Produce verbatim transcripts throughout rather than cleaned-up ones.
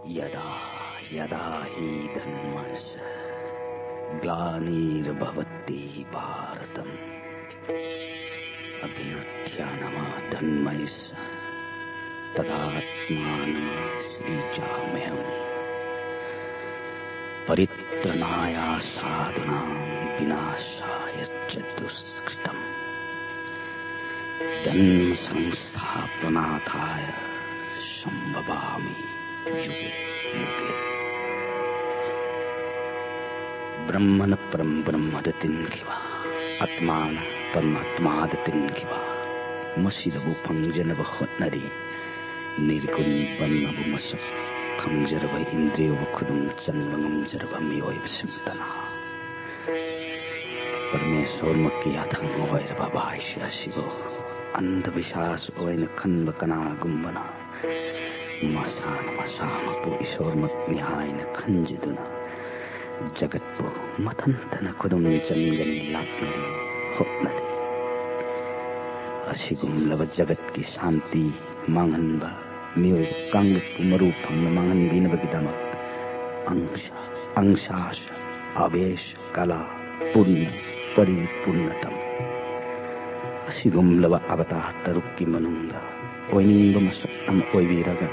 यदा यदा हि धर्मस्य ग्लानिर्भवति भारतम्। अभ्युत्थानम धर्मस्य तदात्मानं सृजाम्यहम्। परित्रणाय साधुनां विनाशाय च दुष्कृतम्। धर्म संस्थापनार्थाय संभवामि युगे युगे। ब्रह्मण परम ब्रह्मदतिं खिवा, आत्मान परमात्मादतिं खिवा। ꯃꯁꯤꯗꯕꯨ ꯐꯪꯖꯅꯕ ꯍꯣꯠꯅꯔꯤ꯫ ꯅꯤꯔꯒꯨꯟ ꯕ꯭ꯔꯍ꯭ꯃꯕꯨ ꯃꯁꯛ ꯈꯪꯖꯔꯕ, ꯏꯟꯗ꯭ꯔꯤꯌꯕꯨ ꯈꯨꯗꯨꯝ ꯆꯟꯕ ꯉꯝꯖꯔꯕ ꯃꯤꯑꯣꯏꯕꯁꯤꯡꯇꯅ꯫ ꯄꯔꯃꯦꯁꯣꯔꯃꯛꯀꯤ ꯌꯥꯊꯪ ꯑꯣꯏꯔꯕ ꯚꯥꯏꯁ ꯑꯁꯤꯕꯨ ꯑꯟꯙꯕꯤꯁ꯭ꯋꯥꯁ ꯑꯣꯏꯅ ꯈꯟꯕ ꯀꯅꯥꯒꯨꯝꯕꯅ ꯃꯁꯥꯅ ꯃꯁꯥꯃꯛꯄꯨ ꯏꯁꯣꯔꯃꯛꯅꯤ ꯍꯥꯏꯅ ꯈꯟꯖꯗꯨꯅ ꯖꯒꯠꯄꯨ ꯃꯊꯟꯇꯅ ꯈꯨꯗꯨꯝ ꯆꯟꯒꯅꯤ ꯂꯥꯛꯅꯔꯤ ꯍꯣꯠꯅꯔꯤ꯫ ꯑꯁꯤꯒꯨꯝꯂꯕ ꯖꯒꯠꯀꯤ ꯁꯥꯟꯇꯤ ꯃꯥꯡꯍꯟꯕ ꯃꯤꯑꯣꯏꯕ ꯀꯥꯡꯂꯨꯞꯄꯨ ꯃꯔꯨ ꯐꯪꯅ ꯃꯥꯡꯍꯟꯕꯤꯅꯕꯒꯤꯗꯃꯛ ꯑꯪꯁꯥ ꯑꯪꯁꯥꯁ ꯑꯕꯦꯁ ꯀꯂꯥ ꯄꯨꯟꯅ ꯄꯔꯤꯄꯨꯟꯅꯇꯝ꯫ ꯑꯁꯤꯒꯨꯝꯂꯕ ꯑꯕꯇꯥꯔ ꯇꯔꯨꯛꯀꯤ ꯃꯅꯨꯡꯗ ꯑꯣꯏꯅꯤꯡꯕ ꯃꯁꯛ ꯑꯃ ꯑꯣꯏꯕꯤꯔꯒ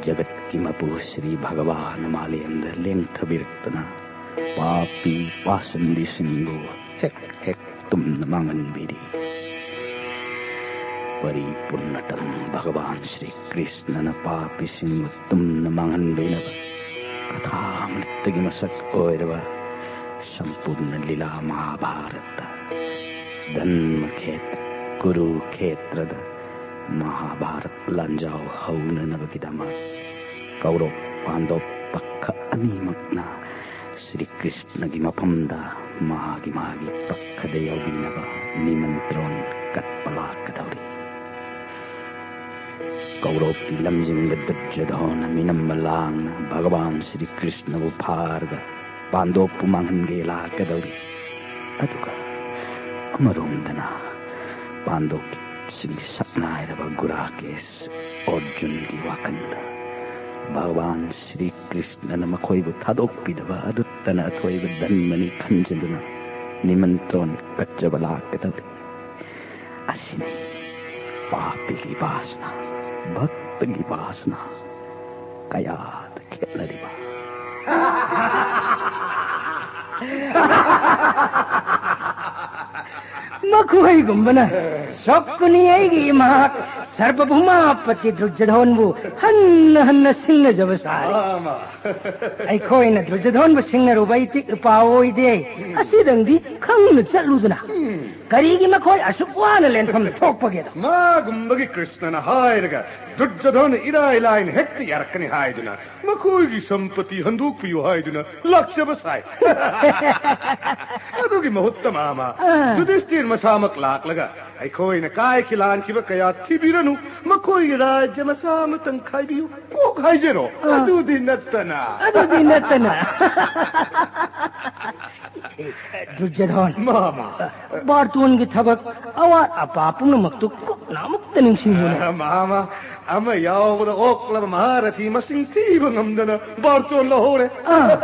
ꯖꯒꯠꯀꯤ ꯃꯄꯨ ꯁ꯭ꯔꯤ ꯚꯒꯋꯥꯟ ꯃꯥꯂꯦꯝꯗ ꯂꯦꯡꯊꯕꯤꯔꯛꯇꯨꯅ ꯄꯥꯄꯤ ꯄꯥꯁꯟꯕꯤꯁꯤꯡꯕꯨ ꯍꯦꯛ ꯍꯦꯛ ꯇꯨꯝꯅ ꯃꯥꯡꯍꯟꯕꯤꯔꯤ꯫ ꯄꯔꯤꯄꯨꯟꯅꯇꯝ ꯚꯒꯋꯥꯟ ꯁ꯭ꯔꯤ ꯀ꯭ꯔꯤꯁꯅꯅ ꯄꯥꯄꯤꯁꯤꯡꯕꯨ ꯇꯨꯝꯅ ꯃꯥꯡꯍꯟꯕꯤꯅꯕ ꯀꯊꯥꯃ꯭ꯔꯤꯠꯇꯒꯤ ꯃꯁꯛ ꯑꯣꯏꯔꯕ ꯁꯝꯄꯨꯔꯅ ꯂꯤꯂꯥ ꯃꯍꯥꯚꯥꯔꯠꯇ ꯙꯟꯃꯈꯦꯇ꯭ꯔ ꯀꯨꯔꯨꯈꯦꯇ꯭ꯔꯗ ꯃꯍꯥꯚꯥꯔꯠ ꯂꯥꯟꯖꯥꯎ ꯍꯧꯅꯅꯕꯒꯤꯗꯃꯛ ꯀꯧꯔꯧ ꯄꯥꯟꯗꯣꯞ ꯄꯛꯈ ꯑꯅꯤꯃꯛꯅ ꯁ꯭ꯔꯤ ꯀ꯭ꯔꯤꯁꯅꯒꯤ ꯃꯐꯝꯗ ꯃꯥꯒꯤ ꯃꯥꯒꯤ ꯄꯛꯈꯗ ꯌꯥꯎꯕꯤꯅꯕ ꯅꯤꯃꯟꯇ꯭ꯔꯣꯟ ꯀꯠꯄ ꯂꯥꯛꯀꯗꯧꯔꯤ꯫ ꯀꯧꯔꯧꯀꯤ ꯂꯝꯖꯤꯡꯕ ꯗꯨꯔꯖꯣꯙꯣꯟꯅ ꯃꯤꯅꯝꯕ ꯂꯥꯡꯅ ꯚꯒꯋꯥꯟ ꯁ꯭ꯔꯤ ꯀ꯭ꯔꯤꯁꯅꯕꯨ ꯐꯥꯔꯒ ꯄꯥꯟꯗꯣꯞꯄꯨ ꯃꯥꯡꯍꯟꯒꯦ ꯂꯥꯛꯀꯗꯧꯔꯤ꯫ ꯑꯗꯨꯒ ꯑꯃꯔꯣꯝꯗꯅ ꯄꯥꯟꯗꯣꯞꯁꯤꯡꯒꯤ ꯁꯛꯅꯥꯏꯔꯕ ꯒꯨꯔꯥꯀꯦꯁ ꯑꯔꯖꯨꯟꯒꯤ ꯋꯥꯈꯜꯗ ꯚꯒꯋꯥꯟ ꯁ꯭ꯔꯤ ꯀ꯭ꯔꯤꯁꯅꯅ ꯃꯈꯣꯏꯕꯨ ꯊꯥꯗꯣꯛꯄꯤꯗꯕ ꯑꯗꯨꯇꯅ ꯑꯊꯣꯏꯕ ꯙꯟꯃꯅꯤ ꯈꯟꯖꯗꯨꯅ ꯅꯤꯃꯟꯇ꯭ꯔꯣꯟ ꯀꯠꯆꯕ ꯂꯥꯛꯀꯗꯕꯅꯤ꯫ ꯑꯁꯤꯅꯤ ꯄꯥꯄꯤꯒꯤ ꯕꯥꯁꯅꯥ, ꯚꯛꯇꯒꯤ ꯕꯥꯁꯅꯥ ꯀꯌꯥꯗ ꯈꯦꯠꯅꯔꯤꯕ꯫ ꯃꯈꯣꯏꯒꯨꯝꯕꯅ ꯁꯣꯛꯀꯅꯤ ꯑꯩꯒꯤ ꯏꯃꯥ ꯁꯔꯕꯚꯧꯃꯥꯄꯇꯤ ꯗꯨꯔꯖꯣꯙꯣꯟꯕꯨ ꯍꯟꯅ ꯍꯟꯅ ꯁꯤꯡꯅꯖꯕ ꯁꯥꯔꯤ꯫ ꯑꯥ, ꯃꯥ꯫ ꯑꯩꯈꯣꯏꯅ ꯗꯨꯔꯖꯣꯙꯣꯟꯕꯨ ꯁꯤꯡꯅꯔꯨꯕ ꯏꯇꯤꯛ ꯏꯄꯥ ꯑꯣꯏꯗꯦ꯫ ꯑꯁꯤꯗꯪꯗꯤ ꯈꯪꯅ ꯆꯠꯂꯨꯗꯅ꯫ ꯀꯔꯤꯒꯤ ꯃꯈꯣꯏ ꯑꯁꯨꯛ ꯋꯥꯅ ꯂꯦꯟꯐꯝ ꯊꯣꯛꯄꯒꯦꯗꯣ? ꯃꯥꯒꯨꯝꯕꯒꯤ ꯀ꯭ꯔꯤꯁꯅꯅ ꯍꯥꯏꯔꯒ ꯗꯨꯔꯖꯣꯙꯣꯟ ꯏꯔꯥꯏ ꯂꯥꯏꯅ ꯍꯦꯛꯇ ꯌꯥꯔꯛꯀꯅꯤ ꯍꯥꯏꯗꯨꯅ ꯃꯈꯣꯏꯒꯤ ꯁꯝꯄꯇꯤ ꯍꯟꯗꯣꯛꯄꯤꯌꯨ ꯍꯥꯏꯗꯨꯅ ꯂꯥꯛꯆꯕ ꯁꯥꯏ꯫ ꯑꯗꯨꯒꯤ ꯃꯍꯨꯠꯇ ꯃꯥꯃ ꯑꯥ꯫ ꯌꯨꯙꯤꯁꯇꯤꯔ ꯃꯁꯥꯃꯛ ꯂꯥꯛꯂꯒ ꯑꯩꯈꯣꯏꯅ ꯀꯥꯏꯈꯤ ꯂꯥꯟꯈꯤꯕ ꯀꯌꯥ ꯊꯤꯕꯤꯔꯅꯨ, ꯃꯈꯣꯏꯒꯤ ꯔꯥꯖ꯭ꯌ ꯃꯆꯥ ꯑꯃꯇꯪ ꯈꯥꯏꯕꯤꯌꯨ ꯀꯣꯛ ꯍꯥꯏꯖꯔꯣ꯫ ꯑꯥ꯫ ꯑꯗꯨꯗꯤ ꯅꯠꯇꯅ꯫ ꯑꯗꯨꯗꯤ ꯅꯠꯇꯅ꯫ ꯗꯨꯔꯖꯣꯙꯣꯟ, ꯃꯥꯃ꯫ ꯕꯥꯔꯇꯣꯟꯒꯤ ꯊꯕꯛ ꯑꯋꯥꯠ ꯑꯄꯥ ꯄꯨꯝꯅꯃꯛꯇꯨ ꯀꯨꯞꯅ ꯑꯃꯨꯛꯇ ꯅꯤꯡꯁꯤꯡꯉꯨꯅꯦ꯫ ꯑ, ꯃꯥꯃ, ꯑꯃ ꯌꯥꯎꯕꯗ ꯑꯣꯛꯂꯕ ꯃꯍꯥꯔꯊꯤ ꯃꯁꯤꯡ ꯊꯤꯕ ꯉꯝꯗꯅ ꯕꯥꯔꯇꯣꯟ ꯂꯧꯍꯧꯔꯦ꯫ ꯑꯥ꯫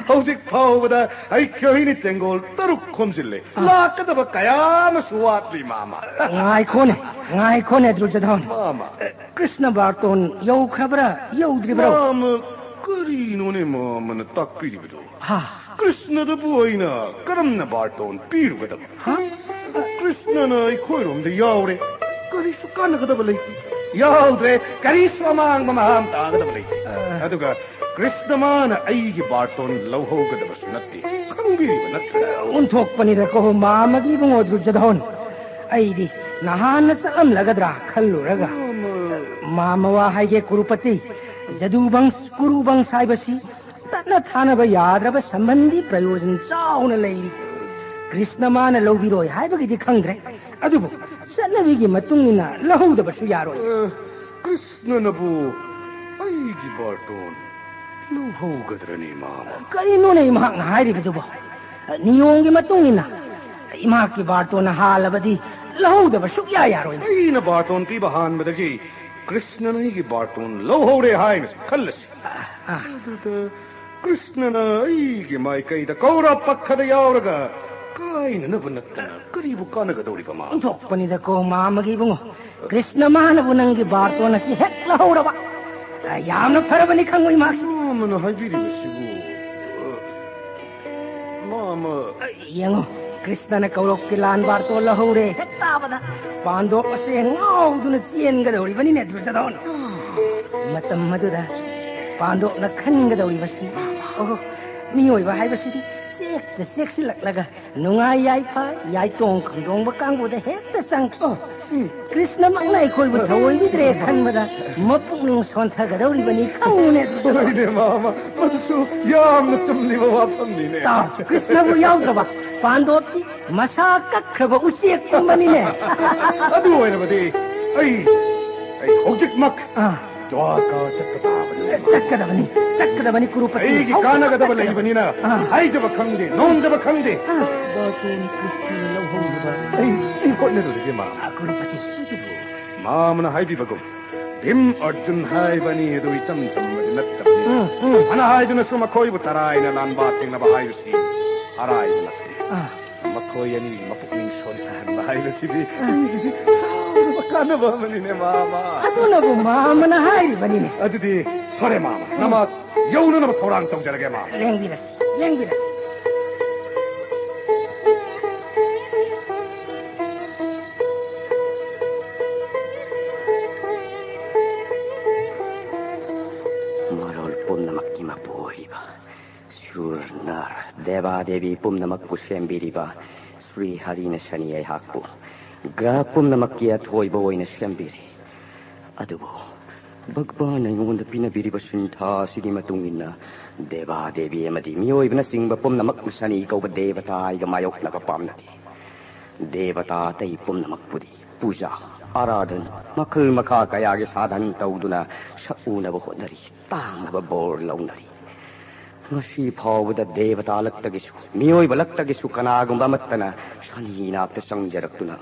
ꯍꯧꯖꯤꯛ ꯐꯥꯎꯕꯗ ꯑꯩꯈꯣꯏꯅ ꯇꯦꯡꯒꯣꯜ ꯇꯔꯨꯛ ꯈꯣꯝꯖꯤꯜꯂꯦ꯫ ꯑꯥ꯫ ꯂꯥꯛꯀꯗꯕ ꯀꯌꯥ ꯑꯃꯁꯨ ꯋꯥꯠꯂꯤ, ꯃꯥꯃ꯫ ꯉꯥꯏꯈꯣꯅꯦ, ꯉꯥꯏꯈꯣꯅꯦ, ꯗꯨꯔꯖꯣꯙꯣꯟ꯫ ꯃꯥꯃ꯫ ꯀ꯭ꯔꯤꯁꯅ ꯕꯥꯔꯇꯣꯟ ꯌꯧꯈ꯭ꯔꯕ꯭ꯔꯥ, ꯌꯧꯗ꯭ꯔꯤꯕ꯭ꯔꯣ? ꯃꯥꯃ, ꯀꯔꯤꯅꯣꯅꯦ ꯃꯥꯃꯅ ꯇꯥꯛꯄꯤꯔꯤꯕꯗꯣ? ꯍꯥ? ꯀ꯭ꯔꯤꯁꯅꯗꯕꯨ ꯑꯩꯅ ꯀꯔꯝꯅ ꯕꯥꯔꯇꯣꯟ ꯄꯤꯔꯨꯒꯗꯕ? ꯍꯥ? ꯀ꯭ꯔꯤꯁꯅꯅ ꯑꯩꯈꯣꯏꯔꯣꯝꯗ ꯌꯥꯎꯔꯦ꯫ ꯀꯔꯤꯁꯨ ꯀꯥꯟꯅꯒꯗꯕ ꯂꯩꯇꯦ꯫ ꯌꯥꯎꯗ꯭ꯔꯦ, ꯀꯔꯤꯁꯨ ꯑꯃꯥꯡꯕ ꯃꯍꯥ ꯇꯥꯒꯗꯕ ꯂꯩꯇꯦ꯫ ꯑ꯫ ꯑꯗꯨꯒ ꯀ꯭ꯔꯤꯁꯅ ꯃꯥꯅ ꯑꯩꯒꯤ ꯕꯥꯔꯇꯣꯟ ꯂꯧꯍꯧꯒꯗꯕꯁꯨ ꯅꯠꯇꯦ꯫ ꯈꯪꯕꯤꯔꯤꯕ ꯅꯠꯇ꯭ꯔꯥ? ꯑꯣꯟꯊꯣꯛꯄꯅꯤꯗꯀꯣ, ꯃꯥꯃꯒꯤ ꯏꯕꯨꯡꯉꯣ ꯗꯨꯔꯖꯣꯙꯣꯟ꯫ ꯑꯩꯗꯤ ꯅꯍꯥꯟꯅ ꯆꯠꯂꯝꯂꯒꯗ꯭ꯔꯥ ꯈꯜꯂꯨꯔꯒ꯫ ꯃꯥꯃ꯫ ꯃꯥꯃ ꯋꯥ ꯍꯥꯏꯒꯦ ꯀꯨꯔꯨꯄꯇꯤ, ꯖꯗꯨ ꯕꯪꯁ, ꯀꯨꯔꯨ ꯕꯪꯁ ꯍꯥꯏꯕꯁꯤ ꯇꯠꯅ ꯊꯥꯅꯕ ꯌꯥꯗ꯭ꯔꯕ ꯁꯝꯕꯟꯗꯤ ꯄ꯭ꯔꯌꯣꯖꯟ ꯆꯥꯎꯅ ꯂꯩꯔꯤ꯫ ꯀ꯭ꯔꯤꯁꯅ ꯃꯥꯅ ꯂꯧꯕꯤꯔꯣꯏ ꯍꯥꯏꯕꯒꯤꯗꯤ ꯈꯪꯗ꯭ꯔꯦ, ꯑꯗꯨꯕꯨ ꯆꯠꯅꯕꯤꯒꯤ ꯃꯇꯨꯡ ꯏꯟꯅ ꯂꯧꯍꯧꯗꯕꯁꯨ ꯌꯥꯔꯣꯏ꯫ ꯑ, ꯀ꯭ꯔꯤꯁꯅꯅꯕꯨ ꯑꯩꯒꯤ ꯕꯥꯔꯇꯣꯟ ꯂꯧꯍꯧꯒꯗ꯭ꯔꯅꯤ, ꯃꯥꯃ? ꯀꯔꯤꯅꯣꯅꯦ ꯃꯍꯥꯛꯅ ꯍꯥꯏꯔꯤꯕꯗꯨꯕꯣ? ꯅꯤꯌꯣꯝꯒꯤ ꯃꯇꯨꯡ ꯏꯟꯅ ꯏꯃꯥꯛꯀꯤ ꯕꯥꯔꯇꯣꯟꯅ ꯍꯥꯜꯂꯕꯗꯤ ꯂꯧꯍꯧꯗꯕ ꯁꯨꯛꯌꯥ ꯌꯥꯔꯣꯏꯅꯦ꯫ ꯑꯩꯅ ꯕꯥꯔꯇꯣꯟ ꯄꯤꯕ ꯍꯥꯟꯕꯗꯒꯤ ꯀ꯭ꯔꯤꯁꯅꯅ ꯑꯩꯒꯤ ꯕꯥꯔꯇꯣꯟ ꯂꯧꯍꯧꯔꯦ ꯍꯥꯏꯅꯁꯨ ꯈꯜꯂꯁꯤ꯫ ꯑꯗꯨꯗ ꯀ꯭ꯔꯤꯁꯅꯅ ꯑꯩꯒꯤ ꯃꯥꯏꯀꯩꯗ ꯀꯧꯔ ꯄꯛꯈꯗ ꯌꯥꯎꯔꯒ ꯀꯥꯏꯅꯅꯕ ꯅꯠꯇꯅ ꯀꯔꯤꯕꯨ ꯀꯥꯟꯅꯒꯗꯧꯔꯤꯕ ꯃꯥ? ꯑꯣꯟꯊꯣꯛꯄꯅꯤꯗꯀꯣ, ꯃꯥꯃꯒꯤ ꯏꯕꯨꯡꯉꯣ꯫ ꯀ꯭ꯔꯤꯁꯅ ꯃꯥꯅꯕꯨ ꯅꯪꯒꯤ ꯕꯥꯔꯇꯣꯟ ꯑꯁꯤ ꯍꯦꯛ ꯂꯧꯍꯧꯔꯕ꯫ ꯑ, ꯌꯥꯝꯅ ꯐꯔꯕꯅꯤ ꯈꯪꯉꯨ ꯏꯃꯥꯛꯁꯤ꯫ ꯃꯥꯃꯅ ꯍꯥꯏꯕꯤꯔꯤꯕꯁꯤꯕꯨ, ꯑ, ꯃꯥꯃ꯫ ꯑ, ꯌꯦꯡꯉꯨ, ꯀ꯭ꯔꯤꯁꯅꯅ ꯀꯧꯔꯣꯛꯀꯤ ꯂꯥꯟ ꯕꯥꯔꯇꯣꯟ ꯂꯧꯍꯧꯔꯦ ꯍꯦꯛ ꯇꯥꯕꯗ꯫ ꯄꯥꯟꯗꯣꯞ ꯑꯁꯦ ꯉꯥꯎꯗꯨꯅ ꯆꯦꯟꯒꯗꯧꯔꯤꯕꯅꯤꯅꯦ, ꯗꯨꯔꯖꯣꯙꯟ꯫ ꯃꯇꯝ ꯑꯗꯨꯗ ꯄꯥꯟꯗꯣꯞꯅ ꯈꯟꯒꯗꯧꯔꯤꯕꯁꯤ, ꯑꯣꯍꯣ, ꯃꯤꯑꯣꯏꯕ ꯍꯥꯏꯕꯁꯤꯗꯤ ꯆꯦꯛꯇ ꯆꯦꯛꯁꯤꯜꯂꯛꯂꯒ ꯅꯨꯡꯉꯥꯏ ꯌꯥꯏꯐ, ꯌꯥꯏꯇꯣꯡ ꯈꯝꯗꯣꯡꯕ ꯀꯥꯡꯕꯨꯗ ꯍꯦꯛꯇ ꯆꯪꯈꯤ꯫ ꯑ, ꯎꯝ꯫ ꯀ꯭ꯔꯤꯁꯅꯃꯛꯅ ꯑꯩꯈꯣꯏꯕꯨ ꯊꯑꯣꯏꯕꯤꯗ꯭ꯔꯦ ꯈꯟꯕꯗ ꯃꯄꯨꯛꯅꯤꯡ ꯁꯣꯟꯊꯒꯗꯧꯔꯤꯕꯅꯤ ꯈꯪꯉꯨꯅꯦ꯫ ꯍꯣꯏꯅꯦ, ꯃꯥꯃ, ꯃꯗꯨꯁꯨ ꯌꯥꯝꯅ ꯆꯨꯝꯂꯤꯕ ꯋꯥꯐꯝꯅꯤꯅꯦ꯫ ꯇꯥꯎ, ꯀ꯭ꯔꯤꯁꯅꯕꯨ ꯌꯥꯎꯗ꯭ꯔꯕ ꯄꯥꯟꯗꯣꯞꯇꯤ ꯃꯁꯥ ꯀꯛꯈ꯭ꯔꯕ ꯎꯆꯦꯛꯀꯨꯝꯕꯅꯤꯅꯦ꯫ ꯑꯗꯨ ꯑꯣꯏꯔꯕꯗꯤ ꯑꯩ, ꯑꯩ ꯍꯧꯖꯤꯛꯃꯛ ꯑꯥ꯫ ꯗ꯭ꯋꯥꯔꯀꯥ ꯆꯠꯄ ꯇꯥꯕꯅꯤ꯫ ꯆꯠꯀꯗꯕꯅꯤ, ꯆꯠꯀꯗꯕꯅꯤ, ꯀꯨꯔꯨꯄꯇꯤ꯫ ꯑꯩꯒꯤ ꯍꯧꯖꯤꯛ ꯀꯥꯟꯅꯒꯗꯕ ꯆꯠꯀꯗꯕꯅꯤ꯫ ꯂꯩꯕꯅꯤꯅ ꯑꯥ꯫ ꯍꯥꯏꯖꯕ ꯈꯪꯗꯦ, ꯅꯣꯝꯖꯕ ꯈꯪꯗꯦ꯫ ꯑꯥ꯫ ꯕꯥꯔꯇꯣꯟ ꯀ꯭ꯔꯤꯁꯅꯅ ꯂꯧꯍꯧꯅꯕ ꯑꯩ, ꯑꯩ ꯍꯣꯠꯅꯔꯨꯔꯒꯦ, ꯃꯥꯃ꯫ ꯑꯥ, ꯀꯨꯔꯨꯄꯇꯤ꯫ ꯃꯥꯃꯅ ꯍꯥꯏꯕꯤꯕꯒꯨꯝ ꯚꯤꯝ ꯑꯔꯖꯨꯟ ꯍꯥꯏꯕꯅꯤ ꯑꯗꯨ ꯏꯆꯝ ꯆꯝꯕꯗꯤ ꯅꯠꯇꯕꯅꯤ꯫ ꯎꯝ, ꯎꯝ꯫ ꯐꯅ ꯍꯥꯏꯗꯨꯅꯁꯨ ꯃꯈꯣꯏꯕꯨ ꯇꯔꯥꯏꯅ ꯂꯥꯟꯕ ꯊꯦꯡꯅꯕ ꯍꯥꯏꯕꯁꯤ ꯑꯔꯥꯏꯕ ꯅꯠꯇꯦ꯫ ꯑꯥ꯫ ꯃꯈꯣꯏ ꯑꯅꯤꯒꯤ ꯃꯄꯨꯛꯅꯤꯡ ꯁꯣꯟꯊꯍꯟꯕ ꯍꯥꯏꯕꯁꯤꯗꯤ ꯑꯥ꯫ ꯑꯩꯒꯤꯗꯤ ꯆꯥꯎꯔꯕ ꯀꯥꯟꯅꯕ ꯑꯃꯅꯤꯅꯦ, ꯃꯥꯃ꯫ ꯑꯗꯨꯅꯕꯨ ꯃꯥꯃꯅ ꯍꯥꯏꯔꯤꯕꯅꯤꯅꯦ꯫ ꯑꯗꯨꯗꯤ ꯐꯔꯦ, ꯃꯥꯃ꯫ ꯎꯝ꯫ ꯅꯃꯥ ꯌꯧꯅꯅꯕ ꯊꯧꯔꯥꯡ ꯇꯧꯖꯔꯒꯦ, ꯃꯥꯃ꯫ ꯂꯦꯡꯕꯤꯔꯁꯤ, ꯂꯦꯡꯕꯤꯔꯁꯤ꯫ ꯃꯔꯣꯜ ꯄꯨꯝꯅꯃꯛꯀꯤ ꯃꯄꯨ ꯑꯣꯏꯔꯤꯕ ꯁꯨꯔ ꯅꯔ ꯗꯦꯕꯥ ꯗꯦꯕꯤ ꯄꯨꯝꯅꯃꯛꯄꯨ ꯁꯦꯝꯕꯤꯔꯤꯕ ꯁ꯭ꯔꯤ ꯍꯔꯤꯅ ꯁꯅꯤ ꯑꯩꯍꯥꯛꯄꯨ ꯒ꯭ꯔꯍ ꯄꯨꯝꯅꯃꯛꯀꯤ ꯑꯊꯣꯏꯕ ꯑꯣꯏꯅ ꯁꯦꯝꯕꯤꯔꯤ꯫ ꯑꯗꯨꯕꯨ ꯚꯒꯕꯥꯟꯅ ꯑꯩꯉꯣꯟꯗ ꯄꯤꯅꯕꯤꯔꯤꯕ ꯁꯤꯟꯊꯥ ꯑꯁꯤꯒꯤ ꯃꯇꯨꯡ ꯏꯟꯅ ꯗꯦꯕꯥ ꯗꯦꯕꯤ ꯑꯃꯗꯤ ꯃꯤꯑꯣꯏꯕꯅꯆꯤꯡꯕ ꯄꯨꯝꯅꯃꯛꯅ ꯁꯅꯤ ꯀꯧꯕ ꯗꯦꯕꯇꯥ ꯑꯩꯒ ꯃꯥꯌꯣꯛꯅꯕ ꯄꯥꯝꯅꯗꯦ꯫ ꯗꯦꯕꯇꯥ ꯑꯇꯩ ꯄꯨꯝꯅꯃꯛꯄꯨꯗꯤ ꯄꯨꯖꯥ, ꯑꯔꯥꯙꯟ, ꯃꯈꯜ ꯃꯈꯥ ꯀꯌꯥꯒꯤ ꯁꯥꯙꯟ ꯇꯧꯗꯨꯅ ꯁꯛꯎꯅꯕ ꯍꯣꯠꯅꯔꯤ, ꯇꯥꯡꯂꯕ ꯕꯣꯔ ꯂꯧꯅꯔꯤ꯫ ꯉꯁꯤ ꯐꯥꯎꯕꯗ ꯗꯦꯕꯇꯥ ꯂꯛꯇꯒꯤꯁꯨ, ꯃꯤꯑꯣꯏꯕ ꯂꯛꯇꯒꯤꯁꯨ ꯀꯅꯥꯒꯨꯝꯕ ꯑꯃꯠꯇꯅ ꯁꯅꯤ ꯏꯅꯥꯛꯇ ꯆꯪꯖꯔꯛꯇꯨꯅ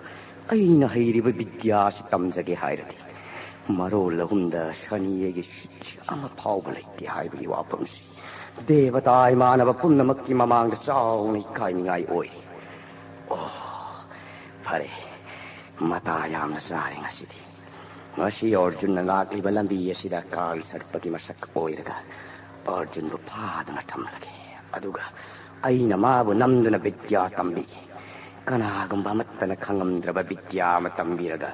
ꯑꯩꯅ ꯍꯩꯔꯤꯕ ꯕꯤꯗ꯭ꯌꯥ ꯑꯁꯤ ꯇꯝꯖꯒꯦ ꯍꯥꯏꯔꯗꯤ ꯃꯔꯣꯜ ꯑꯍꯨꯝꯗ ꯁꯅꯤ ꯑꯩꯒꯤ ꯁꯤꯠꯁꯤ ꯑꯃ ꯐꯥꯎꯕ ꯂꯩꯇꯦ ꯍꯥꯏꯕꯒꯤ ꯋꯥꯐꯝꯁꯤ ꯗꯦꯕꯇꯥ ꯏꯃꯥꯟꯅꯕ ꯄꯨꯝꯅꯃꯛꯀꯤ ꯃꯃꯥꯡꯗ ꯆꯥꯎꯅ ꯏꯀꯥꯏꯅꯤꯡꯉꯥꯏ ꯑꯣꯏꯔꯤ꯫ ꯑꯣ, ꯐꯔꯦ, ꯃꯇꯥ ꯌꯥꯝꯅ ꯆꯥꯔꯦ ꯉꯁꯤꯗꯤ꯫ ꯉꯁꯤ ꯑꯔꯖꯨꯟꯅ ꯂꯥꯛꯂꯤꯕ ꯂꯝꯕꯤ ꯑꯁꯤꯗ ꯀꯥꯜ ꯁꯔꯄꯒꯤ ꯃꯁꯛ ꯑꯣꯏꯔꯒ ꯑꯔꯖꯨꯟꯕꯨ ꯐꯥꯗꯨꯅ ꯊꯝꯂꯒꯦ꯫ ꯑꯗꯨꯒ ꯑꯩꯅ ꯃꯥꯕꯨ ꯅꯝꯗꯨꯅ ꯕꯤꯗ꯭ꯌꯥ ꯇꯝꯕꯤꯒꯦ꯫ ꯀꯅꯥꯒꯨꯝꯕ ꯑꯃꯠꯇꯅ ꯈꯪꯉꯝꯗ꯭ꯔꯕ ꯕꯤꯗ꯭ꯌꯥ ꯑꯃ ꯇꯝꯕꯤꯔꯒ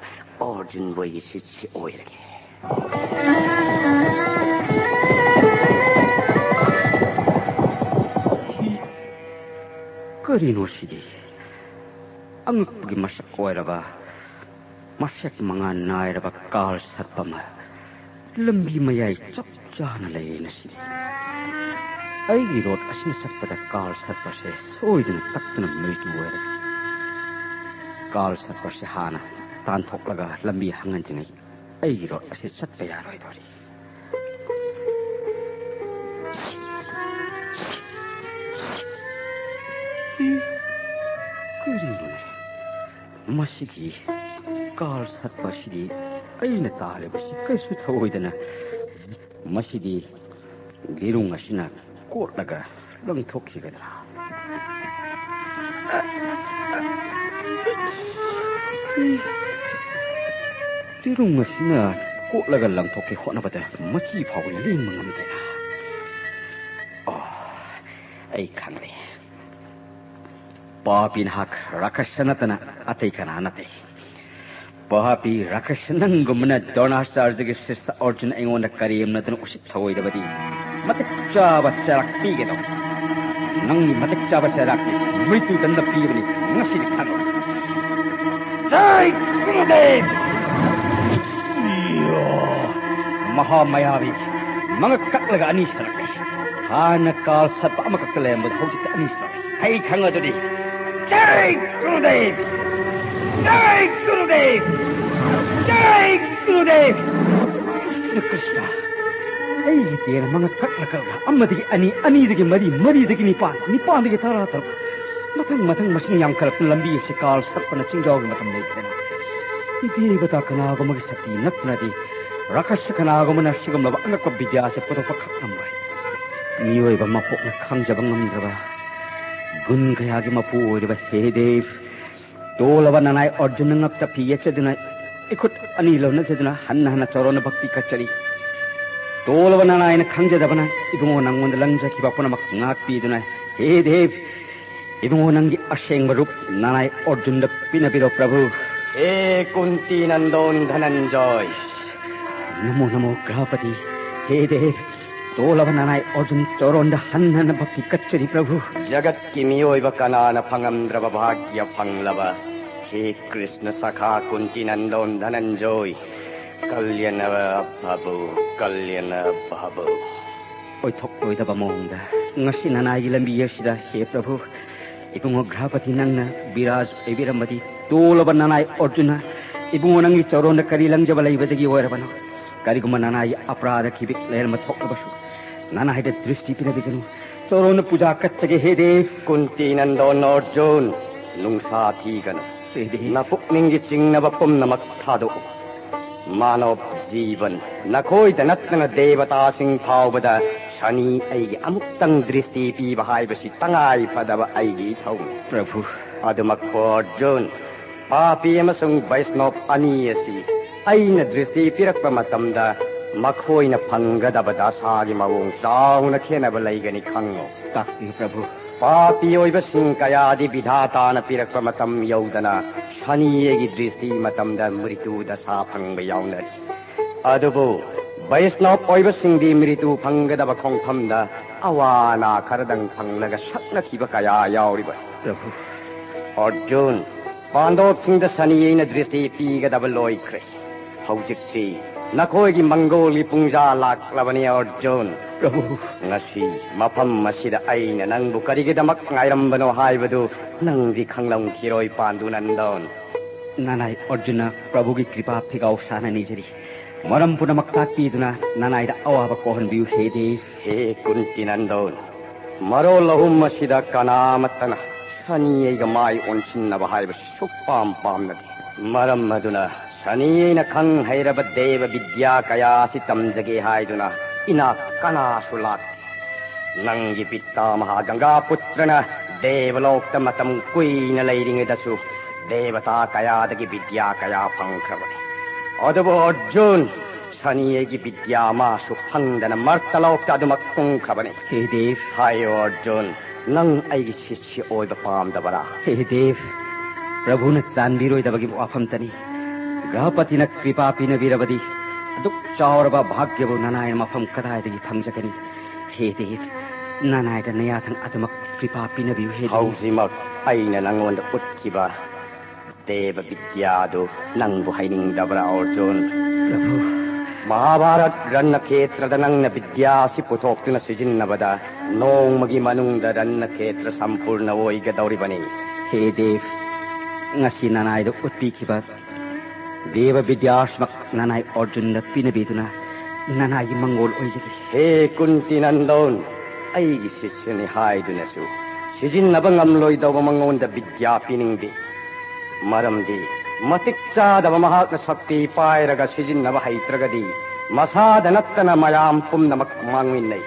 ꯑꯔꯖꯨꯟꯕꯨ ꯑꯩꯒꯤ ꯁꯤꯠꯁꯤ ꯑꯣꯏꯔꯒꯦ꯫ ꯀꯔꯤꯅꯣ ꯁꯤꯗꯤ? ꯑꯉꯛꯄꯒꯤ ꯃꯁꯛ ꯑꯣꯏꯔꯕ, ꯃꯁꯦꯛ ꯃꯉꯥ ꯅꯥꯏꯔꯕ ꯀꯥꯜ ꯁꯠꯄ ꯑꯃ ꯂꯝꯕꯤ ꯃꯌꯥꯏ ꯆꯞ ꯆꯥꯅ ꯂꯩꯔꯦꯅ ꯁꯤꯗꯤ꯫ ꯑꯩꯒꯤ ꯔꯣꯠ ꯑꯁꯤꯅ ꯆꯠꯄꯗ ꯀꯥꯜ ꯁꯠꯄꯁꯦ ꯁꯣꯏꯗꯅ ꯇꯛꯇꯨꯅ ꯃꯩꯇꯨ ꯑꯣꯏꯔꯦ꯫ ꯀꯥꯜ ꯁꯠꯄꯁꯦ ꯍꯥꯟꯅ ꯇꯥꯟꯊꯣꯛꯂꯒ ꯂꯝꯕꯤ ꯍꯥꯡꯍꯟꯗ꯭ꯔꯤꯉꯩ ꯑꯩꯒꯤ ꯔꯣꯠ ꯑꯁꯤ ꯆꯠꯄ ꯌꯥꯔꯣꯏꯗꯧꯔꯤ꯫ ꯀꯔꯤꯅꯣꯅꯦ? ꯃꯁꯤꯒꯤ ꯀꯥꯜ ꯁꯠꯄ ꯑꯁꯤꯗꯤ ꯑꯩꯅ ꯇꯥꯜꯂꯤꯕꯁꯤ ꯀꯩꯁꯨ ꯊꯧꯑꯣꯏꯗꯅ ꯃꯁꯤꯗꯤ ꯂꯤꯔꯨꯡ ꯑꯁꯤꯅ ꯀꯣꯠꯂꯒ ꯂꯪꯊꯣꯛꯈꯤꯒꯗ꯭ꯔꯥ? ꯂꯤꯔꯨꯡ ꯑꯁꯤꯅ ꯀꯣꯠꯂꯒ ꯂꯪꯊꯣꯛꯀꯦ ꯍꯣꯠꯅꯕꯗ ꯃꯆꯤ ꯐꯥꯎꯕ ꯂꯦꯡꯕ ꯉꯝꯗꯦꯅ꯫ ꯑꯣ, ꯑꯩ ꯈꯪꯂꯦ꯫ ꯄꯥꯄꯤ ꯅꯍꯥꯛ ꯔꯥꯀꯁ ꯅꯠꯇꯅ ꯑꯇꯩ ꯀꯅꯥ ꯅꯠꯇꯦ꯫ ꯄꯥꯄꯤ ꯔꯥꯀꯁ ꯅꯪꯒꯨꯝꯕꯅ ꯗ꯭ꯔꯣꯅꯥꯆꯥꯔꯖꯒꯤ ꯁꯤꯁ ꯑꯔꯖꯨꯟ ꯑꯩꯉꯣꯟꯗ ꯀꯔꯦꯝꯅꯗꯨꯅ ꯎꯁꯤꯠ ꯊꯑꯣꯏꯗꯕꯗꯤ ꯃꯇꯤꯛ ꯆꯥꯕ ꯆꯩꯔꯥꯛ ꯄꯤꯒꯗꯧ꯫ ꯅꯪꯒꯤ ꯃꯇꯤꯛ ꯆꯥꯕ ꯆꯩꯔꯥꯛꯇꯤ ꯃꯩꯇꯨ ꯇꯟꯅ ꯄꯤꯕꯅꯤ, ꯉꯁꯤꯗꯤ ꯈꯪꯉꯨ꯫ ꯖꯥꯏ ꯒꯨꯔꯨꯗꯦꯕ! ꯃꯍꯥꯃꯌꯥꯕꯤ, ꯃꯉꯛ ꯀꯛꯂꯒ ꯑꯅꯤ ꯁꯥꯔꯛꯂꯦ꯫ ꯍꯥꯟꯅ ꯀꯥꯜ ꯁꯠꯄ ꯑꯃꯈꯛꯇ ꯂꯩꯔꯝꯕꯗ ꯍꯧꯖꯤꯛꯇꯤ ꯑꯅꯤ ꯁꯥꯔꯛꯂꯦ꯫ ꯑꯩ ꯈꯪꯉꯗꯨꯗꯤ꯫ ꯖꯥꯏ ꯒꯨꯔꯨꯗꯦꯕ! ꯖꯥꯏ ꯒꯨꯔꯨꯗꯦꯕ! ꯖꯥꯏ ꯒꯨꯔꯨꯗꯦꯕ! ꯀ꯭ꯔꯤꯁꯅ, ꯀ꯭ꯔꯤꯁꯅ, ꯑꯩꯒꯤ ꯇꯦꯟ ꯃꯉꯛ ꯀꯛꯂ ꯀꯛꯂꯒ ꯑꯃꯗꯒꯤ ꯑꯅꯤ, ꯑꯅꯤꯗꯒꯤ ꯃꯔꯤ, ꯃꯔꯤꯗꯒꯤ ꯅꯤꯄꯥꯟ, ꯅꯤꯄꯥꯟꯗꯒꯤ ꯇꯔꯥ ꯇꯔꯨꯛ, ꯃꯊꯪ ꯃꯊꯪ ꯃꯁꯤꯡ ꯌꯥꯝꯈꯠꯂꯛꯄ ꯂꯝꯕꯤ ꯑꯁꯤ ꯀꯥꯜ ꯁꯠꯄꯅ ꯆꯤꯡꯖꯥꯎꯒꯤ ꯃꯇꯝ ꯂꯩꯈ꯭ꯔꯦꯅ꯫ ꯗꯦꯕꯇꯥ ꯀꯅꯥꯒꯨꯝꯕꯒꯤ ꯁꯛꯇꯤ ꯅꯠꯇꯅꯗꯤ ꯔꯥꯀꯁ ꯀꯅꯥꯒꯨꯝꯕꯅ ꯁꯤꯒꯨꯝꯂꯕ ꯑꯉꯛꯄ ꯕꯤꯗ꯭ꯌꯥꯁꯦ ꯄꯨꯊꯣꯛꯄ ꯈꯛ ꯉꯝꯂꯣꯏ꯫ ꯃꯤꯑꯣꯏꯕ ꯃꯄꯣꯛꯅ ꯈꯪꯖꯕ ꯉꯝꯗ꯭ꯔꯕ ꯒꯨꯟ ꯀꯌꯥꯒꯤ ꯃꯄꯨ ꯑꯣꯏꯔꯤꯕ ꯍꯦ ꯗꯦꯕ, ꯇꯣꯜꯂꯕ ꯅꯅꯥꯏ ꯑꯔꯖꯨꯟꯅ ꯉꯛꯇ ꯐꯤ ꯌꯦꯠꯆꯗꯨꯅ, ꯏꯈꯨꯠ ꯑꯅꯤ ꯂꯧꯅꯖꯗꯨꯅ ꯍꯟꯅ ꯍꯟꯅ ꯆꯔꯣꯟꯅ ꯚꯛꯇꯤ ꯀꯠꯆꯔꯤ꯫ ꯇꯣꯜꯂꯕ ꯅꯅꯥꯏꯅ ꯈꯪꯖꯗꯕꯅ ꯏꯕꯨꯡꯉꯣ ꯅꯪꯉꯣꯟꯗ ꯂꯪꯖꯈꯤꯕ ꯄꯨꯝꯅꯃꯛ ꯉꯥꯛꯄꯤꯗꯨꯅ, ꯍꯦ ꯗꯦꯕ, ꯏꯕꯨꯡꯉꯣ ꯅꯪꯒꯤ ꯑꯁꯦꯡꯕ ꯔꯨꯞ ꯅꯅꯥꯏ ꯑꯔꯖꯨꯟꯗ ꯄꯤꯅꯕꯤꯔꯣ ꯄ꯭ꯔꯚꯨ꯫ ꯍꯦ ꯀꯨꯟꯇꯤ ꯅꯟꯗꯣꯟ ꯙꯅꯟꯖꯣꯏ꯫ ꯅꯃꯣ ꯅꯃꯣ ꯒ꯭ꯔꯍꯄꯇꯤ꯫ ꯍꯦ ꯗꯦꯕ, ꯇꯣꯜꯂꯕ ꯅꯅꯥꯏ ꯑꯔꯖꯨꯟ ꯆꯔꯣꯟꯗ ꯍꯟꯅ ꯍꯟꯅ ꯚꯛꯇꯤ ꯀꯠꯆꯔꯤ ꯄ꯭ꯔꯚꯨ꯫ ꯖꯒꯠꯀꯤ ꯃꯤꯑꯣꯏꯕ ꯀꯅꯥꯅ ꯐꯪꯉꯝꯗ꯭ꯔꯕ ꯚꯥꯒ꯭ꯌ ꯐꯪꯂꯕ ꯍꯦ ꯀ꯭ꯔꯤꯁꯅ ꯁꯈꯥ ꯀꯨꯟꯇꯤ ꯅꯟꯗꯣꯟ ꯙꯅꯟꯖꯣꯏ, ꯀꯜꯌꯥꯅ ꯚꯕꯨ, ꯀꯜꯌꯥꯅ ꯚꯕꯨ꯫ ꯑꯣꯏꯊꯣꯛꯂꯣꯏꯗꯕ ꯃꯑꯣꯡꯗ ꯉꯁꯤ ꯅꯅꯥꯏꯒꯤ ꯂꯝꯕꯤ ꯑꯁꯤꯗ, ꯍꯦ ꯄ꯭ꯔꯚꯨ, ꯏꯕꯨꯡꯉꯣ ꯒ꯭ꯔꯍꯄꯇꯤ ꯅꯪꯅ ꯕꯤꯔꯥꯖ ꯑꯣꯏꯕꯤꯔꯝꯕꯗꯤ, ꯇꯣꯜꯂꯕ ꯅꯅꯥꯏ ꯑꯔꯖꯨꯅ ꯏꯕꯨꯡꯉꯣ ꯅꯪꯒꯤ ꯆꯔꯣꯟꯗ ꯀꯔꯤ ꯂꯪꯖꯕ ꯂꯩꯕꯗꯒꯤ ꯑꯣꯏꯔꯕꯅꯣ? ꯀꯔꯤꯒꯨꯝꯕ ꯅꯅꯥꯏꯒꯤ ꯑꯄꯔꯥꯙ ꯈꯤꯕꯤꯛ ꯂꯩꯔꯝꯕ ꯊꯣꯛꯂꯕꯁꯨ, ꯅꯅꯥꯏꯗ ꯗ꯭ꯔꯤꯁꯇꯤ ꯄꯤꯅꯕꯤꯒꯅꯨ꯫ ꯆꯔꯣꯟꯗ ꯄꯨꯖꯥ ꯀꯠꯆꯒꯦ ꯍꯦ ꯗꯦꯕ꯫ ꯀꯨꯟꯇꯤ ꯅꯟꯗꯣꯟ ꯑꯔꯖꯨꯟ, ꯅꯨꯡꯁꯥ ꯊꯤꯒꯅꯨ꯫ ꯍꯦ ꯗꯦꯕ꯫ ꯅꯄꯨꯛꯅꯤꯡꯒꯤ ꯆꯤꯡꯅꯕ ꯄꯨꯝꯅꯃꯛ ꯊꯥꯗꯣꯛꯎ꯫ ꯃꯥꯅꯕ ꯖꯤꯕꯟ, ꯅꯈꯣꯏꯗ ꯅꯠꯇꯅ ꯗꯦꯕꯇꯥꯁꯤꯡ ꯐꯥꯎꯕꯗ ꯁꯅꯤ ꯑꯩꯒꯤ ꯑꯃꯨꯛꯇꯪ ꯗ꯭ꯔꯤꯁꯇꯤ ꯄꯤꯕ ꯍꯥꯏꯕꯁꯤ ꯇꯉꯥꯏ ꯐꯗꯕ ꯑꯩꯒꯤ ꯏꯊꯧꯅꯤ꯫ ꯄ꯭ꯔꯚꯨ꯫ ꯑꯗꯨꯃꯛꯄꯨ ꯑꯔꯖꯨꯟ, ꯄꯥꯄꯤ ꯑꯃꯁꯨꯡ ꯕꯩꯁꯅꯣꯞ ꯑꯅꯤ ꯑꯁꯤ ꯑꯩꯅ ꯗ꯭ꯔꯤꯁꯇꯤ ꯄꯤꯔꯛꯄ ꯃꯇꯝꯗ ꯃꯈꯣꯏꯅ ꯐꯪꯒꯗꯕ ꯗꯁꯥꯒꯤ ꯃꯑꯣꯡ ꯆꯥꯎꯅ ꯈꯦꯠꯅꯕ ꯂꯩꯒꯅꯤ ꯈꯪꯉꯨ꯫ ꯇꯥꯛꯄꯤꯌꯨ ꯄ꯭ꯔꯚꯨ꯫ ꯄꯥꯄꯤ ꯑꯣꯏꯕꯁꯤꯡ ꯀꯌꯥꯗꯤ ꯕꯤꯙꯥꯇꯥꯅ ꯄꯤꯔꯛꯄ ꯃꯇꯝ ꯌꯧꯗꯅ ꯁꯅꯤ ꯑꯩꯒꯤ ꯗ꯭ꯔꯤꯁꯇꯤ ꯃꯇꯝꯗ ꯃ꯭ꯔꯤꯇꯨ ꯗꯁꯥ ꯐꯪꯕ ꯌꯥꯎꯅꯔꯤ꯫ ꯑꯗꯨꯕꯨ ꯕꯩꯁꯅꯣꯞ ꯑꯣꯏꯕꯁꯤꯡꯗꯤ ꯃ꯭ꯔꯤꯇꯨ ꯐꯪꯒꯗꯕ ꯈꯣꯡꯐꯝꯗ ꯑꯋꯥ ꯑꯅꯥ ꯈꯔꯗꯪ ꯐꯪꯂꯒ ꯁꯛꯅꯈꯤꯕ ꯀꯌꯥ ꯌꯥꯎꯔꯤꯕꯅꯤ꯫ ꯄ꯭ꯔꯚꯨ꯫ ꯑꯔꯖꯨꯟ, ꯄꯥꯟꯗꯣꯞꯁꯤꯡꯗ ꯁꯅꯤ ꯑꯩꯅ ꯗ꯭ꯔꯤꯁꯇꯤ ꯄꯤꯒꯗꯕ ꯂꯣꯏꯈ꯭ꯔꯦ꯫ ꯍꯧꯖꯤꯛꯇꯤ ꯅꯈꯣꯏꯒꯤ ꯃꯪꯒꯣꯜꯒꯤ ꯄꯨꯡꯖꯥ ꯂꯥꯛꯂꯕꯅꯤ ꯑꯔꯖꯨꯟ꯫ ꯄ꯭ꯔꯚꯨ꯫ ꯉꯁꯤ ꯃꯐꯝ ꯑꯁꯤꯗ ꯑꯩꯅ ꯅꯪꯕꯨ ꯀꯔꯤꯒꯤꯗꯃꯛ ꯉꯥꯏꯔꯝꯕꯅꯣ ꯍꯥꯏꯕꯗꯨ ꯅꯪꯗꯤ ꯈꯪꯂꯝꯈꯤꯔꯣꯏ ꯄꯥꯟꯗꯨ ꯅꯟꯗꯣꯟ꯫ ꯅꯅꯥꯏ ꯑꯔꯖꯨꯟꯅ ꯄ꯭ꯔꯚꯨꯒꯤ ꯀ꯭ꯔꯤꯄꯥ ꯐꯤꯒꯥꯎ ꯁꯥꯅ ꯅꯤꯖꯔꯤ꯫ ꯃꯔꯝ ꯄꯨꯝꯅꯃꯛ ꯇꯥꯛꯄꯤꯗꯨꯅ ꯅꯅꯥꯏꯗ ꯑꯋꯥꯕ ꯀꯣꯛꯍꯟꯕꯤꯌꯨ ꯍꯦ ꯗꯦꯕ꯫ ꯍꯦ ꯀꯨꯟꯇꯤ ꯅꯟꯗꯣꯟ, ꯃꯔꯣꯜ ꯑꯍꯨꯝ ꯑꯁꯤꯗ ꯀꯅꯥꯃꯠꯇꯅ ꯁꯅꯤ ꯑꯩꯒ ꯃꯥꯏ ꯑꯣꯟꯁꯤꯟꯅꯕ ꯍꯥꯏꯕꯁꯤ ꯁꯨꯛꯄꯥꯝ ꯄꯥꯝꯅꯗꯦ꯫ ꯃꯔꯝ ꯑꯗꯨꯅ ꯁꯅꯤ ꯑꯩꯅ ꯈꯪ ꯍꯩꯔꯕ ꯗꯦꯕ ꯕꯤꯗ꯭ꯌꯥ ꯀꯌꯥ ꯑꯁꯤ ꯇꯝꯖꯒꯦ ꯍꯥꯏꯗꯨꯅ ꯏꯅꯥꯛ ꯀꯅꯥꯁꯨ ꯂꯥꯛꯇꯦ꯫ ꯅꯪꯒꯤ ꯄꯤꯇꯥ ꯃꯍꯥ ꯒꯪꯒꯥ ꯄꯨꯇ꯭ꯔꯅ ꯗꯦꯕꯂꯣꯛꯇ ꯃꯇꯝ ꯀꯨꯏꯅ ꯂꯩꯔꯤꯉꯩꯗꯁꯨ ꯗꯦꯕꯇꯥ ꯀꯌꯥꯗꯒꯤ ꯕꯤꯗ꯭ꯌꯥ ꯀꯌꯥ ꯐꯪꯈ꯭ꯔꯕꯅꯤ꯫ ꯑꯗꯨꯕꯨ ꯑꯔꯖꯨꯟ, ꯁꯅꯤ ꯑꯩꯒꯤ ꯕꯤꯗ꯭ꯌꯥ ꯃꯥꯁꯨ ꯐꯪꯗꯅ ꯃꯔꯇꯂꯣꯛꯇ ꯑꯗꯨꯃꯛ ꯇꯨꯡꯈ꯭ꯔꯕꯅꯤ꯫ ꯍꯦ ꯗꯦꯕ꯫ ꯍꯥꯏꯌꯣ ꯑꯔꯖꯨꯟ, ꯅꯪ ꯑꯩꯒꯤ ꯁꯤꯁ꯭ꯌ ꯑꯣꯏꯕ ꯄꯥꯝꯗꯕꯔꯥ? ꯍꯦ ꯗꯦꯕ, ꯄ꯭ꯔꯚꯨꯅ ꯆꯥꯟꯕꯤꯔꯣꯏꯗꯕꯒꯤ ꯋꯥꯐꯝꯇꯅꯤ꯫ ꯒ꯭ꯔꯍꯄꯇꯤꯅ ꯀ꯭ꯔꯤꯄꯥ ꯄꯤꯅꯕꯤꯔꯕꯗꯤ ꯑꯗꯨꯛ ꯆꯥꯎꯔꯕ ꯚꯥꯒ꯭ꯌꯕꯨ ꯅꯅꯥꯏꯅ ꯃꯐꯝ ꯀꯗꯥꯏꯗꯒꯤ ꯐꯪꯖꯒꯅꯤ? ꯍꯦ ꯗꯦꯕ, ꯅꯅꯥꯏꯗ ꯅꯌꯥꯊꯪ ꯑꯗꯨꯃꯛ ꯀ꯭ꯔꯤꯄꯥ ꯄꯤꯅꯕꯤꯌꯨ ꯍꯦ ꯗꯦꯕ꯫ ꯍꯧꯖꯤꯛꯃꯛ ꯑꯩꯅ ꯅꯪꯉꯣꯟꯗ ꯎꯠꯈꯤꯕ ꯗꯦꯕ ꯕꯤꯗ꯭ꯌꯥꯗꯨ ꯅꯪꯕꯨ ꯍꯩꯅꯤꯡꯗꯕ꯭ꯔꯥ ꯑꯔꯖꯨꯟ? ꯄ꯭ꯔꯚꯨ꯫ ꯃꯍꯥꯚꯥꯔꯠ ꯔꯟꯅꯈꯦꯇ꯭ꯔꯗ ꯅꯪꯅ ꯕꯤꯗ꯭ꯌꯥ ꯑꯁꯤ ꯄꯨꯊꯣꯛꯇꯨꯅ ꯁꯤꯖꯤꯟꯅꯕꯗ ꯅꯣꯡꯃꯒꯤ ꯃꯅꯨꯡꯗ ꯔꯟꯅꯈꯦꯇ꯭ꯔ ꯁꯝꯄꯨꯔꯅ ꯑꯣꯏꯒꯗꯧꯔꯤꯕꯅꯤ꯫ ꯍꯦ ꯗꯦꯕ, ꯉꯁꯤ ꯅꯅꯥꯏꯗ ꯎꯠꯄꯤꯈꯤꯕ ꯗꯦꯕ ꯕꯤꯗ꯭ꯌꯥꯁꯤꯃꯛ ꯅꯅꯥꯏ ꯑꯔꯖꯨꯟꯗ ꯄꯤꯅꯕꯤꯗꯨꯅ ꯅꯅꯥꯏꯒꯤ ꯃꯪꯒꯣꯜ ꯑꯣꯏꯖꯒꯦ꯫ ꯍꯦ ꯀꯨꯟꯇꯤ ꯅꯟꯗꯣꯟ, ꯑꯩꯒꯤ ꯁꯤꯁ꯭ꯌꯅꯤ ꯍꯥꯏꯗꯨꯅꯁꯨ ꯁꯤꯖꯤꯟꯅꯕ ꯉꯝꯂꯣꯏꯗꯧꯕ ꯃꯉꯣꯟꯗ ꯕꯤꯗ꯭ꯌꯥ ꯄꯤꯅꯤꯡꯗꯦ꯫ ꯃꯔꯝꯗꯤ ꯃꯇꯤꯛ ꯆꯥꯗꯕ ꯃꯍꯥꯛꯅ ꯁꯛꯇꯤ ꯄꯥꯏꯔꯒ ꯁꯤꯖꯤꯟꯅꯕ ꯍꯩꯇ꯭ꯔꯒꯗꯤ ꯃꯁꯥꯗ ꯅꯠꯇꯅ ꯃꯌꯥꯝ ꯄꯨꯝꯅꯃꯛ ꯃꯥꯡꯃꯤꯟꯅꯩ꯫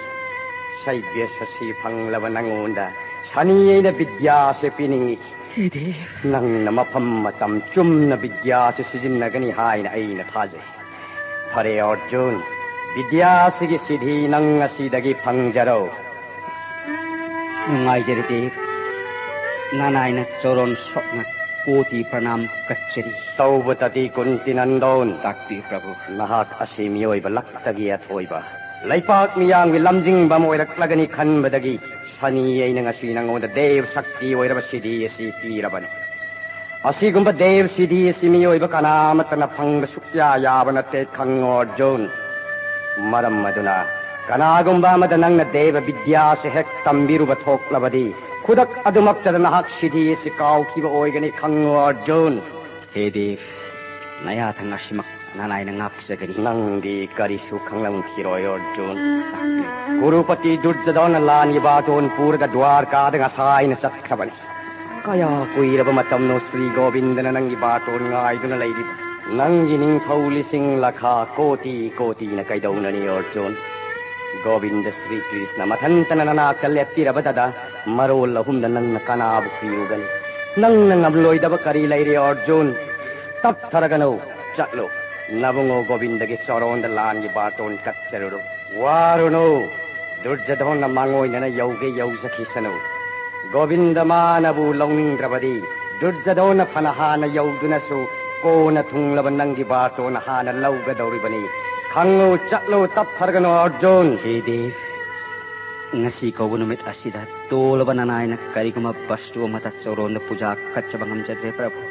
ꯁꯩꯕ꯭ꯌ ꯁꯁꯤ ꯐꯪꯂꯕ ꯅꯉꯣꯟꯗ ꯁꯅꯤ ꯑꯩꯅ ꯕꯤꯗ꯭ꯌꯥꯁꯦ ꯄꯤꯅꯤꯡꯏ꯫ ꯍꯦ ꯗꯦꯕ꯫ ꯅꯪꯅ ꯃꯐꯝ ꯃꯇꯝ ꯆꯨꯝꯅ ꯕꯤꯗ꯭ꯌꯥꯁꯦ ꯁꯤꯖꯤꯟꯅꯒꯅꯤ ꯍꯥꯏꯅ ꯑꯩꯅ ꯊꯥꯖꯩ꯫ ꯐꯔꯦ ꯑꯔꯖꯨꯟ, ꯕꯤꯗ꯭ꯌꯥꯁꯤꯒꯤ ꯁꯤꯙꯤ ꯅꯪ ꯉꯁꯤꯗꯒꯤ ꯐꯪꯖꯔꯣ꯫ ꯅꯨꯡꯉꯥꯏꯖꯔꯦ ꯗꯦꯕ꯫ ꯅꯅꯥꯏꯅ ꯆꯣꯔꯣꯟ ꯁꯣꯛꯅ ꯀꯣꯇꯤ ꯄ꯭ꯔꯅꯥꯝ ꯀꯠꯆꯔꯤ꯫ ꯇꯧꯕꯇꯗꯤ ꯀꯨꯟꯇꯤ ꯅꯟꯗꯣꯟ, ꯇꯥꯛꯄꯤꯌꯨ ꯄ꯭ꯔꯚꯨ꯫ ꯅꯍꯥꯛ ꯑꯁꯤ ꯃꯤꯑꯣꯏꯕ ꯂꯛꯇꯒꯤ ꯑꯊꯣꯏꯕ, ꯂꯩꯄꯥꯛ ꯃꯤꯌꯥꯝꯒꯤ ꯂꯝꯖꯤꯡꯕ ꯑꯃ ꯑꯣꯏꯔꯛꯂꯒꯅꯤ ꯈꯟꯕꯗꯒꯤ ꯁꯅꯤ ꯑꯩꯅ ꯉꯁꯤ ꯅꯉꯣꯟꯗ ꯗꯦꯕ ꯁꯛꯇꯤ ꯑꯣꯏꯔꯕ ꯁꯤꯙꯤ ꯑꯁꯤ ꯄꯤꯔꯕꯅꯤ꯫ ꯑꯁꯤꯒꯨꯝꯕ ꯗꯦꯕ ꯁꯤꯙꯤ ꯑꯁꯤ ꯃꯤꯑꯣꯏꯕ ꯀꯅꯥ ꯑꯃꯠꯇꯅ ꯐꯪꯕ ꯁꯨꯛꯌꯥ ꯌꯥꯕ ꯅꯠꯇꯦ, ꯈꯪꯉꯣ ꯑꯔꯖꯨꯟ꯫ ꯃꯔꯝ ꯑꯗꯨꯅ ꯀꯅꯥꯒꯨꯝꯕ ꯑꯃꯗ ꯅꯪꯅ ꯗꯦꯕ ꯕꯤꯗ꯭ꯌꯥꯁꯦ ꯍꯦꯛ ꯇꯝꯕꯤꯔꯨꯕ ꯊꯣꯛꯂꯕꯗꯤ ꯈꯨꯗꯛ ꯑꯗꯨꯃꯛꯇꯗ ꯅꯍꯥꯛ ꯁꯤꯙꯤ ꯑꯁꯤ ꯀꯥꯎꯈꯤꯕ ꯑꯣꯏꯒꯅꯤ, ꯈꯪꯉꯣ ꯑꯔꯖꯨꯟ꯫ ꯍꯦ ꯗꯦꯕ, ꯅꯌꯥꯊꯪ ꯑꯁꯤꯃꯛ ꯅꯅꯥꯏꯅ ꯉꯥꯛꯆꯒꯅꯤ꯫ ꯅꯪꯗꯤ ꯀꯔꯤꯁꯨ ꯈꯪꯂꯝꯈꯤꯔꯣꯏ ꯑꯔꯖꯨꯟ꯫ ꯀꯨꯔꯨꯄꯇꯤ ꯗꯨꯔꯖꯗꯣꯟꯅ ꯂꯥꯟꯒꯤ ꯕꯥꯇꯣꯟ ꯄꯨꯔꯒ ꯗ꯭ꯋꯥꯔꯀꯥꯗ ꯉꯁꯥꯏꯅ ꯆꯠꯈ꯭ꯔꯕꯅꯤ꯫ ꯀꯌꯥ ꯀꯨꯏꯔꯕ ꯃꯇꯝꯅꯣ ꯁ꯭ꯔꯤ ꯒꯣꯕꯤꯟꯗꯅ ꯅꯪꯒꯤ ꯕꯥꯔꯇꯣꯟ ꯉꯥꯏꯗꯨꯅ ꯂꯩꯔꯤꯕ? ꯅꯪꯒꯤ ꯅꯤꯡꯊꯧ ꯂꯤꯁꯤꯡ ꯂꯥꯈꯥ ꯀꯣꯇꯤ ꯀꯣꯇꯤꯅ ꯀꯩꯗꯧꯅꯅꯤ ꯑꯔꯖꯨꯟ? ꯒꯣꯕꯤꯟꯗ ꯁ꯭ꯔꯤ ꯀ꯭ꯔꯤꯁꯅ ꯃꯊꯟꯇꯅ ꯅꯅꯥꯛꯇ ꯂꯦꯞꯄꯤꯔꯕꯗꯗ ꯃꯔꯣꯜ ꯑꯍꯨꯝꯗ ꯅꯪꯅ ꯀꯅꯥꯕꯨ ꯄꯤꯔꯨꯒꯅꯤ? ꯅꯪꯅ ꯉꯝꯂꯣꯏꯗꯕ ꯀꯔꯤ ꯂꯩꯔꯦ ꯑꯔꯖꯨꯟ? ꯇꯞꯊꯔꯒꯅꯨ, ꯆꯠꯂꯨ꯫ ꯅꯕꯨꯡꯉꯣ ꯒꯣꯕꯤꯟꯗꯒꯤ ꯆꯣꯔꯣꯟꯗ ꯂꯥꯟꯒꯤ ꯕꯥꯔꯇꯣꯟ ꯀꯠꯆꯔꯨꯔꯣ꯫ ꯋꯥꯔꯨꯅꯨ, ꯗꯨꯔꯖꯙꯣꯟꯅ ꯃꯥꯡꯑꯣꯏꯅꯅ ꯌꯧꯒꯦ ꯌꯧꯖꯈꯤꯁꯅꯨ꯫ ꯒꯣꯕꯤꯟꯗ ꯃꯥꯅꯕꯨ ꯂꯧꯅꯤꯡꯗ꯭ꯔꯕꯗꯤ ꯗꯨꯔꯖꯙꯣꯟꯅ ꯐꯅ ꯍꯥꯟꯅ ꯌꯧꯗꯨꯅꯁꯨ ꯀꯣꯟꯅ ꯊꯨꯡꯂꯕ ꯅꯪꯒꯤ ꯕꯥꯔꯇꯣꯟ ꯍꯥꯟꯅ ꯂꯧꯒꯗꯧꯔꯤꯕꯅꯤ꯫ ꯈꯪꯂꯨ, ꯆꯠꯂꯨ, ꯇꯞꯊꯔꯒꯅꯨ ꯑꯔꯖꯨꯟ꯫ ꯍꯦ ꯗꯦꯕ, ꯉꯁꯤ ꯀꯧꯕ ꯅꯨꯃꯤꯠ ꯑꯁꯤꯗ ꯇꯣꯜꯂꯕ ꯅꯅꯥꯏꯅ ꯀꯔꯤꯒꯨꯝꯕ ꯕꯁꯇꯨ ꯑꯃꯠꯇ ꯆꯣꯔꯣꯟꯗ ꯄꯨꯖꯥ ꯀꯠꯆꯕ ꯉꯝꯖꯗ꯭ꯔꯦ ꯄ꯭ꯔꯚꯨ꯫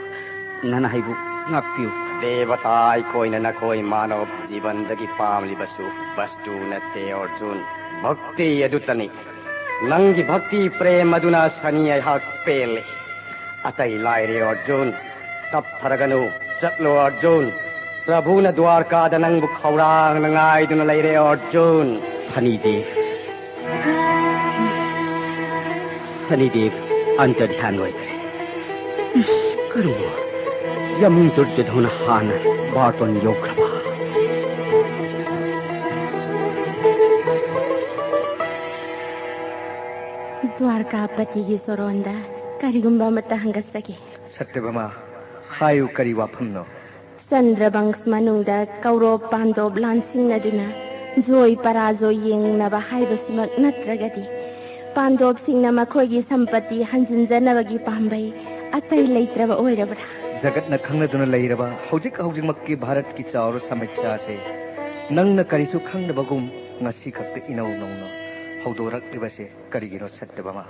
ꯅꯅꯥꯏꯕꯨ ꯉꯥꯛꯄꯤꯌꯨ꯫ ꯗꯦꯕꯇꯥ ꯑꯩꯈꯣꯏꯅ ꯅꯈꯣꯏ ꯃꯥꯅꯕ ꯖꯤꯕꯟꯗꯒꯤ ꯄꯥꯝꯂꯤꯕꯁꯨ ꯕꯁꯇꯨ ꯅꯠꯇꯦ ꯑꯔꯖꯨꯟ, ꯚꯛꯇꯤ ꯑꯗꯨꯇꯅꯤ꯫ ꯅꯪꯒꯤ ꯚꯛꯇꯤ ꯄ꯭ꯔꯦꯝ ꯑꯗꯨꯅ ꯁꯅꯤ ꯑꯩꯍꯥꯛ ꯄꯦꯜꯂꯦ꯫ ꯑꯇꯩ ꯂꯥꯏꯔꯦ ꯑꯔꯖꯨꯟ, ꯇꯞꯊꯔꯒꯅꯨ, ꯆꯠꯂꯣ ꯑꯔꯖꯨꯟ꯫ ꯄ꯭ꯔꯚꯨꯅ ꯗ꯭ꯋꯥꯔꯀꯥꯗ ꯅꯪꯕꯨ ꯈꯧꯔꯥꯡꯅ ꯉꯥꯏꯗꯨꯅ ꯂꯩꯔꯦ ꯑꯔꯖꯨꯟ꯫ ꯐꯅꯤꯗꯦꯕ, ꯁꯅꯤꯗꯦꯕ ꯑꯟꯇꯔꯙ꯭ꯌꯥꯟ ꯑꯣꯏꯈ꯭ꯔꯦ꯫ ꯏꯁ, ꯀꯔꯤꯅꯣ? ꯌꯥꯝ ꯗꯨꯔꯖꯣꯙꯅ ꯍꯥꯟꯅ ꯕꯥꯔꯇꯣꯟ ꯌꯧꯈ꯭ꯔꯕ? ꯗ꯭ꯋꯥꯔꯀꯥꯄꯇꯤꯒꯤ ꯁꯣꯔꯣꯟꯗ ꯀꯔꯤꯒꯨꯝꯕ ꯑꯃꯠꯇ ꯍꯪꯒꯠꯆꯒꯦ꯫ ꯁꯠꯇꯚꯥꯃꯥ, ꯍꯥꯏꯌꯨ, ꯀꯔꯤ ꯋꯥꯐꯝꯅꯣ? ꯆꯟꯗ꯭ꯔꯕꯪꯁ ꯃꯅꯨꯡꯗ ꯀꯧꯔꯣꯞ ꯄꯥꯟꯗꯣꯞ ꯂꯥꯟꯁꯤꯡꯅꯗꯨꯅ ꯖꯣꯏ ꯄꯔꯥꯖꯣꯏ ꯌꯦꯡꯅꯕ ꯍꯥꯏꯕꯁꯤꯃꯛ ꯅꯠꯇ꯭ꯔꯒꯗꯤ, ꯄꯥꯟꯗꯣꯞꯁꯤꯡꯅ ꯃꯈꯣꯏꯒꯤ ꯁꯝꯄꯇꯤ ꯍꯟꯖꯤꯟꯖꯅꯕꯒꯤ ꯄꯥꯝꯕꯩ ꯑꯇꯩ ꯂꯩꯇ꯭ꯔꯕ ꯑꯣꯏꯔꯕ꯭ꯔꯥ? ꯖꯒꯠꯅ ꯈꯪꯅꯗꯨꯅ ꯂꯩꯔꯕ ꯍꯧꯖꯤꯛ ꯍꯧꯖꯤꯛꯃꯛꯀꯤ ꯚꯥꯔꯠꯀꯤ ꯆꯥꯎꯔ ꯁꯃꯤꯛꯁꯥꯁꯦ ꯅꯪꯅ ꯀꯔꯤꯁꯨ ꯈꯪꯗꯕꯒꯨꯝ ꯉꯁꯤ ꯈꯛꯇ ꯏꯅꯧ ꯅꯧꯅ ꯍꯧꯗꯣꯔꯛꯂꯤꯕꯁꯦ ꯀꯔꯤꯒꯤꯅꯣ ꯁꯠꯇꯚꯥꯃꯥ?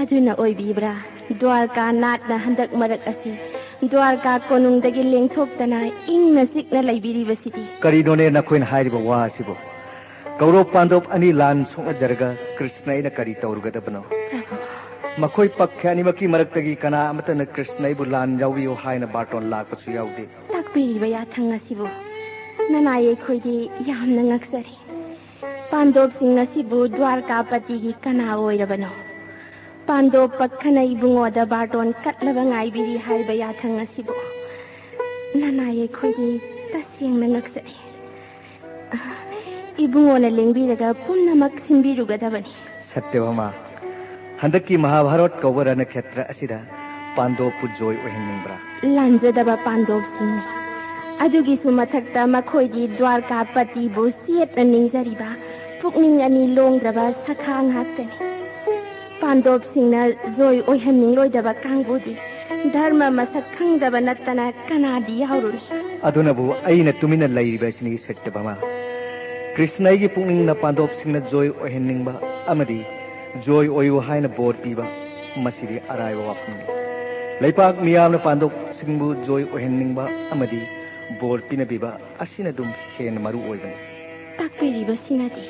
ꯑꯗꯨꯅ ꯑꯣꯏꯕꯤꯕ꯭ꯔꯥ? ꯗ꯭ꯋꯥꯔꯀꯥ ꯅꯥꯠꯅ ꯍꯟꯗꯛ ꯃꯔꯛ ꯑꯁꯤ ꯗ꯭ꯋꯥꯔꯀꯥ ꯀꯣꯅꯨꯡꯗꯒꯤ ꯂꯦꯡꯊꯣꯛꯇꯅ ꯏꯪꯅ ꯆꯤꯛꯅ ꯂꯩꯕꯤꯔꯤꯕꯁꯤꯗꯤ? ꯀꯔꯤꯅꯣꯅꯦ ꯅꯈꯣꯏꯅ ꯍꯥꯏꯔꯤꯕ ꯋꯥ ꯑꯁꯤꯕꯨ? ꯀꯧꯔꯣꯞ ꯄꯥꯟꯗꯣꯞ ꯑꯅꯤ ꯂꯥꯟ ꯁꯣꯛꯅꯖꯔꯒ ꯀ꯭ꯔꯤꯁꯅ ꯑꯩꯅ ꯀꯔꯤ ꯇꯧꯔꯨꯒꯗꯕꯅꯣ? ꯄ꯭ꯔꯚꯨ꯫ ꯃꯈꯣꯏ ꯄꯛꯈ꯭ꯌ ꯑꯅꯤꯃꯛꯀꯤ ꯃꯔꯛꯇꯒꯤ ꯀꯅꯥ ꯑꯃꯠꯇꯅ ꯀ꯭ꯔꯤꯁꯅ ꯑꯩꯕꯨ ꯂꯥꯟ ꯌꯥꯎꯕꯤꯌꯨ ꯍꯥꯏꯅ ꯕꯥꯔꯇꯣꯟ ꯂꯥꯛꯄꯁꯨ ꯌꯥꯎꯗꯦ꯫ ꯇꯥꯛꯄꯤꯔꯤꯕ ꯌꯥꯊꯪ ꯑꯁꯤꯕꯨ ꯅꯅꯥꯏ ꯑꯩꯈꯣꯏꯗꯤ ꯌꯥꯝꯅ ꯉꯛꯆꯔꯤ꯫ ꯄꯥꯟꯗꯣꯞꯁꯤꯡ ꯑꯁꯤꯕꯨ ꯗ꯭ꯋꯥꯔꯀꯥꯄꯇꯤꯒꯤ ꯀꯅꯥ ꯑꯣꯏꯔꯕꯅꯣ? ꯄꯥꯟꯗꯣꯞ ꯄꯛꯈꯅ ꯏꯕꯨꯡꯉꯣꯗ ꯕꯥꯔꯇꯣꯟ ꯀꯠꯂꯕ ꯉꯥꯏꯕꯤꯔꯤ ꯍꯥꯏꯕ ꯌꯥꯊꯪ ꯑꯁꯤꯕꯨ ꯅꯅꯥꯏ ꯑꯩꯈꯣꯏꯗꯤ ꯇꯁꯦꯡꯅ ꯉꯛꯆꯩ꯫ ꯏꯕꯨꯡꯉꯣꯅ ꯂꯦꯡꯕꯤꯔꯒ ꯄꯨꯝꯅꯃꯛ ꯁꯤꯟꯕꯤꯔꯨꯒꯗꯕꯅꯤ꯫ ꯁꯠꯌꯚꯥꯃꯥ, ꯍꯟꯗꯛꯀꯤ ꯃꯍꯥꯚꯥꯔꯠ ꯀꯧꯕ ꯔꯅꯈꯦꯇ꯭ꯔ ꯑꯁꯤꯗ ꯄꯥꯟꯗꯣꯞꯄꯨ ꯖꯣꯏ ꯑꯣꯏꯍꯟꯅꯤꯡꯕ꯭ꯔꯥ? ꯂꯥꯟꯖꯗꯕ ꯄꯥꯟꯗꯣꯞꯁꯤꯡꯅꯤ꯫ ꯑꯗꯨꯒꯤꯁꯨ ꯃꯊꯛꯇ ꯃꯈꯣꯏꯗꯤ ꯗ꯭ꯋꯥꯔꯀꯥꯄꯇꯤꯕꯨ ꯆꯦꯠꯅ ꯅꯤꯡꯖꯔꯤꯕ ꯄꯨꯛꯅꯤꯡ ꯑꯅꯤ ꯂꯣꯡꯗ꯭ꯔꯕ ꯁꯈꯥ ꯉꯥꯛꯇꯅꯤ꯫ ꯄꯥꯟꯗꯣꯞꯁꯤꯡꯅ ꯖꯣꯏ ꯑꯣꯏꯍꯟꯅꯤꯡꯂꯣꯏꯗꯕ ꯀꯥꯡꯕꯨꯗꯤ ꯙꯔꯃ ꯃꯁꯛ ꯈꯪꯗꯕ ꯅꯠꯇꯅ ꯀꯅꯥꯗꯤ ꯌꯥꯎꯔꯨꯅꯤ? ꯑꯗꯨꯅꯕꯨ ꯑꯩꯅ ꯇꯨꯃꯤꯟꯅ ꯂꯩꯔꯤꯕ ꯑꯁꯤꯅꯤ, ꯁꯠꯌꯚꯥꯃꯥ꯫ ꯀ꯭ꯔꯤꯁꯅ ꯑꯩꯒꯤ ꯄꯨꯛꯅꯤꯡꯅ ꯄꯥꯟꯗꯣꯞꯁꯤꯡꯅ ꯖꯣꯏ ꯑꯣꯏꯍꯟꯅꯤꯡꯕ ꯑꯃꯗꯤ ꯖꯣꯏ ꯑꯣꯏꯌꯨ ꯍꯥꯏꯅ ꯕꯣꯔ ꯄꯤꯕ, ꯃꯁꯤꯗꯤ ꯑꯔꯥꯏꯕ ꯋꯥꯐꯝꯅꯤ꯫ ꯂꯩꯄꯥꯛ ꯃꯤꯌꯥꯝꯅ ꯄꯥꯟꯗꯣꯞꯁꯤꯡꯕꯨ ꯖꯣꯏ ꯑꯣꯏꯍꯟꯅꯤꯡꯕ ꯑꯃꯗꯤ ꯕꯣꯔ ꯄꯤꯅꯕꯤꯕ ꯑꯁꯤꯅ ꯑꯗꯨꯝ ꯍꯦꯟꯅ ꯃꯔꯨ ꯑꯣꯏꯕꯅꯤ꯫ ꯇꯥꯛꯄꯤꯔꯤꯕꯁꯤꯅꯗꯤ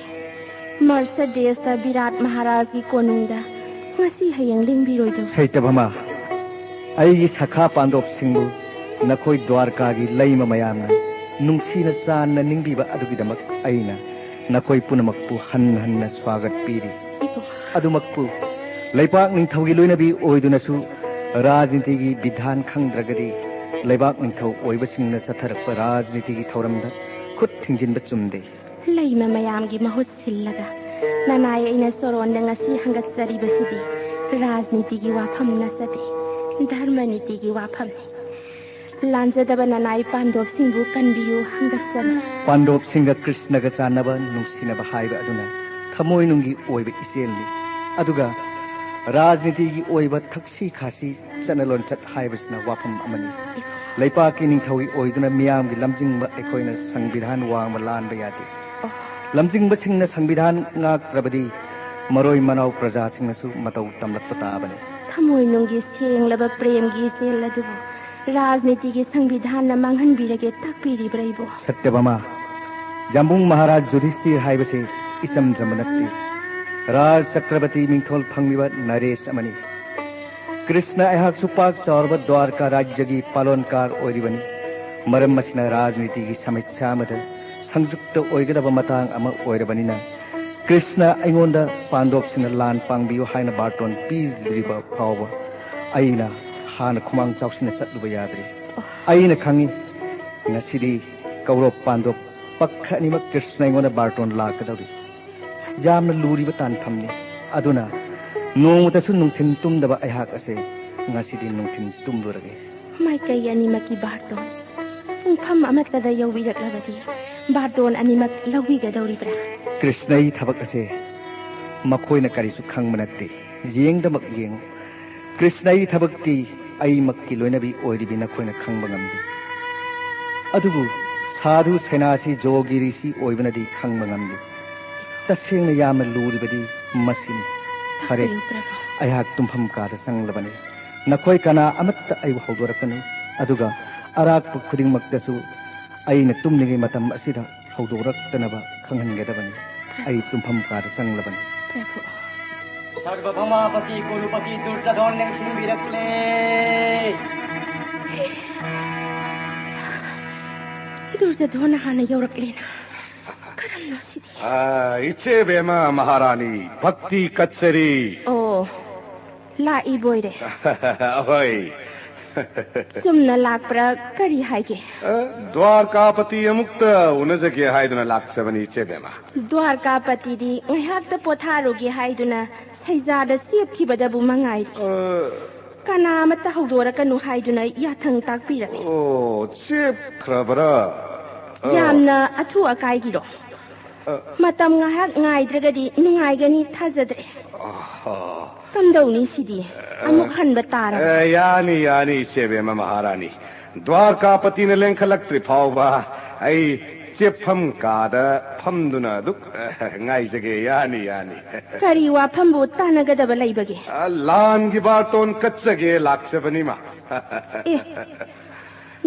ꯃꯔꯁꯗꯦꯁꯇ ꯕꯤꯔꯥꯠ ꯃꯍꯥꯔꯥꯖꯒꯤ ꯀꯣꯅꯨꯡꯗ ꯉꯁꯤ ꯍꯌꯦꯡ ꯂꯦꯡꯕꯤꯔꯣꯏꯗꯧꯔꯤ꯫ ꯁꯩꯇꯚꯃꯥ, ꯑꯩꯒꯤ ꯁꯈꯥ ꯄꯥꯟꯗꯣꯞꯁꯤꯡꯕꯨ ꯅꯈꯣꯏ ꯗ꯭ꯋꯥꯔꯀꯥꯒꯤ ꯂꯩꯃ ꯃꯌꯥꯝꯅ ꯅꯨꯡꯁꯤꯅ ꯆꯥꯟꯅ ꯅꯤꯡꯕꯤꯕ ꯑꯗꯨꯒꯤꯗꯃꯛ ꯑꯩꯅ ꯅꯈꯣꯏ ꯄꯨꯝꯅꯃꯛꯄꯨ ꯍꯟꯅ ꯍꯟꯅ ꯁ꯭ꯋꯥꯒꯠ ꯄꯤꯔꯤ꯫ ꯏꯕꯨꯡ꯫ ꯑꯗꯨꯃꯛꯄꯨ ꯂꯩꯄꯥꯛ ꯅꯤꯡꯊꯧꯒꯤ ꯂꯣꯏꯅꯕꯤ ꯑꯣꯏꯗꯨꯅꯁꯨ ꯔꯥꯖꯅꯤꯇꯤꯒꯤ ꯕꯤꯙꯥꯟ ꯈꯪꯗ꯭ꯔꯒꯗꯤ ꯂꯩꯕꯥꯛ ꯅꯤꯡꯊꯧ ꯑꯣꯏꯕꯁꯤꯡꯅ ꯆꯠꯊꯔꯛꯄ ꯔꯥꯖꯅꯤꯇꯤꯒꯤ ꯊꯧꯔꯝꯗ ꯈꯨꯠ ꯊꯤꯡꯖꯤꯟꯕ ꯆꯨꯝꯗꯦ꯫ ꯂꯩꯃ ꯃꯌꯥꯝꯒꯤ ꯃꯍꯨꯠ ꯁꯤꯜꯂꯒ ꯅꯅꯥꯏ ꯑꯩꯅ ꯁꯣꯔꯣꯟꯗ ꯉꯁꯤ ꯍꯪꯒꯠꯆꯔꯤꯕꯁꯤꯗꯤ ꯔꯥꯖꯅꯤꯇꯤꯒꯤ ꯋꯥꯐꯝ ꯅꯠꯆꯗꯦ, ꯙꯔꯃ ꯅꯤꯇꯤꯒꯤ ꯋꯥꯐꯝꯅꯤ꯫ ꯂꯥꯟꯖꯗꯕ ꯅꯅꯥꯏ ꯄꯥꯟꯗꯣꯞꯁꯤꯡꯕꯨ ꯀꯟꯕꯤꯌꯨ ꯍꯪꯒꯠꯆꯔꯤ꯫ ꯄꯥꯟꯗꯣꯞꯁꯤꯡꯒ ꯀ꯭ꯔꯤꯁꯅꯒ ꯆꯥꯟꯅꯕ ꯅꯨꯡꯁꯤꯅꯕ ꯍꯥꯏꯕ ꯑꯗꯨꯅ ꯊꯃꯣꯏꯅꯨꯡꯒꯤ ꯑꯣꯏꯕ ꯏꯆꯦꯜꯅꯤ꯫ ꯑꯗꯨꯒ ꯔꯥꯖꯅꯤꯇꯤꯒꯤ ꯑꯣꯏꯕ ꯊꯛꯁꯤ ꯈꯥꯁꯤ ꯆꯠꯅ ꯂꯣꯟꯆꯠ ꯍꯥꯏꯕꯁꯤꯅ ꯋꯥꯐꯝ ꯑꯃꯅꯤ꯫ ꯂꯩꯄꯥꯛꯀꯤ ꯅꯤꯡꯊꯧꯒꯤ ꯑꯣꯏꯗꯨꯅ ꯃꯤꯌꯥꯝꯒꯤ ꯂꯝꯖꯤꯡꯕ ꯑꯩꯈꯣꯏꯅ ꯁꯪꯕꯤꯙꯥꯟ ꯋꯥꯡꯃ ꯂꯥꯟꯕ ꯌꯥꯗꯦ꯫ ꯂꯝꯖꯤꯡꯕꯁꯤꯡꯅ ꯁꯪꯕꯤꯙꯥꯟ ꯉꯥꯛꯇ꯭ꯔꯕꯗꯤ ꯃꯔꯣꯏ ꯃꯅꯥꯎ ꯄ꯭ꯔꯖꯥꯁꯤꯡꯅꯁꯨ ꯃꯇꯧ ꯇꯝꯂꯛꯄ ꯇꯥꯕꯅꯤ꯫ ꯊꯃꯣꯏꯅꯨꯡꯒꯤ ꯁꯦꯡꯂꯕ ꯄ꯭ꯔꯦꯝꯒꯤ ꯏꯆꯦꯜ ꯑꯗꯨꯕꯨ ꯔꯥꯖꯅꯤꯇꯤꯒꯤ ꯁꯪꯕꯤꯙꯥꯟꯅ ꯃꯥꯡꯍꯟꯕꯤꯔꯒꯦ ꯇꯥꯛꯄꯤꯔꯤꯕ꯭ꯔꯥ ꯏꯕꯣ? ꯁꯠꯌꯚꯥꯃꯥ, ꯖꯥꯝꯕꯨꯡ ꯃꯍꯥꯔꯥꯖ ꯌꯨꯙꯤꯁꯇꯤꯔ ꯍꯥꯏꯕꯁꯤ ꯏꯆꯝ ꯆꯝꯕ ꯅꯠꯇꯦ꯫ ꯔꯥꯖ ꯆꯀ꯭ꯔꯕꯔꯇꯤ ꯃꯤꯡꯊꯣꯜ ꯐꯪꯂꯤꯕ ꯅꯔꯦꯁ ꯑꯃꯅꯤ꯫ ꯀ꯭ꯔꯤꯁꯅ ꯑꯩꯍꯥꯛꯁꯨ ꯄꯥꯛ ꯆꯥꯎꯔꯕ ꯗ꯭ꯋꯥꯔꯀꯥ ꯔꯥꯖ꯭ꯌꯒꯤ ꯄꯥꯂꯣꯟꯀꯥꯔ ꯑꯣꯏꯔꯤꯕꯅꯤ꯫ ꯃꯔꯝ ꯑꯁꯤꯅ ꯔꯥꯖꯅꯤꯇꯤꯒꯤ ꯁꯃꯤꯠꯁꯥ ꯑꯃꯗ ꯁꯪꯖꯨꯛꯇ ꯑꯣꯏꯒꯗꯕ ꯃꯇꯥꯡ ꯑꯃ ꯑꯣꯏꯔꯕꯅꯤꯅ ꯀ꯭ꯔꯤꯁꯅ ꯑꯩꯉꯣꯟꯗ ꯄꯥꯟꯗꯣꯞꯁꯤꯡꯅ ꯂꯥꯟ ꯄꯥꯡꯕꯤꯌꯨ ꯍꯥꯏꯅ ꯕꯥꯔꯇꯣꯟ ꯄꯤꯗ꯭ꯔꯤꯕ ꯐꯥꯎꯕ ꯑꯩꯅ ꯍꯥꯟꯅ ꯈꯨꯃꯥꯡ ꯆꯥꯎꯁꯤꯟꯅ ꯆꯠꯂꯨꯕ ꯌꯥꯗ꯭ꯔꯤ꯫ ꯑꯩꯅ ꯈꯪꯏ, ꯉꯁꯤꯗꯤ ꯀꯧꯔꯕ ꯄꯥꯟꯗꯣꯞ ꯄꯛꯈ ꯑꯅꯤꯃꯛ ꯀ꯭ꯔꯤꯁꯅ ꯑꯩꯉꯣꯟꯗ ꯕꯥꯔꯇꯣꯟ ꯂꯥꯛꯀꯗꯧꯔꯤ꯫ ꯌꯥꯝꯅ ꯂꯨꯔꯤꯕ ꯇꯥꯟꯐꯝꯅꯤ꯫ ꯑꯗꯨꯅ ꯅꯣꯡꯃꯇꯁꯨ ꯅꯨꯡꯊꯤꯜ ꯇꯨꯝꯗꯕ ꯑꯩꯍꯥꯛ ꯑꯁꯦ ꯉꯁꯤꯗꯤ ꯅꯨꯡꯊꯤꯜ ꯇꯨꯝꯂꯨꯔꯒꯦ꯫ ꯃꯥꯏꯀꯩ ꯑꯅꯤꯃꯛꯀꯤ ꯕꯥꯔꯇꯣꯟ ꯄꯨꯡꯐꯝ ꯑꯃꯠꯇꯗ ꯌꯧꯕꯤꯔꯛꯂꯕꯗꯤ ꯕꯥꯔꯇꯣꯟ ꯑꯅꯤꯃꯛ ꯂꯧꯕꯤꯒꯗꯧꯔꯤꯕ꯭ꯔꯥ? ꯀ꯭ꯔꯤꯁꯅꯒꯤ ꯊꯕꯛ ꯑꯁꯦ ꯃꯈꯣꯏꯅ ꯀꯔꯤꯁꯨ ꯈꯪꯕ ꯅꯠꯇꯦ꯫ ꯌꯦꯡꯗꯃꯛ ꯌꯦꯡꯉꯨ꯫ ꯀ꯭ꯔꯤꯁꯅꯒꯤ ꯊꯕꯛꯇꯤ ꯑꯩꯃꯛꯀꯤ ꯂꯣꯏꯅꯕꯤ ꯑꯣꯏꯔꯤꯕꯤ ꯅꯈꯣꯏꯅ ꯈꯪꯕ ꯉꯝꯗꯦ꯫ ꯑꯗꯨꯕꯨ ꯁꯥꯙꯨ ꯁꯦꯅꯥꯁꯤ ꯖꯣꯒꯤ ꯔꯤꯁꯤ ꯑꯣꯏꯕꯅꯗꯤ ꯈꯪꯕ ꯉꯝꯗꯦ꯫ ꯇꯁꯦꯡꯅ ꯌꯥꯝꯅ ꯂꯨꯔꯤꯕꯗꯤ ꯃꯁꯤꯅꯤ꯫ ꯐꯔꯦ, ꯇꯥꯛꯄꯤꯌꯨ, ꯄ꯭ꯔꯚꯨ꯫ ꯑꯩꯍꯥꯛ ꯇꯨꯝꯐꯝ ꯀꯥꯗ ꯆꯪꯂꯕꯅꯤ꯫ ꯅꯈꯣꯏ ꯀꯅꯥ ꯑꯃꯠꯇ ꯑꯩꯕꯨ ꯍꯧꯗꯣꯔꯛꯀꯅꯨ꯫ ꯑꯗꯨꯒ ꯑꯔꯥꯛꯄ ꯈꯨꯗꯤꯡꯃꯛꯇꯁꯨ ꯑꯩꯅ ꯇꯨꯝꯂꯤꯉꯩ ꯃꯇꯝ ꯑꯁꯤꯗ ꯍꯧꯗꯣꯔꯛꯇꯅꯕ ꯈꯪꯍꯟꯒꯗꯕꯅꯤ꯫ ꯑꯩ ꯇꯨꯝꯐꯝ ꯀꯥꯗ ꯆꯪꯂꯕꯅꯤ꯫ ꯄ꯭ꯔꯚꯨ꯫ ꯁꯔꯕꯚꯧꯃꯥꯄꯇꯤ ꯀꯨꯔꯨꯄꯇꯤ ꯗꯨꯔꯖꯙꯣꯟ ꯅꯤꯡꯁꯤꯡꯕꯤꯔꯛꯂꯦ꯫ ꯗꯨꯔꯖꯙꯣꯟ ꯍꯥꯟꯅ ꯌꯧꯔꯛꯂꯦꯅ꯫ ꯀꯔꯝꯅꯣ ꯁꯤꯗꯤ? ꯑ, ꯏꯆꯦ ꯕꯦꯝꯃ ꯃꯍꯥꯔꯥꯅꯤ, ꯚꯛꯇꯤ ꯀꯠꯆꯔꯤ꯫ ꯑꯣ, ꯂꯥꯛꯏꯕꯣꯏꯔꯦ꯫ ꯍꯣꯏ꯫ ꯆꯨꯝꯅ ꯂꯥꯛꯄ꯭ꯔꯥ? ꯀꯔꯤ ꯍꯥꯏꯒꯦ? ꯑ, ꯗ꯭ꯋꯥꯔꯀꯥꯄꯇꯤ ꯑꯃꯨꯛꯇ ꯎꯅꯖꯒꯦ ꯍꯥꯏꯗꯨꯅ ꯂꯥꯛꯆꯕꯅꯤ, ꯏꯆꯦ ꯕꯦꯝꯃ꯫ ꯗ꯭ꯋꯥꯔꯀꯥꯄꯇꯤꯗꯤ ꯉꯥꯏꯍꯥꯛꯇ ꯄꯣꯊꯥꯔꯨꯒꯦ ꯍꯥꯏꯗꯨꯅ ꯁꯩꯖꯥꯗ ꯆꯦꯞꯈꯤꯕꯗꯕꯨ ꯃꯉꯥꯏꯔꯦ꯫ ꯑ, ꯀꯅꯥ ꯑꯃꯠꯇ ꯍꯧꯗꯣꯔꯛꯀꯅꯨ ꯍꯥꯏꯗꯨꯅ ꯌꯥꯊꯪ ꯇꯥꯛꯄꯤꯔꯝꯃꯤ꯫ ꯑꯣ, ꯆꯦꯞꯈ꯭ꯔꯕꯔꯥ? ꯑ꯫ ꯌꯥꯝꯅ ꯑꯊꯨ ꯑꯀꯥꯏꯒꯤꯔꯣ? ꯑ꯫ ꯃꯇꯝ ꯉꯥꯏꯍꯥꯛ ꯉꯥꯏꯗ꯭ꯔꯒꯗꯤ ꯅꯨꯡꯉꯥꯏꯒꯅꯤ ꯊꯥꯖꯗ꯭ꯔꯦ꯫ ꯑꯍꯥ꯫ ꯀꯝꯗꯧꯅꯤ ꯁꯤꯗꯤ? ꯑꯃꯨꯛ ꯍꯟꯕ ꯇꯥꯔꯕ? ꯑ, ꯌꯥꯅꯤ, ꯌꯥꯅꯤ, ꯏꯆꯦ ꯕꯦꯝꯃ ꯃꯍꯥꯔꯥꯅꯤ꯫ ꯗ꯭ꯋꯥꯔꯀꯥꯄꯇꯤꯅ ꯂꯦꯡꯈꯠꯂꯛꯇ꯭ꯔꯤ ꯐꯥꯎꯕ ꯑꯩ ꯆꯦꯞꯐꯝ ꯀꯥꯗ ꯐꯝꯗꯨꯅ ꯑꯗꯨꯛ, ꯑ, ꯉꯥꯏꯖꯒꯦ꯫ ꯌꯥꯅꯤ, ꯌꯥꯅꯤ꯫ ꯀꯔꯤ ꯋꯥꯐꯝꯕꯨ ꯇꯥꯟꯅꯒꯗꯕ ꯂꯩꯕꯒꯦ? ꯑ, ꯂꯥꯟꯒꯤ ꯕꯥꯔꯇꯣꯟ ꯀꯠꯆꯒꯦ ꯂꯥꯛꯆꯕꯅꯤꯃ꯫ ꯑꯦ,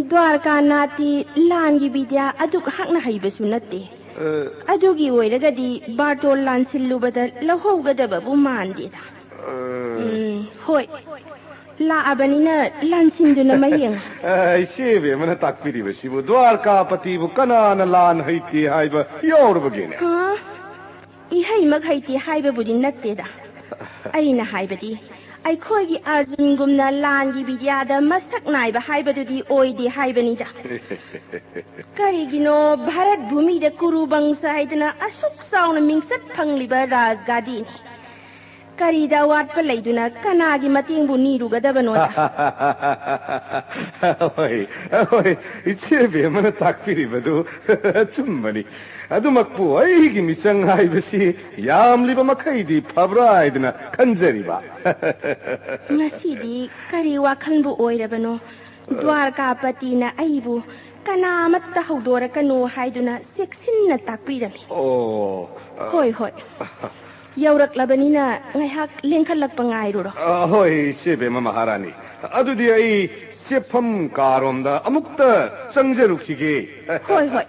ꯗ꯭ꯋꯥꯔꯀꯥꯅꯥꯊꯇꯤ ꯂꯥꯟꯒꯤ ꯕꯤꯗ꯭ꯌꯥ ꯑꯗꯨꯛ ꯍꯛꯅ ꯍꯩꯕꯁꯨ ꯅꯠꯇꯦ꯫ ꯑ꯫ ꯑꯗꯨꯒꯤ ꯑꯣꯏꯔꯒꯗꯤ ꯕꯥꯔꯇꯣꯟ ꯂꯥꯟꯁꯤꯜꯂꯨꯕꯗ ꯂꯧꯍꯧꯒꯗꯕꯕꯨ ꯃꯥꯟꯗꯦꯗ꯫ ꯑ꯫ ꯎꯝ, ꯍꯣꯏ꯫ ꯂꯥꯛꯑꯕꯅꯤꯅ ꯂꯥꯟꯁꯤꯟꯗꯨꯅ ꯃꯌꯦꯡ꯫ ꯑ, ꯏꯆꯦ ꯏꯕꯦꯝꯃꯅ ꯇꯥꯛꯄꯤꯔꯤꯕꯁꯤꯕꯨ ꯗ꯭ꯋꯥꯔꯀꯥꯄꯇꯤꯕꯨ ꯀꯅꯥꯅ ꯂꯥꯟ ꯍꯩꯇꯦ ꯍꯥꯏꯕ ꯌꯥꯎꯔꯕꯒꯦꯅꯦ? ꯍꯥ? ꯏꯍꯩꯃꯛ ꯍꯩꯇꯦ ꯍꯥꯏꯕꯕꯨꯗꯤ ꯅꯠꯇꯦꯗ꯫ ꯑꯩꯅ ꯍꯥꯏꯕꯗꯤ, ꯑꯩꯈꯣꯏꯒꯤ ꯑꯔꯖꯨꯟꯒꯨꯝꯅ ꯂꯥꯟꯒꯤ ꯕꯤꯗ꯭ꯌꯥꯗ ꯃꯁꯛ ꯅꯥꯏꯕ ꯍꯥꯏꯕꯗꯨꯗꯤ ꯑꯣꯏꯗꯦ ꯍꯥꯏꯕꯅꯤꯗ꯫ ꯀꯔꯤꯒꯤꯅꯣ ꯚꯥꯔꯠ ꯚꯨꯃꯤꯗ ꯀꯨꯔꯨꯕꯪꯁ ꯍꯥꯏꯗꯅ ꯑꯁꯨꯛ ꯆꯥꯎꯅ ꯃꯤꯡꯆꯠ ꯐꯪꯂꯤꯕ ꯔꯥꯖꯒꯥꯗꯤꯅꯤ? ꯀꯔꯤꯗ ꯑꯋꯥꯠꯄ ꯂꯩꯗꯨꯅ ꯀꯅꯥꯒꯤ ꯃꯇꯦꯡꯕꯨ ꯅꯤꯔꯨꯒꯗꯕꯅꯣꯗ? ꯍꯣꯏ, ꯍꯣꯏ, ꯏꯆꯦ ꯕꯦꯝꯃꯅ ꯇꯥꯛꯄꯤꯔꯤꯕꯗꯨ ꯆꯨꯝꯕꯅꯤ꯫ ꯑꯗꯨꯃꯛꯄꯨ ꯑꯩꯒꯤ ꯃꯤꯆꯪ ꯍꯥꯏꯕꯁꯤ ꯌꯥꯝꯂꯤꯕ ꯃꯈꯩꯗꯤ ꯐꯕ꯭ꯔꯥ ꯍꯥꯏꯗꯅ ꯈꯟꯖꯔꯤꯕ꯫ ꯉꯁꯤꯗꯤ ꯀꯔꯤ ꯋꯥꯈꯜꯕꯨ ꯑꯣꯏꯔꯕꯅꯣ? ꯗ꯭ꯋꯥꯔꯀꯥꯄꯇꯤꯅ ꯑꯩꯕꯨ ꯀꯅꯥꯃꯠꯇ ꯍꯧꯗꯣꯔꯛꯀꯅꯨ ꯍꯥꯏꯗꯨꯅ ꯆꯦꯛꯁꯤꯟꯅ ꯇꯥꯛꯄꯤꯔꯝꯃꯤ꯫ ꯑꯣ, ꯍꯣꯏ, ꯍꯣꯏ꯫ ꯌꯧꯔꯛꯂꯕꯅꯤꯅ ꯉꯥꯏꯍꯥꯛ ꯂꯦꯡꯈꯠꯂꯛꯄ ꯉꯥꯏꯔꯨꯔꯣ꯫ ꯑ, ꯍꯣꯏ, ꯏꯆꯦ ꯕꯦꯝꯃ ꯃꯍꯥꯔꯥꯅꯤ꯫ ꯑꯗꯨꯗꯤ ꯑꯩ ꯆꯦꯐꯝ ꯀꯥꯔꯣꯝꯗ ꯑꯃꯨꯛꯇ ꯆꯪꯖꯔꯨꯈꯤꯒꯦ꯫ ꯍꯣꯏ, ꯍꯣꯏ꯫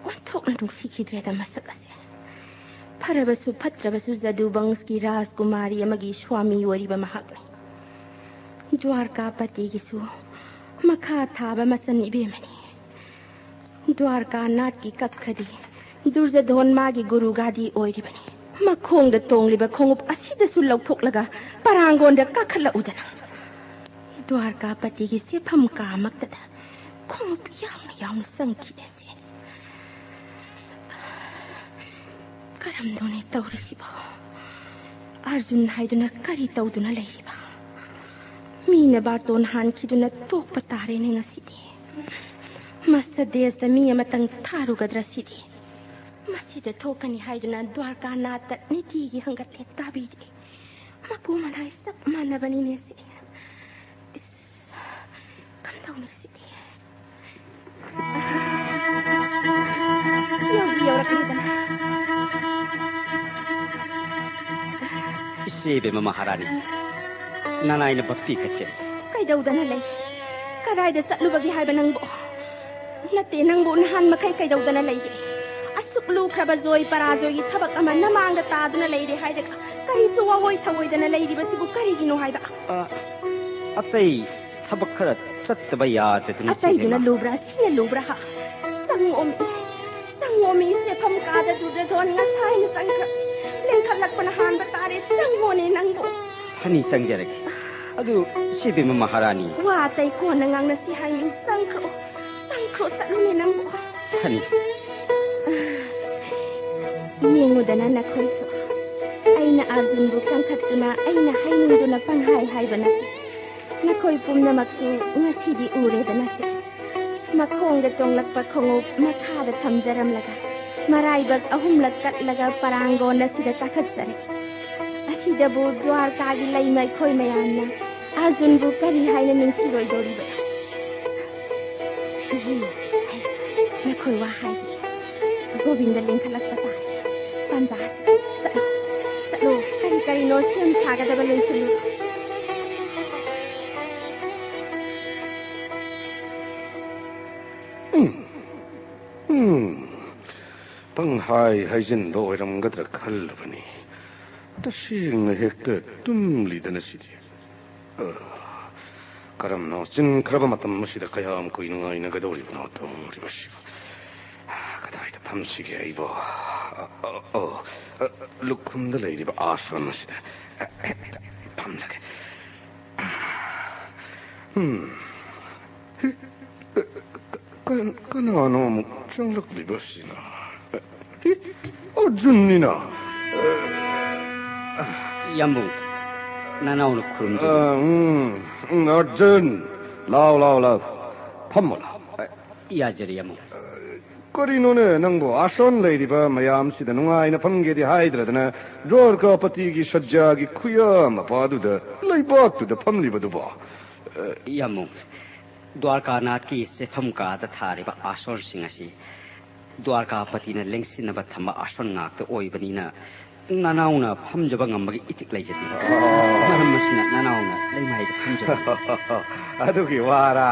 ꯑꯣꯟꯊꯣꯛꯅ ꯅꯨꯡꯁꯤꯈꯤꯗ꯭ꯔꯦꯗ ꯃꯁꯛ ꯑꯁꯦ꯫ ꯐꯔꯕꯁꯨ ꯐꯠꯇ꯭ꯔꯕꯁꯨ ꯖꯗꯨꯕꯪꯁꯀꯤ ꯔꯥꯖꯀꯨꯃꯥꯔꯤ ꯑꯃꯒꯤ ꯁ꯭ꯋꯥꯃꯤ ꯑꯣꯏꯔꯤꯕ ꯃꯍꯥꯛꯅꯤ꯫ ꯗ꯭ꯋꯥꯔꯀꯥꯄꯇꯤꯒꯤꯁꯨ ꯃꯈꯥ ꯊꯥꯕ ꯃꯆꯟ ꯏꯕꯦꯝꯃꯅꯤ꯫ ꯗ꯭ꯋꯥꯔꯀꯥꯅꯥꯊꯀꯤ ꯀꯛꯈꯗꯤ ꯗꯨꯔꯖꯙꯣꯟ ꯃꯥꯒꯤ ꯒꯨꯔꯨꯒꯥꯗꯤ ꯑꯣꯏꯔꯤꯕꯅꯤ꯫ ꯃꯈꯣꯡꯗ ꯇꯣꯡꯂꯤꯕ ꯈꯣꯡꯎꯞ ꯑꯁꯤꯗꯁꯨ ꯂꯧꯊꯣꯛꯂꯒ ꯄꯔꯥꯡꯒꯣꯟꯗ ꯀꯥꯈꯠꯂꯛꯎꯗꯅ꯫ ꯗ꯭ꯋꯥꯔꯀꯥꯄꯇꯤꯒꯤ ꯆꯦꯐꯝ ꯀꯥꯃꯛꯇꯗ ꯈꯣꯡꯎꯞ ꯌꯥꯎꯅ ꯌꯥꯎꯅ ꯆꯪꯈꯤꯔꯁꯦ꯫ ꯀꯔꯝꯗꯧꯅꯦ ꯇꯧꯔꯤꯁꯤꯕꯣ? ꯑꯔꯖꯨꯟ ꯍꯥꯏꯗꯨꯅ ꯀꯔꯤ ꯇꯧꯗꯨꯅ ꯂꯩꯔꯤꯕ? ꯃꯤꯅ ꯕꯥꯔꯇꯣꯟ ꯍꯥꯟꯈꯤꯗꯨꯅ ꯇꯣꯛꯄ ꯇꯥꯔꯦꯅꯦ ꯉꯁꯤꯗꯤ꯫ ꯃꯁ ꯗꯦꯁꯇ ꯃꯤ ꯑꯃꯇꯪ ꯊꯥꯔꯨꯒꯗ꯭ꯔꯥ ꯁꯤꯗꯤ? ꯃꯁꯤꯗ ꯊꯣꯛꯀꯅꯤ ꯍꯥꯏꯗꯨꯅ ꯗ꯭ꯋꯥꯔꯀꯥꯅꯥꯊꯇ ꯅꯤꯇꯤꯒꯤ ꯍꯪꯒꯠꯂꯦ, ꯇꯥꯕꯤꯗꯦ꯫ ꯃꯄꯨ ꯃꯅꯥꯏ ꯆꯞ ꯃꯥꯟꯅꯕꯅꯤꯅꯦ ꯁꯤ꯫ ꯏꯁ, ꯀꯝꯗꯧꯅꯤ ꯁꯤꯗꯤ? ꯌꯧꯗꯤ ꯌꯧꯔꯛꯂꯦꯗꯅ꯫ ꯏꯆꯦ ꯏꯕꯦꯝꯃ ꯃꯍꯥꯔꯥꯅꯤ, ꯅꯅꯥꯏꯅ ꯚꯛꯇꯤ ꯀꯠꯆꯔꯤ꯫ ꯀꯩꯗꯧꯗꯅ ꯂꯩ? ꯀꯗꯥꯏꯗ ꯆꯠꯂꯨꯕꯒꯦ ꯍꯥꯏꯕ ꯅꯪꯕꯨ? ꯅꯠꯇꯦ, ꯅꯪꯕꯨ ꯅꯍꯥꯟ ꯃꯈꯩ ꯀꯩꯗꯧꯗꯅ ꯂꯩꯒꯦ? ꯑꯁꯨꯛ ꯂꯨꯈ꯭ꯔꯕ ꯖꯣꯏ ꯄꯔꯥꯖꯣꯏꯒꯤ ꯊꯕꯛ ꯑꯃ ꯅꯃꯥꯡꯗ ꯇꯥꯗꯨꯅ ꯂꯩꯔꯦ ꯍꯥꯏꯔꯒ ꯀꯔꯤꯁꯨ ꯋꯥꯑꯣꯏ ꯊꯑꯣꯏꯗꯅ ꯂꯩꯔꯤꯕꯁꯤꯕꯨ ꯀꯔꯤꯒꯤꯅꯣ ꯍꯥꯏꯕ? ꯑ, ꯑꯇꯩ ꯊꯕꯛ ꯈꯔ ꯆꯠꯇꯕ ꯌꯥꯗꯗꯅ ꯏꯆꯦ ꯑꯇꯩꯗꯨꯅ ꯏꯕꯦꯝꯃ꯫ ꯂꯨꯕ꯭ꯔꯥ, ꯁꯤꯅ ꯂꯨꯕ꯭ꯔꯥ ꯍꯥ? ꯆꯪꯉꯣꯃꯤ, ꯆꯪꯉꯣꯃꯤ ꯏꯆꯦ꯫ ꯐꯝ ꯀꯥꯗ ꯗꯨꯔꯖꯣꯙꯣꯟ ꯉꯁꯥꯏꯅ ꯆꯪꯈ꯭ꯔ꯫ ꯂꯦꯡꯈꯠꯂꯛꯄꯅ ꯍꯥꯟꯕ ꯇꯥꯔꯦ꯫ ꯆꯪꯉꯣꯅꯦ ꯅꯪꯕꯨ꯫ ꯐꯅꯤ, ꯆꯪꯖꯔꯒꯦ꯫ ꯑꯗꯨ ꯏꯆꯦ ꯕꯦꯝꯃ ꯃꯍꯥꯔꯥꯅꯤ꯫ ꯋꯥ ꯑꯇꯩ ꯀꯣꯟꯅ ꯉꯥꯡꯅꯁꯤ ꯍꯥꯏꯅꯤ꯫ ꯆꯪꯈ꯭ꯔꯣ, ꯆꯪꯈ꯭ꯔꯣ, ꯆꯠꯂꯨꯅꯦ ꯅꯪꯕꯨ꯫ ꯐꯅꯤ꯫ ꯌꯦꯡꯉꯨꯗꯅ ꯅꯈꯣꯏꯁꯨ꯫ ꯑꯩꯅ ꯑꯥꯔꯖꯨꯟꯕꯨ ꯀꯟꯈꯠꯇꯨꯅ ꯑꯩꯅ ꯍꯥꯏꯅꯤꯡꯗꯨꯅ ꯄꯪꯍꯥꯏ ꯍꯥꯏꯕ ꯅꯠꯇꯦ꯫ ꯅꯈꯣꯏ ꯄꯨꯝꯅꯃꯛꯁꯨ ꯉꯁꯤꯗꯤ ꯎꯔꯦꯗꯅꯁꯦ꯫ ꯃꯈꯣꯡꯗ ꯇꯣꯡꯂꯛꯄ ꯈꯣꯡꯎꯞ ꯃꯈꯥꯗ ꯊꯝꯖꯔꯝꯂꯒ ꯃꯔꯥꯏꯕꯛ ꯑꯍꯨꯝꯂꯛ ꯀꯠꯂꯒ ꯄꯔꯥꯡꯒꯣꯟ ꯑꯁꯤꯗ ꯀꯥꯈꯠꯆꯔꯦ꯫ ꯑꯁꯤꯗꯕꯨ ꯗ꯭ꯋꯥꯔꯀꯥꯒꯤ ꯂꯩꯃ ꯑꯩꯈꯣꯏ ꯃꯌꯥꯝꯅ ꯑꯥꯔꯖꯨꯟꯕꯨ ꯀꯔꯤ ꯍꯥꯏꯅ ꯅꯨꯡꯁꯤꯔꯣꯏꯗꯧꯔꯤꯕ? ꯏꯍꯦ, ꯅꯈꯣꯏ ꯋꯥ ꯍꯥꯏꯗꯦ꯫ ꯒꯣꯕꯤꯟꯗ ꯂꯦꯡꯈꯠꯂꯛꯄ ꯇꯥꯏ꯫ ꯄꯟꯖꯥꯁꯤ, ꯆꯠꯂꯣ, ꯆꯠꯂꯣ, ꯀꯔꯤ ꯀꯔꯤꯅꯣ ꯁꯦꯝ ꯁꯥꯒꯗꯕ ꯂꯣꯏꯁꯤꯜꯂꯨ꯫ ꯎꯝ, ꯎꯝ, ꯄꯪꯍꯥꯏ ꯍꯥꯏꯖꯤꯟꯕ ꯑꯣꯏꯔꯝꯒꯗ꯭ꯔꯥ ꯈꯜꯂꯨꯕꯅꯤ꯫ ꯇꯁꯦꯡꯅ ꯍꯦꯛꯇ ꯇꯨꯝꯂꯤꯗꯅ ꯁꯤꯗꯤ꯫ ꯑ, ꯀꯔꯝꯅ ꯆꯤꯟꯈ꯭ꯔꯕ ꯃꯇꯝ ꯑꯁꯤꯗ ꯀꯌꯥꯝ ꯀꯨꯏꯅ ꯉꯥꯏꯅꯒꯗꯧꯔꯤꯕꯅꯣ ꯇꯧꯔꯤꯕꯁꯤꯕꯨ? ꯀꯗꯥꯏꯗ ꯐꯝꯁꯤꯒꯦ ꯑꯩꯕꯣ? ꯑ, ꯑ, ꯑ, ꯑ, ꯂꯨꯈꯨꯝꯗ ꯂꯩꯔꯤꯕ ꯑꯥꯁ꯭ꯔꯝ ꯑꯁꯤꯗ꯫ ꯑ, ꯍꯦꯛꯇ ꯐꯝꯂꯒꯦ꯫ ꯎꯝ꯫ ꯀ-, ꯀꯅꯥꯅꯣ ꯑꯃꯨꯛ ꯆꯪꯂꯛꯂꯤꯕꯁꯤꯅ? ꯑꯦ, ꯑꯔꯖꯨꯟꯅꯤꯅ꯫ ꯌꯥꯝꯕꯨꯡ, ꯅꯅꯥꯎꯅ ꯈꯨꯔꯨꯝꯖꯔꯤ꯫ ꯑ, ꯎꯝ, ꯎꯝ, ꯑꯔꯖꯨꯟ, ꯂꯥꯎ, ꯂꯥꯎ, ꯂꯥꯎ꯫ ꯐꯝꯃꯣ, ꯂꯥꯎ꯫ ꯌꯥꯖꯔꯦ, ꯌꯥꯝꯕꯨꯡ꯫ ꯀꯔꯤꯅꯣꯅꯦ ꯅꯪꯕꯨ? ꯑꯥꯁꯟ ꯂꯩꯔꯤꯕ ꯃꯌꯥꯝꯁꯤꯗ ꯅꯨꯡꯉꯥꯏꯅ ꯐꯝꯒꯦꯗꯤ ꯍꯥꯏꯗ꯭ꯔꯗꯅ ꯗ꯭ꯋꯥꯔꯀꯥꯄꯇꯤꯒꯤ ꯁꯖ꯭ꯌꯥꯒꯤ ꯈꯨꯌꯥ ꯃꯄꯥꯗꯨꯗ, ꯂꯩꯕꯥꯛꯇꯨꯗ ꯐꯝꯂꯤꯕꯗꯨꯕꯣ? ꯌꯥꯝꯕꯨꯡ, ꯗ꯭ꯋꯥꯔꯀꯥꯅꯥꯊꯀꯤ ꯆꯦꯐꯝ ꯀꯥꯗ ꯊꯥꯔꯤꯕ ꯑꯥꯁꯟꯁꯤꯡ ꯑꯁꯤ ꯗ꯭ꯋꯥꯔꯀꯥꯄꯇꯤꯅ ꯂꯦꯡꯁꯤꯟꯅꯕ ꯊꯝꯕ ꯑꯥꯁꯟ ꯉꯥꯛꯇ ꯑꯣꯏꯕꯅꯤꯅ, ꯅꯅꯥꯎꯅ ꯐꯝꯖꯕ ꯉꯝꯕꯒꯤ ꯏꯊꯤꯛ ꯂꯩꯖꯗꯦ꯫ ꯑꯣ꯫ ꯃꯔꯝ ꯑꯁꯤꯅ ꯅꯅꯥꯎꯅ ꯂꯩꯃꯥꯏꯗ ꯐꯝꯖꯕ꯫ ꯑꯗꯨꯒꯤ ꯋꯥꯔꯥ?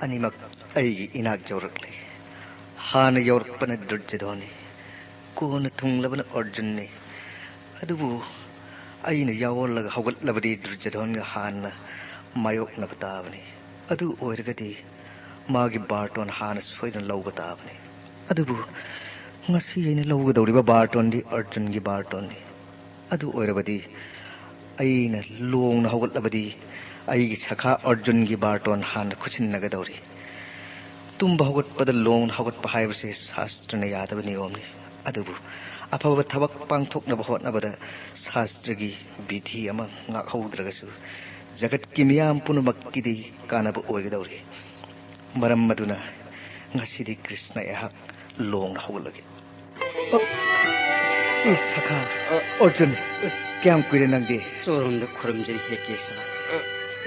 ꯑꯅꯤꯃꯛ ꯑꯩꯒꯤ ꯏꯅꯥꯛ ꯌꯧꯔꯛꯂꯦ꯫ ꯍꯥꯟꯅ ꯌꯧꯔꯛꯄꯅ ꯗꯨꯔꯖꯣꯙꯣꯟꯅꯤ, ꯀꯣꯟꯅ ꯊꯨꯡꯂꯕꯅ ꯑꯔꯖꯨꯟꯅꯤ꯫ ꯑꯗꯨꯕꯨ ꯑꯩꯅ ꯌꯥꯑꯣꯜꯂꯒ ꯍꯧꯒꯠꯂꯕꯗꯤ ꯗꯨꯔꯖꯣꯙꯣꯟꯒ ꯍꯥꯟꯅ ꯃꯥꯌꯣꯛꯅꯕ ꯇꯥꯕꯅꯤ꯫ ꯑꯗꯨ ꯑꯣꯏꯔꯒꯗꯤ ꯃꯥꯒꯤ ꯕꯥꯔꯇꯣꯟ ꯍꯥꯟꯅ ꯁꯣꯏꯗꯅ ꯂꯧꯕ ꯇꯥꯕꯅꯤ꯫ ꯑꯗꯨꯕꯨ ꯉꯁꯤ ꯑꯩꯅ ꯂꯧꯒꯗꯧꯔꯤꯕ ꯕꯥꯔꯇꯣꯟꯗꯤ ꯑꯔꯖꯨꯟꯒꯤ ꯕꯥꯔꯇꯣꯟꯅꯤ꯫ ꯑꯗꯨ ꯑꯣꯏꯔꯕꯗꯤ ꯑꯩꯅ ꯂꯣꯡꯅ ꯍꯧꯒꯠꯂꯕꯗꯤ ꯑꯩꯒꯤ ꯁꯈꯥ ꯑꯔꯖꯨꯟꯒꯤ ꯕꯥꯔꯇꯣꯟ ꯍꯥꯟꯅ ꯈꯨꯠꯁꯤꯟꯅꯒꯗꯧꯔꯤ꯫ ꯇꯨꯝꯕ ꯍꯧꯒꯠꯄꯗ ꯂꯣꯡꯅ ꯍꯧꯒꯠꯄ ꯍꯥꯏꯕꯁꯤ ꯁꯥꯁꯇ꯭ꯔꯅ ꯌꯥꯗꯕ ꯅꯤꯌꯣꯝꯅꯤ꯫ ꯑꯗꯨꯕꯨ ꯑꯐꯕ ꯊꯕꯛ ꯄꯥꯡꯊꯣꯛꯅꯕ ꯍꯣꯠꯅꯕꯗ ꯁꯥꯁꯇ꯭ꯔꯒꯤ ꯕꯤꯙꯤ ꯑꯃ ꯉꯥꯛꯍꯧꯗ꯭ꯔꯒꯁꯨ ꯖꯒꯠꯀꯤ ꯃꯤꯌꯥꯝ ꯄꯨꯝꯅꯃꯛꯀꯤꯗꯤ ꯀꯥꯟꯅꯕ ꯑꯣꯏꯒꯗꯧꯔꯤ꯫ ꯃꯔꯝ ꯑꯗꯨꯅ ꯉꯁꯤꯗꯤ ꯀ꯭ꯔꯤꯁꯅ ꯑꯩꯍꯥꯛ ꯂꯣꯡꯅ ꯍꯧꯒꯠꯂꯒꯦ꯫ ꯑ, ꯏ ꯁꯈꯥ, ꯑ, ꯑꯔꯖꯨꯟ, ꯀꯌꯥꯝ ꯀꯨꯏꯔꯦ ꯅꯪꯗꯤ? ꯆꯣꯔꯣꯟꯗ ꯈꯨꯔꯨꯝꯖꯔꯤ ꯍꯦ ꯀꯦꯁ꯫ ꯑ,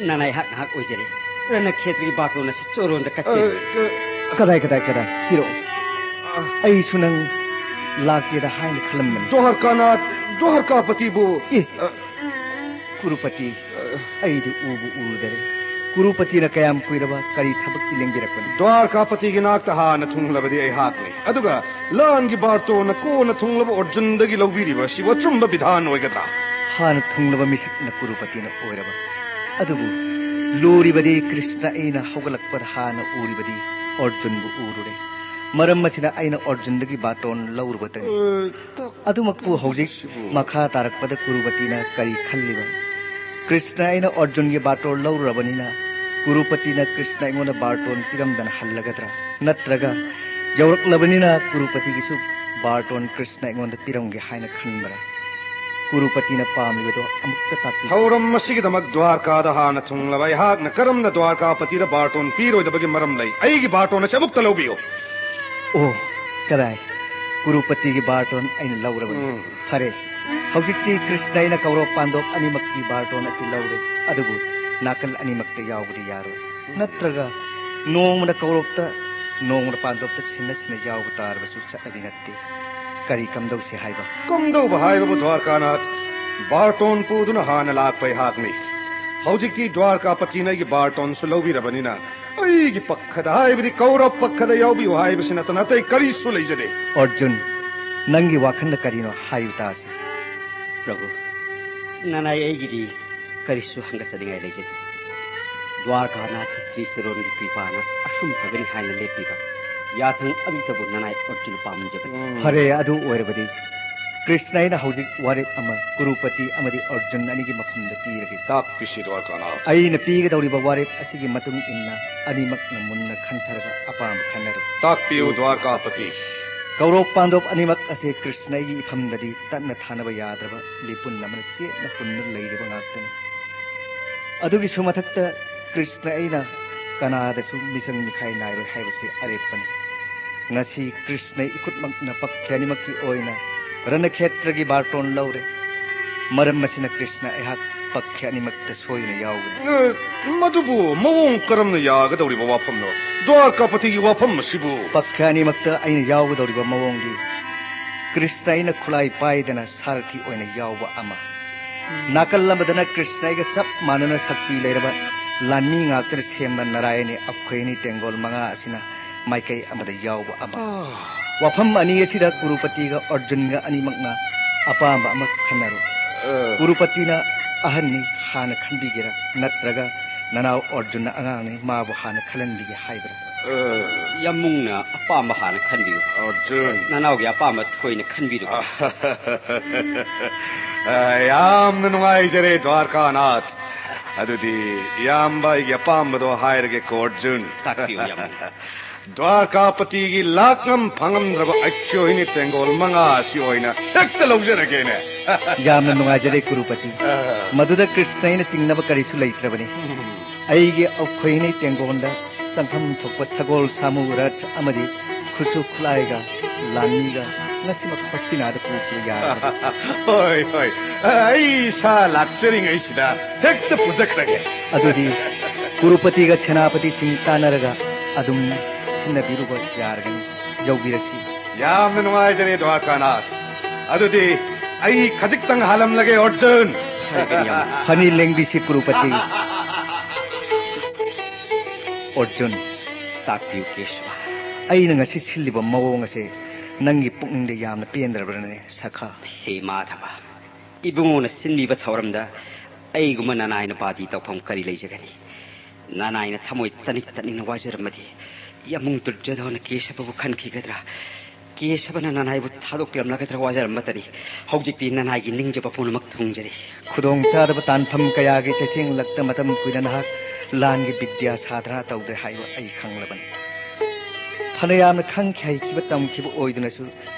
ꯅꯅꯥꯏꯍꯥꯛ ꯉꯥꯏꯍꯥꯛ ꯑꯣꯏꯖꯔꯤ꯫ ꯔꯅꯈꯦꯇ꯭ꯔꯒꯤ ꯕꯥꯇꯣꯟ ꯑꯁꯤ ꯆꯣꯔꯣꯟꯗ ꯑ, ꯀꯠꯆꯔꯤ꯫ ꯀ-, ꯀꯗꯥꯏ, ꯀꯗꯥꯏ, ꯀꯗꯥꯏ? ꯄꯤꯔꯛꯑꯣ꯫ ꯑ, ꯑꯩꯁꯨ ꯅꯪ ꯂꯥꯛꯀꯦꯗ ꯍꯥꯏꯅ ꯈꯜꯂꯝꯕꯅꯤ꯫ ꯗ꯭ꯋꯥꯔꯀꯥꯅꯥꯊ, ꯗ꯭ꯋꯥꯔꯀꯥꯄꯇꯤꯕꯨ꯫ ꯏ, ꯑ, ꯀꯨꯔꯨꯄꯇꯤ, ꯑ, ꯑꯩꯗꯤ ꯎꯕꯨ ꯎꯔꯨꯗꯔꯦ꯫ ꯀꯨꯔꯨꯄꯇꯤꯅ ꯀꯌꯥꯝ ꯀꯨꯏꯔꯕ ꯀꯔꯤ ꯊꯕꯛꯀꯤ ꯂꯦꯡꯕꯤꯔꯛꯄꯅꯤ? ꯗ꯭ꯋꯥꯔꯀꯥꯄꯇꯤꯒꯤ ꯅꯥꯛꯇ ꯍꯥꯟꯅ ꯊꯨꯡꯂꯕꯗꯤ ꯑꯩꯍꯥꯛꯅꯤ꯫ ꯑꯗꯨꯒ ꯂꯥꯟꯒꯤ ꯕꯥꯔꯇꯣꯟꯅ ꯀꯣꯟꯅ ꯊꯨꯡꯂꯕ ꯑꯔꯖꯨꯟꯗꯒꯤ ꯂꯧꯕꯤꯔꯤꯕ ꯑꯁꯤꯕꯨ ꯑꯆꯨꯝꯕ ꯕꯤꯙꯥꯟ ꯑꯣꯏꯒꯗ꯭ꯔꯥ? ꯍꯥꯟꯅ ꯊꯨꯡꯂꯕ ꯃꯤꯁꯛꯅ ꯀꯨꯔꯨꯄꯇꯤꯅ ꯑꯣꯏꯔꯕ꯫ ꯑꯗꯨꯕꯨ ꯂꯨꯔꯤꯕꯗꯤ ꯀ꯭ꯔꯤꯁꯅ ꯑꯩꯅ ꯍꯧꯒꯠꯂꯛꯄꯗ ꯍꯥꯟꯅ ꯎꯔꯤꯕꯗꯤ ꯑꯔꯖꯨꯟꯕꯨ ꯎꯔꯨꯔꯦ꯫ ꯃꯔꯝ ꯑꯁꯤꯅ ꯑꯩꯅ ꯑꯔꯖꯨꯟꯗꯒꯤ ꯕꯥꯔꯇꯣꯟ ꯂꯧꯔꯨꯕꯇꯅꯤ꯫ ꯑ, ꯑꯗꯨꯃꯛꯄꯨ ꯍꯧꯖꯤꯛ ꯃꯈꯥ ꯇꯥꯔꯛꯄꯗ ꯀꯨꯔꯨꯄꯇꯤꯅ ꯀꯔꯤ ꯈꯜꯂꯤꯕ? ꯀ꯭ꯔꯤꯁꯅ ꯑꯩꯅ ꯑꯔꯖꯨꯟꯒꯤ ꯕꯥꯔꯇꯣꯟ ꯂꯧꯔꯨꯔꯕꯅꯤꯅ ꯀꯨꯔꯨꯄꯇꯤꯅ ꯀ꯭ꯔꯤꯁꯅ ꯑꯩꯉꯣꯟꯗ ꯕꯥꯔꯇꯣꯟ ꯄꯤꯔꯝꯗꯅ ꯍꯜꯂꯒꯗ꯭ꯔꯥ? ꯅꯠꯇ꯭ꯔꯒ ꯌꯧꯔꯛꯂꯕꯅꯤꯅ ꯀꯨꯔꯨꯄꯇꯤꯒꯤꯁꯨ ꯕꯥꯔꯇꯣꯟ ꯀ꯭ꯔꯤꯁꯅ ꯑꯩꯉꯣꯟꯗ ꯄꯤꯔꯝꯒꯦ ꯍꯥꯏꯅ ꯈꯟꯕ꯭ꯔꯥ? ꯀꯨꯔꯨꯄꯇꯤꯅ ꯄꯥꯝꯂꯤꯕꯗꯣ ꯑꯃꯨꯛꯇ ꯇꯥꯛꯄꯤꯌꯨ꯫ ꯊꯧꯔꯝ ꯑꯁꯤꯒꯤꯗꯃꯛ ꯗ꯭ꯋꯥꯔꯀꯥꯗ ꯍꯥꯟꯅ ꯊꯨꯡꯂꯕ ꯑꯩꯍꯥꯛꯅ ꯀꯔꯝꯅ ꯗ꯭ꯋꯥꯔꯀꯥꯄꯇꯤꯗ ꯕꯥꯔꯇꯣꯟ ꯄꯤꯔꯣꯏꯗꯕꯒꯤ ꯃꯔꯝ ꯂꯩ? ꯑꯩꯒꯤ ꯕꯥꯔꯇꯣꯟ ꯑꯁꯤ ꯑꯃꯨꯛꯇ ꯂꯧꯕꯤꯌꯨ꯫ ꯑꯣ, ꯀꯗꯥꯏ? ꯀꯨꯔꯨꯄꯇꯤꯒꯤ ꯕꯥꯔꯇꯣꯟ ꯑꯩꯅ ꯂꯧꯔꯕꯅꯤ꯫ ꯎꯝ꯫ ꯐꯔꯦ, ꯍꯧꯖꯤꯛꯇꯤ ꯀ꯭ꯔꯤꯁꯅ ꯑꯩꯅ ꯀꯧꯔꯕ ꯄꯥꯟꯗꯣꯞ ꯑꯅꯤꯃꯛꯀꯤ ꯕꯥꯔꯇꯣꯟ ꯑꯁꯤ ꯂꯧꯔꯦ, ꯑꯗꯨꯕꯨ ꯅꯥꯀꯜ ꯑꯅꯤꯃꯛꯇ ꯌꯥꯎꯕꯗꯤ ꯌꯥꯔꯣꯏ꯫ ꯅꯠꯇ꯭ꯔꯒ ꯅꯣꯡꯃꯅ ꯀꯧꯔꯣꯞꯇ, ꯅꯣꯡꯃꯅ ꯄꯥꯟꯗꯣꯞꯇ ꯁꯤꯟꯅ ꯁꯤꯟꯅ ꯌꯥꯎꯕ ꯇꯥꯔꯕꯁꯨ ꯆꯠꯅꯕꯤ ꯅꯠꯇꯦ꯫ ꯀꯔꯤ ꯀꯝꯗꯧꯁꯤ ꯍꯥꯏꯕ? ꯀꯝꯗꯧꯕ ꯍꯥꯏꯕꯕꯨ ꯗ꯭ꯋꯥꯔꯀꯥꯅꯥꯊ, ꯕꯥꯔꯇꯣꯟ ꯄꯨꯗꯨꯅ ꯍꯥꯟꯅ ꯂꯥꯛꯄ ꯑꯩꯍꯥꯛꯅꯤ꯫ ꯍꯧꯖꯤꯛꯇꯤ ꯗ꯭ꯋꯥꯔꯀꯥꯄꯇꯤꯅ ꯑꯩꯒꯤ ꯕꯥꯔꯇꯣꯟꯁꯨ ꯂꯧꯕꯤꯔꯕꯅꯤꯅ ꯑꯩꯒꯤ ꯄꯛꯈꯗ, ꯍꯥꯏꯕꯗꯤ ꯀꯧꯔꯕ ꯄꯛꯈꯗ ꯌꯥꯎꯕꯤꯌꯨ ꯍꯥꯏꯕꯁꯤ ꯅꯠꯇꯅ ꯑꯇꯩ ꯀꯔꯤꯁꯨ ꯂꯩꯖꯗꯦ꯫ ꯑꯔꯖꯨꯟ, ꯅꯪꯒꯤ ꯋꯥꯈꯜꯗ ꯀꯔꯤꯅꯣ ꯍꯥꯏꯌꯨ ꯇꯥꯁꯤ꯫ ꯄ꯭ꯔꯚꯨ, ꯅꯅꯥꯏ ꯑꯩꯒꯤꯗꯤ ꯀꯔꯤꯁꯨ ꯍꯪꯒꯠꯆꯅꯤꯡꯉꯥꯏ ꯂꯩꯖꯗꯦ꯫ ꯗ꯭ꯋꯥꯔꯀꯥꯅꯥꯊ ꯁ꯭ꯔꯤ ꯆꯔꯣꯟꯒꯤ ꯀ꯭ꯔꯤꯄꯥꯅ ꯑꯁꯨꯝ ꯐꯒꯅꯤ ꯍꯥꯏꯅ ꯂꯦꯞꯄꯤꯕ ꯌꯥꯊꯪ ꯑꯗꯨꯇꯕꯨ ꯅꯅꯥꯏ ꯑꯣꯔꯖꯨꯟ ꯄꯥꯝꯖꯕꯅꯤ꯫ ꯐꯔꯦ, ꯑꯗꯨ ꯑꯣꯏꯔꯕꯗꯤ ꯀ꯭ꯔꯤꯁꯅ ꯑꯩꯅ ꯍꯧꯖꯤꯛ ꯋꯥꯔꯦꯞ ꯑꯃ ꯀꯨꯔꯨꯄꯇꯤ ꯑꯃꯗꯤ ꯑꯣꯔꯖꯨꯟ ꯑꯅꯤꯒꯤ ꯃꯐꯝꯗ ꯄꯤꯔꯒꯦ꯫ ꯇꯥꯛꯄꯤꯁꯤ ꯗ꯭ꯋꯥꯔꯀꯥꯅꯥꯊ꯫ ꯑꯩꯅ ꯄꯤꯒꯗꯧꯔꯤꯕ ꯋꯥꯔꯦꯞ ꯑꯁꯤꯒꯤ ꯃꯇꯨꯡ ꯏꯟꯅ ꯑꯅꯤꯃꯛꯅ ꯃꯨꯟꯅ ꯈꯟꯊꯔꯒ ꯑꯄꯥꯝꯕ ꯈꯟꯅꯔꯣ꯫ ꯇꯥꯛꯄꯤꯌꯨ ꯗ꯭ꯋꯥꯔꯀꯥꯄꯇꯤ꯫ ꯀꯧꯔꯣꯞ ꯄꯥꯟꯗꯣꯞ ꯑꯅꯤꯃꯛ ꯑꯁꯦ ꯀ꯭ꯔꯤꯁꯅ ꯑꯩꯒꯤ ꯏꯐꯝꯗꯗꯤ ꯇꯠꯅ ꯊꯥꯅꯕ ꯌꯥꯗ꯭ꯔꯕ ꯂꯤꯄꯨꯟ ꯑꯃꯅ ꯆꯦꯠꯅ ꯄꯨꯟꯅ ꯂꯩꯔꯤꯕ ꯉꯥꯛꯇꯅꯤ꯫ ꯑꯗꯨꯒꯤꯁꯨ ꯃꯊꯛꯇ ꯀ꯭ꯔꯤꯁꯅ ꯑꯩꯅ ꯀꯅꯥꯗꯁꯨ ꯃꯤꯆꯪ ꯃꯤꯈꯥꯏ ꯅꯥꯏꯔꯣꯏ ꯍꯥꯏꯕꯁꯤ ꯑꯔꯦꯞꯄꯅꯤ꯫ ꯉꯁꯤ ꯀ꯭ꯔꯤꯁꯅ ꯏꯈꯨꯠꯃꯛꯅ ꯄꯛꯈ꯭ꯌꯥꯅꯤꯃꯛꯀꯤ ꯑꯣꯏꯅ ꯔꯅꯈꯦꯇ꯭ꯔꯒꯤ ꯕꯥꯔꯇꯣꯟ ꯂꯧꯔꯦ꯫ ꯃꯔꯝ ꯑꯁꯤꯅ ꯀ꯭ꯔꯤꯁꯅ ꯑꯩꯍꯥꯛ ꯄꯛꯈ꯭ꯌꯥꯅꯤꯃꯛꯇ ꯁꯣꯏꯗꯅ ꯌꯥꯎꯒꯅꯤ꯫ ꯑ, ꯃꯗꯨꯕꯨ ꯃꯑꯣꯡ ꯀꯔꯝꯅ ꯌꯥꯒꯗꯧꯔꯤꯕ ꯋꯥꯐꯝꯅꯣ? ꯗ꯭ꯋꯥꯔꯀꯥꯄꯇꯤꯒꯤ ꯋꯥꯐꯝ ꯑꯁꯤꯕꯨ꯫ ꯄꯛꯈ꯭ꯌꯥꯅꯤꯃꯛꯇ ꯑꯩꯅ ꯌꯥꯎꯒꯗꯧꯔꯤꯕ ꯃꯑꯣꯡꯗꯤ ꯀ꯭ꯔꯤꯁꯅ ꯑꯩꯅ ꯈꯨꯠꯂꯥꯏ ꯄꯥꯏꯗꯅ ꯁꯥꯔꯊꯤ ꯑꯣꯏꯅ ꯌꯥꯎꯕ ꯑꯃ, ꯅꯥꯀꯜ ꯑꯃꯗꯅ ꯀ꯭ꯔꯤꯁꯅ ꯑꯩꯒ ꯆꯞ ꯃꯥꯟꯅꯅ ꯁꯛꯇꯤ ꯂꯩꯔꯕ ꯂꯥꯟꯃꯤ ꯉꯥꯛꯇꯅ ꯁꯦꯝꯕ ꯅꯥꯔꯥꯌꯅꯤ ꯑꯩꯈꯣꯏ ꯑꯅꯤ ꯇꯦꯡꯒꯣꯜ ꯃꯉꯥ ꯑꯁꯤꯅ ꯃꯥꯏꯀꯩ ꯑꯃꯗ ꯌꯥꯎꯕ ꯑꯃ꯫ ꯑꯥ꯫ ꯋꯥꯐꯝ ꯑꯅꯤ ꯑꯁꯤꯗ ꯀꯨꯔꯨꯄꯇꯤꯒ ꯑꯔꯖꯨꯟꯒ ꯑꯅꯤꯃꯛꯅ ꯑꯄꯥꯝꯕ ꯑꯃ ꯈꯟꯅꯔꯣ꯫ ꯑ꯫ ꯀꯨꯔꯨꯄꯇꯤꯅ ꯑꯍꯟꯅꯤ, ꯍꯥꯟꯅ ꯈꯟꯕꯤꯒꯦꯔꯥ, ꯅꯠꯇ꯭ꯔꯒ ꯅꯅꯥꯎ ꯑꯔꯖꯨꯟꯅ ꯑꯉꯥꯡꯅꯤ, ꯃꯥꯕꯨ ꯍꯥꯟꯅ ꯈꯜꯍꯟꯕꯤꯒꯦ ꯍꯥꯏꯕ꯭ꯔꯥ? ꯑ꯫ ꯌꯥꯝꯕꯨꯡꯅ ꯑꯄꯥꯝꯕ ꯍꯥꯟꯅ ꯈꯟꯕꯤꯌꯨ꯫ ꯑꯔꯖꯨꯟ꯫ ꯅꯅꯥꯎꯒꯤ ꯑꯄꯥꯝꯕ ꯊꯣꯏꯅ ꯈꯟꯕꯤꯔꯨ꯫ ꯑ, ꯌꯥꯝꯅ ꯅꯨꯡꯉꯥꯏꯖꯔꯦ, ꯗ꯭ꯋꯥꯔꯀꯥꯅꯥꯊ꯫ ꯑꯗꯨꯗꯤ ꯏꯌꯥꯝꯕ ꯑꯩꯒꯤ ꯑꯄꯥꯝꯕꯗꯣ ꯍꯥꯏꯔꯒꯦꯀꯣ, ꯑꯔꯖꯨꯟ꯫ ꯇꯥꯛꯄꯤꯌꯨ, ꯏꯌꯥꯝꯕ꯫ ꯗ꯭ꯋꯥꯔꯀꯥꯄꯇꯤꯒꯤ ꯂꯥꯛꯉꯝ ꯐꯪꯉꯝꯗ꯭ꯔꯕ ꯑꯩꯈꯣꯏꯅꯤ ꯇꯦꯡꯒꯣꯜ ꯃꯉꯥ ꯑꯁꯤ ꯑꯣꯏꯅ ꯍꯦꯛꯇ ꯂꯧꯖꯔꯒꯦꯅꯦ꯫ ꯌꯥꯝꯅ ꯅꯨꯡꯉꯥꯏꯖꯔꯦ, ꯀꯨꯔꯨꯄꯇꯤ꯫ ꯑ꯫ ꯃꯗꯨꯗ ꯀ꯭ꯔꯤꯁꯅ ꯑꯩꯅ ꯆꯤꯡꯅꯕ ꯀꯔꯤꯁꯨ ꯂꯩꯇ꯭ꯔꯕꯅꯤ꯫ ꯎꯝ꯫ ꯑꯩꯒꯤ ꯑꯩꯈꯣꯏꯅꯤ ꯇꯦꯡꯒꯣꯜꯗ ꯆꯪꯐꯝ ꯊꯣꯛꯄ ꯁꯒꯣꯜ, ꯁꯥꯃꯨ, ꯔꯊ ꯑꯃꯗꯤ ꯈꯨꯠꯁꯨ ꯈꯨꯠꯂꯥꯏꯒ ꯂꯥꯟꯃꯤꯒ ꯉꯁꯤꯃꯛ ꯍꯣꯁꯇꯤꯅꯥꯗ ꯄꯨꯈꯤꯕ ꯌꯥꯔꯒꯗꯤ꯫ ꯍꯣꯏ, ꯍꯣꯏ꯫ ꯑꯩ ꯏꯁꯥ ꯂꯥꯛꯆꯔꯤꯉꯩꯁꯤꯗ ꯍꯦꯛꯇ ꯄꯨꯖꯈ꯭ꯔꯒꯦ꯫ ꯑꯗꯨꯗꯤ ꯀꯨꯔꯨꯄꯇꯤꯒ ꯁꯦꯅꯥꯄꯇꯤꯁꯤꯡ ꯇꯥꯟꯅꯔꯒ ꯑꯗꯨꯝ ꯁꯤꯟꯅꯕꯤꯔꯨꯕ ꯌꯥꯔꯒꯅꯤ꯫ ꯌꯧꯕꯤꯔꯁꯤ꯫ ꯌꯥꯝꯅ ꯅꯨꯡꯉꯥꯏꯖꯔꯦ, ꯗ꯭ꯋꯥꯔꯀꯥꯅꯥꯊ꯫ ꯑꯗꯨꯗꯤ ꯑꯩ ꯈꯖꯤꯛꯇꯪ ꯍꯥꯜꯂꯝꯂꯒꯦ, ꯑꯔꯖꯨꯟ꯫ ꯐꯅꯤ, ꯂꯦꯡꯕꯤꯁꯤ, ꯀꯨꯔꯨꯄꯇꯤ꯫ ꯑꯔꯖꯨꯟ, ꯇꯥꯛꯄꯤꯌꯨ, ꯀꯦꯁꯕ꯫ ꯑꯩꯅ ꯉꯁꯤ ꯁꯤꯜꯂꯤꯕ ꯃꯑꯣꯡ ꯑꯁꯦ ꯅꯪꯒꯤ ꯄꯨꯛꯅꯤꯡꯗ ꯌꯥꯝꯅ ꯄꯦꯟꯗ꯭ꯔꯕ꯭ꯔꯅꯦ, ꯁꯈꯥ? ꯍꯦ ꯃꯥꯙꯕ, ꯏꯕꯨꯡꯉꯣꯅ ꯁꯤꯟꯕꯤꯕ ꯊꯧꯔꯝꯗ ꯑꯩꯒꯨꯝꯕ ꯅꯅꯥꯏ ꯅꯨꯄꯥꯗꯤ ꯇꯧꯐꯝ ꯀꯔꯤ ꯂꯩꯖꯒꯅꯤ? ꯅꯅꯥꯏꯅ ꯊꯃꯣꯏ ꯇꯅꯤꯛ ꯇꯅꯤꯛꯅ ꯋꯥꯖꯔꯝꯃꯗꯤ ꯌꯥꯝꯕꯨꯡ ꯗꯨꯔꯖꯣꯙꯅ ꯀꯦꯁꯕꯕꯨ ꯈꯟꯈꯤꯒꯗ꯭ꯔꯥ? ꯀꯦꯁꯕꯅ ꯅꯅꯥꯏꯕꯨ ꯊꯥꯗꯣꯛꯄꯤꯔꯝꯂꯒꯗ꯭ꯔꯥ ꯋꯥꯖꯔꯝꯕꯇꯅꯤ꯫ ꯍꯧꯖꯤꯛꯇꯤ ꯅꯅꯥꯏꯒꯤ ꯅꯤꯡꯖꯕ ꯄꯨꯝꯅꯃꯛ ꯊꯨꯡꯖꯔꯦ꯫ ꯈꯨꯗꯣꯡ ꯆꯥꯗꯕ ꯇꯥꯟꯐꯝ ꯀꯌꯥꯒꯤ ꯆꯩꯊꯦꯡ ꯂꯛꯇ ꯃꯇꯝ ꯀꯨꯏꯅ ꯅꯍꯥꯛ ꯂꯥꯟꯒꯤ ꯕꯤꯗ꯭ꯌꯥ ꯁꯥꯙꯅ ꯇꯧꯗ꯭ꯔꯦ ꯍꯥꯏꯕ ꯑꯩ ꯈꯪꯂꯕꯅꯤ꯫ ꯐꯅꯌꯥꯝꯅ ꯈꯪꯈꯤ ꯍꯩꯈꯤꯕ ꯇꯝꯈꯤꯕ ꯑꯣꯏꯗꯨꯅꯁꯨ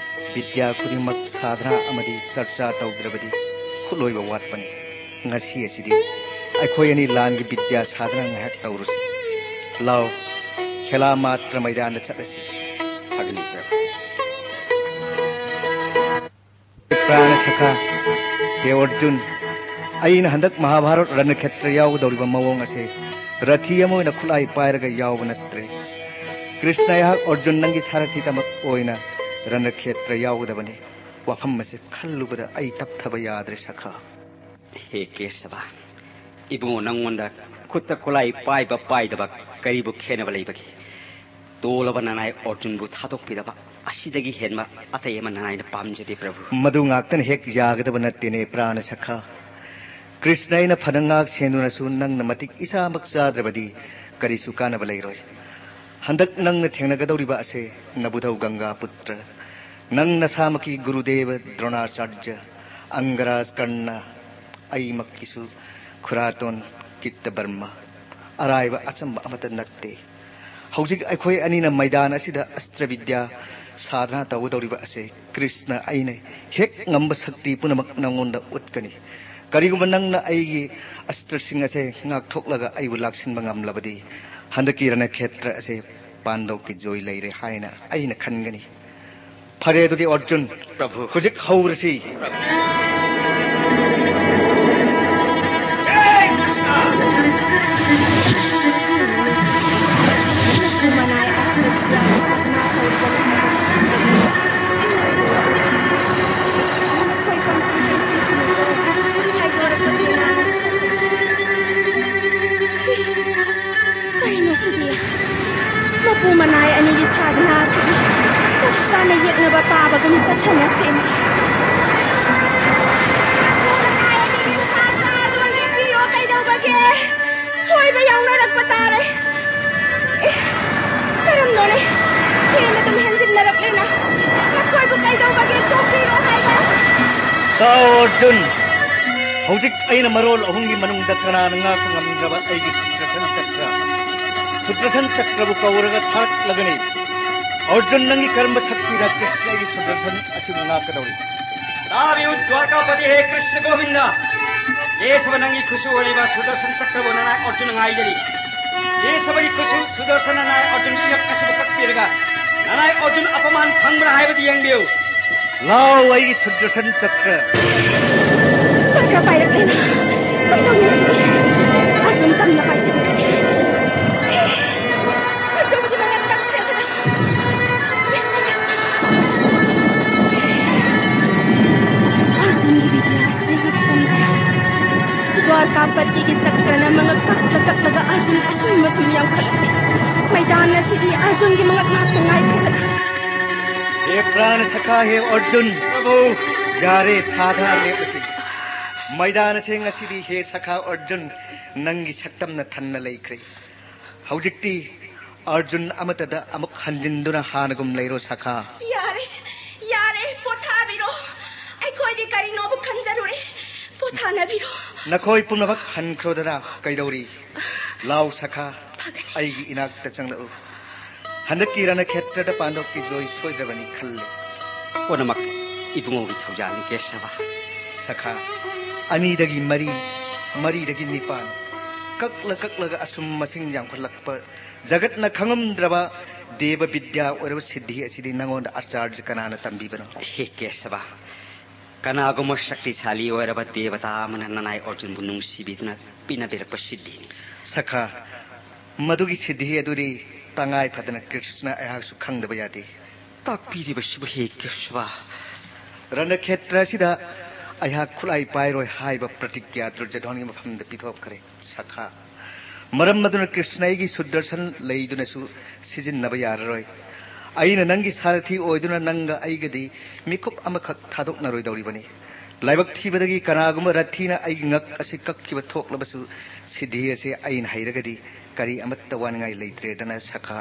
ꯕꯤꯗ꯭ꯌꯥ ꯈꯨꯗꯤꯡꯃꯛ ꯁꯥꯙꯅ ꯑꯃꯗꯤ ꯆꯔꯆꯥ ꯇꯧꯗ꯭ꯔꯕꯗꯤ ꯈꯨꯠꯂꯣꯏꯕ ꯋꯥꯠꯄꯅꯤ꯫ ꯉꯁꯤ ꯑꯁꯤꯗꯤ ꯑꯩꯈꯣꯏ ꯑꯅꯤ ꯂꯥꯟꯒꯤ ꯕꯤꯗ꯭ꯌꯥ ꯁꯥꯙꯅ ꯉꯥꯏꯍꯥꯛ ꯇꯧꯔꯨꯁꯤ꯫ ꯂꯥꯎ, ꯈꯦꯂꯥ ꯃꯥꯇ꯭ꯔ ꯃꯩꯗꯥꯟꯗ ꯆꯠꯂꯁꯤ꯫ ꯐꯒꯅꯤ, ꯄ꯭ꯔꯚꯨ꯫ ꯄ꯭ꯔꯥꯅ ꯁꯈꯥ, ꯍꯦ ꯑꯔꯖꯨꯟ, ꯑꯩꯅ ꯍꯟꯗꯛ ꯃꯍꯥꯚꯥꯔꯠ ꯔꯟꯈꯦꯇ꯭ꯔ ꯌꯥꯎꯒꯗꯧꯔꯤꯕ ꯃꯑꯣꯡ ꯑꯁꯦ ꯔꯊꯤ ꯑꯃ ꯑꯣꯏꯅ ꯈꯨꯠꯂꯥꯏ ꯄꯥꯏꯔꯒ ꯌꯥꯎꯕ ꯅꯠꯇ꯭ꯔꯦ꯫ ꯀ꯭ꯔꯤꯁꯅ ꯑꯩꯍꯥꯛ ꯑꯔꯖꯨꯟ ꯅꯪꯒꯤ ꯁꯥꯔꯊꯤ ꯇꯃꯛ ꯑꯣꯏꯅ ꯔꯟꯈꯦꯇ꯭ꯔ ꯌꯥꯎꯒꯗꯕꯅꯤ꯫ ꯋꯥꯐꯝ ꯑꯁꯦ ꯈꯜꯂꯨꯕꯗ ꯑꯩ ꯇꯞꯊꯕ ꯌꯥꯗ꯭ꯔꯦ ꯁꯈꯥ꯫ ꯍꯦ ꯀꯦꯁꯕ, ꯏꯕꯨꯡꯉꯣ ꯅꯪꯉꯣꯟꯗ ꯈꯨꯠꯇ ꯈꯨꯠꯂꯥꯏ ꯄꯥꯏꯕ ꯄꯥꯏꯗꯕ ꯀꯔꯤꯕꯨ ꯈꯦꯟꯅꯕ ꯂꯩꯕꯒꯦ? ꯇꯣꯜꯂꯕ ꯅꯅꯥꯏ ꯑꯔꯖꯨꯟꯕꯨ ꯊꯥꯗꯣꯛꯄꯤꯗꯕ ꯑꯁꯤꯗꯒꯤ ꯍꯦꯟꯕ ꯑꯇꯩ ꯑꯃ ꯅꯅꯥꯏꯅ ꯄꯥꯝꯖꯗꯦ, ꯄ꯭ꯔꯚꯨ꯫ ꯃꯗꯨ ꯉꯥꯛꯇꯅ ꯍꯦꯛ ꯌꯥꯒꯗꯕ ꯅꯠꯇꯦꯅꯦ, ꯄ꯭ꯔꯥꯅ ꯁꯈꯥ꯫ ꯀ꯭ꯔꯤꯁꯅ ꯑꯩꯅ ꯐꯅ ꯉꯥꯛ ꯁꯦꯟꯗꯨꯅꯁꯨ ꯅꯪꯅ ꯃꯇꯤꯛ ꯏꯆꯥꯃꯛ ꯆꯥꯗ꯭ꯔꯕꯗꯤ ꯀꯔꯤꯁꯨ ꯀꯥꯟꯅꯕ ꯂꯩꯔꯣꯏ꯫ ꯍꯟꯗꯛ ꯅꯪꯅ ꯊꯦꯡꯅꯒꯗꯧꯔꯤꯕ ꯑꯁꯦ ꯅꯕꯨꯙꯧ ꯒꯪꯒꯥꯄꯨꯇ꯭ꯔ, ꯅꯪ ꯅꯁꯥꯃꯛꯀꯤ ꯒꯨꯔꯨꯗꯦꯕ ꯗ꯭ꯔꯣꯅꯥꯆꯥꯔꯖ, ꯑꯪꯒꯔꯥꯖ ꯀꯔꯅ, ꯑꯩꯃꯛꯀꯤꯁꯨ ꯈꯨꯔꯥꯇꯣꯟ ꯀꯤꯠꯇꯕꯔꯃ, ꯑꯔꯥꯏꯕ ꯑꯆꯝꯕ ꯑꯃꯠꯇ ꯅꯠꯇꯦ꯫ ꯍꯧꯖꯤꯛ ꯑꯩꯈꯣꯏ ꯑꯅꯤꯅ ꯃꯩꯗꯥꯟ ꯑꯁꯤꯗ ꯑꯁꯇ꯭ꯔ ꯕꯤꯗ꯭ꯌꯥ ꯁꯥꯙꯅ ꯇꯧꯒꯗꯧꯔꯤꯕ ꯑꯁꯦ ꯀ꯭ꯔꯤꯁꯅ ꯑꯩꯅ ꯍꯦꯛ ꯉꯝꯕ ꯁꯛꯇꯤ ꯄꯨꯝꯅꯃꯛ ꯅꯉꯣꯟꯗ ꯎꯠꯀꯅꯤ꯫ ꯀꯔꯤꯒꯨꯝꯕ ꯅꯪꯅ ꯑꯩꯒꯤ ꯑꯁꯇ꯭ꯔꯁꯤꯡ ꯑꯁꯦ ꯉꯥꯛꯊꯣꯛꯂꯒ ꯑꯩꯕꯨ ꯂꯥꯛꯁꯤꯟꯕ ꯉꯝꯂꯕꯗꯤ ꯍꯟꯗꯛꯀꯤ ꯔꯅꯈꯦꯇ꯭ꯔ ꯑꯁꯦ ꯄꯥꯟꯗꯧꯒꯤ ꯖꯣꯏ ꯂꯩꯔꯦ ꯍꯥꯏꯅ ꯑꯩꯅ ꯈꯟꯒꯅꯤ꯫ ꯐꯔꯦ, ꯑꯗꯨꯗꯤ ꯑꯔꯖꯨꯟ, ꯄ꯭ꯔꯚꯨ꯫ ꯍꯧꯖꯤꯛ ꯍꯧꯔꯁꯤ꯫ ꯀꯩꯅꯣ ꯁꯤꯗꯤ? ꯃꯄꯨ ꯃꯅꯥꯏ ꯑꯅꯤꯒꯤ ꯁꯥꯗꯅ ꯑꯁꯤꯗꯤ ꯆꯞ ꯆꯥꯅ ꯌꯦꯛꯅꯕ ꯄꯥꯕꯒꯨꯝ ꯆꯠꯊꯅꯈ꯭ꯔꯦꯅꯦ꯫ ꯃꯄꯨ ꯃꯅꯥꯏ ꯑꯅꯤꯒꯤ ꯁꯥꯗꯅ ꯑꯗꯨ ꯂꯦꯞꯄꯤꯌꯣ, ꯀꯩꯗꯧꯕꯒꯦ? ꯁꯣꯏ ꯌꯥꯎꯅꯔꯛꯄ ꯇꯥꯔꯦ꯫ ꯑꯦ, ꯀꯔꯝꯅꯣꯅꯦ? ꯍꯦꯟꯅ ꯑꯗꯨꯝ ꯍꯦꯟꯖꯤꯟꯅꯔꯛꯂꯦꯅ꯫ ꯅꯈꯣꯏꯕꯨ ꯀꯩꯗꯧꯕꯒꯦ? ꯇꯣꯛꯄꯤꯔꯣ ꯍꯥꯏꯕ꯫ ꯇꯥꯎ ꯑꯔꯖꯨꯟ, ꯍꯧꯖꯤꯛ ꯑꯩꯅ ꯃꯔꯣꯜ ꯑꯍꯨꯝꯒꯤ ꯃꯅꯨꯡꯗ ꯀꯅꯥꯅ ꯉꯥꯛꯄ ꯉꯝꯗ꯭ꯔꯕ ꯑꯩꯒꯤ ꯁꯨꯗꯔꯁꯟ ꯆꯀ꯭ꯔ, ꯁꯨꯗꯔꯁꯟ ꯆꯀ꯭ꯔꯕꯨ ꯀꯧꯔꯒ ꯊꯥꯔꯛꯂꯒꯅꯤ꯫ ꯑꯔꯖꯨꯟ, ꯅꯪꯒꯤ ꯀꯔꯝꯕ ꯁꯛꯇꯤꯅ ꯀ꯭ꯔꯤꯁꯅꯒꯤ ꯁꯨꯗꯔꯁꯟ ꯑꯁꯤꯕꯨ ꯉꯥꯛꯀꯗꯧꯔꯤ? ꯇꯥꯕꯤꯌꯨ, ꯗ꯭ꯋꯥꯔꯀꯥꯄꯇꯤ ꯍꯦ ꯀ꯭ꯔꯤꯁꯅ ꯒꯣꯕꯤꯟꯗ, ꯀꯦꯁꯕ ꯅꯪꯒꯤ ꯈꯨꯠꯁꯨ ꯑꯣꯏꯔꯤꯕ ꯁꯨꯗꯔꯁꯟ ꯆꯀ꯭ꯔꯕꯨ ꯅꯅꯥꯏ ꯑꯔꯖꯨꯟ ꯉꯥꯏꯖꯔꯤ꯫ ꯀꯦꯁꯕꯒꯤ ꯈꯨꯠꯁꯨ ꯁꯨꯗꯔꯁꯟ ꯅꯅꯥꯏ ꯑꯔꯖꯨꯟꯒꯤ ꯉꯛ ꯑꯁꯤꯕꯨ ꯀꯛꯄꯤꯔꯒ ꯅꯅꯥꯏ ꯑꯔꯖꯨꯟ ꯑꯄꯃꯥꯟ ꯐꯪꯕ꯭ꯔꯥ ꯍꯥꯏꯕꯗꯨ ꯌꯦꯡꯕꯤꯌꯨ꯫ ꯂꯥꯎ, ꯑꯩꯒꯤ ꯁꯨꯗꯔꯁꯟ ꯆꯀ꯭ꯔ꯫ ꯆꯀ꯭ꯔ ꯄꯥꯏꯔꯛꯂꯦꯅ꯫ ꯀꯝꯗꯧꯅꯤ ꯁꯤꯗꯤ? ꯑꯔꯖꯨꯟ ꯇꯝꯅ ꯄꯥꯏꯁꯤꯟꯈ꯭ꯔꯦ꯫ ꯑꯔꯖꯨꯟꯒꯤ ꯃꯉꯛ ꯀꯛꯈ꯭ꯔꯦꯗꯅ꯫ ꯀ꯭ꯔꯤꯁꯅ, ꯀ꯭ꯔꯤꯁꯅ꯫ ꯑꯔꯖꯨꯟꯒꯤ ꯕꯤꯗ꯭ꯌꯥ ꯑꯁꯤꯗ ꯉꯛꯄꯅꯤ꯫ ꯗ꯭ꯋꯥꯔꯀꯥꯄꯇꯤꯒꯤ ꯆꯀ꯭ꯔꯅ ꯃꯉꯛ ꯀꯛꯂ ꯀꯛꯂꯒ ꯑꯔꯖꯨꯟ ꯑꯁꯨꯝ ꯑꯁꯨꯝ ꯌꯥꯝꯈꯠꯂꯛꯂꯤ꯫ ꯃꯩꯗꯥꯟ ꯑꯁꯤꯗꯤ ꯑꯔꯖꯨꯟꯒꯤ ꯃꯉꯛ ꯉꯥꯛꯇ ꯉꯥꯏꯈ꯭ꯔꯦꯗꯅ꯫ ꯍꯦ ꯄ꯭ꯔꯥꯅ ꯁꯈꯥ, ꯍꯦ ꯑꯔꯖꯨꯟ꯫ ꯄ꯭ꯔꯚꯨ꯫ ꯌꯥꯔꯦ, ꯁꯥꯗꯅ ꯂꯦꯞꯂꯁꯤ꯫ ꯃꯩꯗꯥꯟ ꯑꯁꯦ ꯉꯁꯤꯗꯤ, ꯍꯦ ꯁꯈꯥ ꯑꯔꯖꯨꯟ, ꯅꯪꯒꯤ ꯁꯛꯇꯝꯅ ꯊꯟꯅ ꯂꯩꯈ꯭ꯔꯦ꯫ ꯍꯧꯖꯤꯛꯇꯤ ꯑꯔꯖꯨꯟ ꯑꯃꯠꯇꯗ ꯑꯃꯨꯛ ꯍꯟꯖꯤꯟꯗꯨꯅ ꯍꯥꯟꯅꯒꯨꯝ ꯂꯩꯔꯣ, ꯁꯈꯥ꯫ ꯌꯥꯔꯦ, ꯌꯥꯔꯦ, ꯄꯣꯊꯥꯕꯤꯔꯣ꯫ ꯑꯩꯈꯣꯏꯗꯤ ꯀꯔꯤꯅꯣꯕꯨ ꯈꯟꯖꯔꯨꯔꯦ꯫ ꯄꯣꯊꯥꯅꯕꯤꯔꯣ꯫ ꯅꯈꯣꯏ ꯄꯨꯝꯅꯃꯛ ꯍꯟꯈ꯭ꯔꯣꯗꯅ, ꯀꯩꯗꯧꯔꯤ? ꯂꯥꯎ, ꯁꯈꯥ, ꯐꯒꯅꯤ꯫ ꯑꯩꯒꯤ ꯏꯅꯥꯛꯇ ꯆꯪꯂꯛꯎ꯫ ꯍꯟꯗꯛꯀꯤ ꯔꯅꯈꯦꯇ꯭ꯔꯗ ꯄꯥꯟꯗꯣꯞꯀꯤ ꯖꯣꯏ ꯁꯣꯏꯗ꯭ꯔꯕꯅꯤ ꯈꯜꯂꯦ꯫ ꯄꯨꯝꯅꯃꯛ ꯏꯕꯨꯡꯉꯣꯒꯤ ꯊꯧꯖꯥꯜꯅꯤ, ꯀꯦꯁꯕ꯫ ꯁꯈꯥ, ꯑꯅꯤꯗꯒꯤ ꯃꯔꯤ, ꯃꯔꯤꯗꯒꯤ ꯅꯤꯄꯥꯟ, ꯀꯛꯂ ꯀꯛꯂꯒ ꯑꯁꯨꯝ ꯃꯁꯤꯡ ꯌꯥꯝꯈꯠꯂꯛꯄ, ꯖꯒꯠꯅ ꯈꯪꯉꯝꯗ꯭ꯔꯕ ꯗꯦꯕ ꯕꯤꯗ꯭ꯌꯥ ꯑꯣꯏꯔꯕ ꯁꯤꯗ꯭ꯙꯤ ꯑꯁꯤꯗꯤ ꯅꯉꯣꯟꯗ ꯑꯆꯥꯔꯖ ꯀꯅꯥꯅ ꯇꯝꯕꯤꯕꯅꯣ? ꯍꯦ ꯀꯦꯁꯕ, ꯀꯅꯥꯒꯨꯝꯕ ꯁꯛꯇꯤꯁꯥꯂꯤ ꯑꯣꯏꯔꯕ ꯗꯦꯕꯇꯥ ꯑꯃꯅ ꯅꯅꯥꯏ ꯑꯔꯖꯨꯟꯕꯨ ꯅꯨꯡꯁꯤꯕꯤꯗꯨꯅ ꯄꯤꯅꯕꯤꯔꯛꯄ ꯁꯤꯗ꯭ꯙꯤꯅꯤ꯫ ꯁꯈꯥ, ꯃꯗꯨꯒꯤ ꯁꯤꯗ꯭ꯙꯤ ꯑꯗꯨꯗꯤ ꯇꯉꯥꯏ ꯐꯗꯅ ꯀ꯭ꯔꯤꯁꯅ ꯑꯩꯍꯥꯛꯁꯨ ꯈꯪꯗꯕ ꯌꯥꯗꯦ꯫ ꯇꯥꯛꯄꯤꯔꯤꯕꯁꯤꯕꯨ ꯍꯦ ꯀꯦꯁꯕ? ꯔꯅꯈꯦꯇ꯭ꯔ ꯑꯁꯤꯗ ꯑꯩꯍꯥꯛ ꯈꯨꯠꯂꯥꯏ ꯄꯥꯏꯔꯣꯏ ꯍꯥꯏꯕ ꯄ꯭ꯔꯇꯤꯒ꯭ꯌꯥ ꯗꯨꯔꯖꯙꯣꯟꯒꯤ ꯃꯐꯝꯗ ꯄꯤꯊꯣꯛꯈ꯭ꯔꯦ, ꯁꯈꯥ꯫ ꯃꯔꯝ ꯑꯗꯨꯅ ꯀ꯭ꯔꯤꯁꯅ ꯑꯩꯒꯤ ꯁꯨꯗꯔꯁꯟ ꯂꯩꯗꯨꯅꯁꯨ ꯁꯤꯖꯤꯟꯅꯕ ꯌꯥꯔꯔꯣꯏ꯫ ꯑꯩꯅ ꯅꯪꯒꯤ ꯁꯥꯔꯊꯤ ꯑꯣꯏꯗꯨꯅ ꯅꯪꯒ ꯑꯩꯒꯗꯤ ꯃꯤꯀꯨꯞ ꯑꯃꯈꯛ ꯊꯥꯗꯣꯛꯅꯔꯣꯏꯗꯧꯔꯤꯕꯅꯤ꯫ ꯂꯥꯏꯕꯛ ꯊꯤꯕꯗꯒꯤ ꯀꯅꯥꯒꯨꯝꯕ ꯔꯊꯤꯅ ꯑꯩꯒꯤ ꯉꯛ ꯑꯁꯤ ꯀꯛꯈꯤꯕ ꯊꯣꯛꯂꯕꯁꯨ, ꯁꯤꯙꯤ ꯑꯁꯤ ꯑꯩꯅ ꯍꯩꯔꯒꯗꯤ ꯀꯔꯤ ꯑꯃꯠꯇ ꯋꯥꯅꯤꯡꯉꯥꯏ ꯂꯩꯇ꯭ꯔꯦꯗꯅ, ꯁꯈꯥ꯫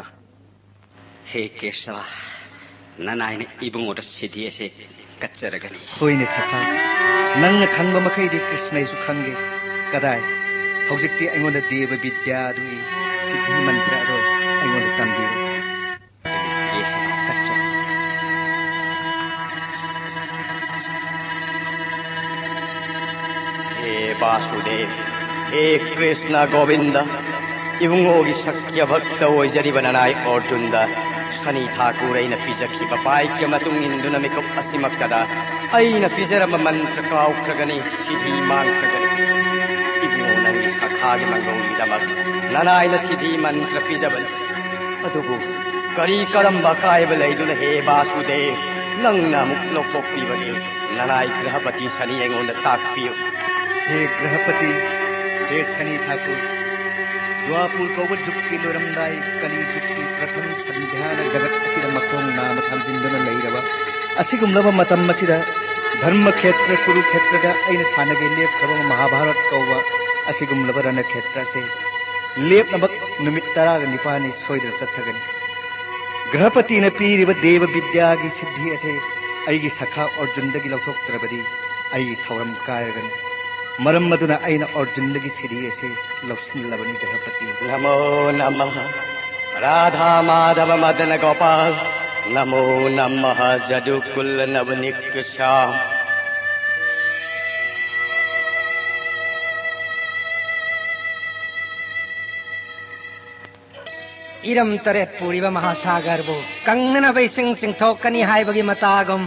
ꯍꯦ ꯀꯦꯁꯕ, ꯅꯅꯥꯏꯅ ꯏꯕꯨꯡꯉꯣꯗ ꯁꯤꯙꯤ ꯑꯁꯤ ꯀꯠꯆꯔꯒꯅꯤ꯫ ꯍꯣꯏꯅꯦ ꯁꯈꯥ, ꯅꯪꯅ ꯈꯪꯕ ꯃꯈꯩꯗꯤ ꯀ꯭ꯔꯤꯁꯅꯩꯁꯨ ꯈꯪꯒꯦ꯫ ꯀꯗꯥꯏ, ꯍꯧꯖꯤꯛꯇꯤ ꯑꯩꯉꯣꯟꯗ ꯗꯦꯕ ꯕꯤꯗ꯭ꯌꯥ ꯑꯗꯨꯒꯤ ꯁꯤꯙꯤ ꯃꯟꯇ꯭ꯔ ꯑꯗꯣ ꯑꯩꯉꯣꯟꯗ ꯇꯝꯕꯤꯌꯨ꯫ ꯀꯦꯁꯕ, ꯀꯠꯆꯔꯒꯦ꯫ ꯍꯦ ꯕꯥꯁꯨꯗꯦꯕ, ꯍꯦ ꯀ꯭ꯔꯤꯁꯅ ꯒꯣꯕꯤꯟꯗ, ꯏꯕꯨꯡꯉꯣꯒꯤ ꯁꯛꯌ ꯚꯛꯇ ꯑꯣꯏꯖꯔꯤꯕ ꯅꯅꯥꯏ ꯑꯣꯔꯖꯨꯟꯗ ꯁꯅꯤ ꯊꯥꯀꯨꯔ ꯑꯩꯅ ꯄꯤꯖꯈꯤꯕ ꯄꯥꯏꯛꯌ ꯃꯇꯨꯡ ꯏꯟꯗꯨꯅ ꯃꯤꯀꯨꯞ ꯑꯁꯤꯃꯛꯇꯗ ꯑꯩꯅ ꯄꯤꯖꯔꯝꯕ ꯃꯟꯇ꯭ꯔ ꯀꯥꯎꯈ꯭ꯔꯒꯅꯤ, ꯁꯤꯙꯤ ꯃꯥꯡꯈ꯭ꯔꯒꯅꯤ꯫ ꯏꯕꯨꯡꯉꯣ ꯅꯪꯒꯤ ꯁꯈꯥꯒꯤ ꯃꯥꯡꯒꯣꯜꯒꯤꯗꯃꯛ ꯅꯅꯥꯏꯅ ꯁꯤꯙꯤ ꯃꯟꯇ꯭ꯔ ꯄꯤꯖꯕꯅꯤ꯫ ꯑꯗꯨꯕꯨ ꯀꯔꯤ ꯀꯔꯝꯕ ꯑꯀꯥꯏꯕ ꯂꯩꯗꯨꯅ ꯍꯦ ꯕꯥꯁꯨꯗꯦꯕ, ꯅꯪꯅ ꯑꯃꯨꯛ ꯂꯧꯊꯣꯛꯄꯤꯕꯒꯦ? ꯅꯅꯥꯏ ꯒ꯭ꯔꯍꯄꯇꯤ ꯁꯅꯤ ꯑꯩꯉꯣꯟꯗ ꯇꯥꯛꯄꯤꯌꯨ꯫ ꯍꯦ ꯒ꯭ꯔꯍꯄꯇꯤ, ꯍꯦ ꯁꯅꯤ ꯊꯥꯀꯨꯔ, ꯗ꯭ꯋꯥꯄꯨꯔ ꯀꯧꯕ ꯖꯨꯒꯀꯤ ꯂꯣꯏꯔꯝꯗꯥꯏ, ꯀꯂꯤ ꯖꯨꯒꯀꯤ ꯄ꯭ꯔꯊꯝ ꯁꯟꯙ꯭ꯌꯥꯅ ꯖꯒꯠ ꯑꯁꯤꯗ ꯃꯈꯣꯡ ꯅꯥꯝꯃ ꯊꯝꯖꯤꯟꯗꯨꯅ ꯂꯩꯔꯕ ꯑꯁꯤꯒꯨꯝꯂꯕ ꯃꯇꯝ ꯑꯁꯤꯗ, ꯙꯔꯃ ꯈꯦꯇ꯭ꯔ ꯀꯨꯔꯨꯈꯦꯇ꯭ꯔꯗ ꯑꯩꯅ ꯁꯥꯟꯅꯒꯦ ꯂꯦꯞꯈ꯭ꯔꯕ ꯃꯍꯥꯚꯥꯔꯠ ꯀꯧꯕ ꯑꯁꯤꯒꯨꯝꯂꯕ ꯔꯅ ꯈꯦꯇ꯭ꯔ ꯑꯁꯤ ꯂꯦꯞꯅꯕ ꯅꯨꯃꯤꯠ ꯇꯔꯥꯒ ꯅꯤꯄꯥꯜꯅꯤ ꯁꯣꯏꯗꯅ ꯆꯠꯊꯒꯅꯤ꯫ ꯒ꯭ꯔꯍꯄꯇꯤꯅ ꯄꯤꯔꯤꯕ ꯗꯦꯕ ꯕꯤꯗ꯭ꯌꯥꯒꯤ ꯁꯤꯗ꯭ꯙꯤ ꯑꯁꯤ ꯑꯩꯒꯤ ꯁꯈꯥ ꯑꯔꯖꯨꯟꯗꯒꯤ ꯂꯧꯊꯣꯛꯇ꯭ꯔꯕꯗꯤ ꯑꯩꯒꯤ ꯊꯧꯔꯝ ꯀꯥꯏꯔꯒꯅꯤ꯫ ꯃꯔꯝ ꯑꯗꯨꯅ ꯑꯩꯅ ꯑꯔꯖꯨꯟꯗꯒꯤ ꯁꯤꯗ꯭ꯙꯤ ꯑꯁꯤ ꯂꯧꯁꯤꯜꯂꯕꯅꯤ, ꯒ꯭ꯔꯍꯄꯇꯤ꯫ ꯅꯃꯣ ꯅꯃ ꯔꯥꯙꯥ ꯃꯥꯙꯕ ꯃꯗꯅ ꯒꯣꯄꯥꯜ, ꯅꯃꯣ ꯅꯃ ꯖꯗꯨꯀꯨꯜ ꯅꯕꯅꯤꯛ ꯁ꯭ꯌꯥꯝ꯫ ꯏꯔꯝ ꯇꯔꯦꯠ ꯄꯨꯔꯤꯕ ꯃꯍꯥꯁꯥꯒꯔꯕꯨ ꯀꯪꯅꯅꯕ ꯏꯁꯤꯡ ꯆꯤꯡꯊꯣꯛꯀꯅꯤ ꯍꯥꯏꯕꯒꯤ ꯃꯇꯥꯒꯨꯝ,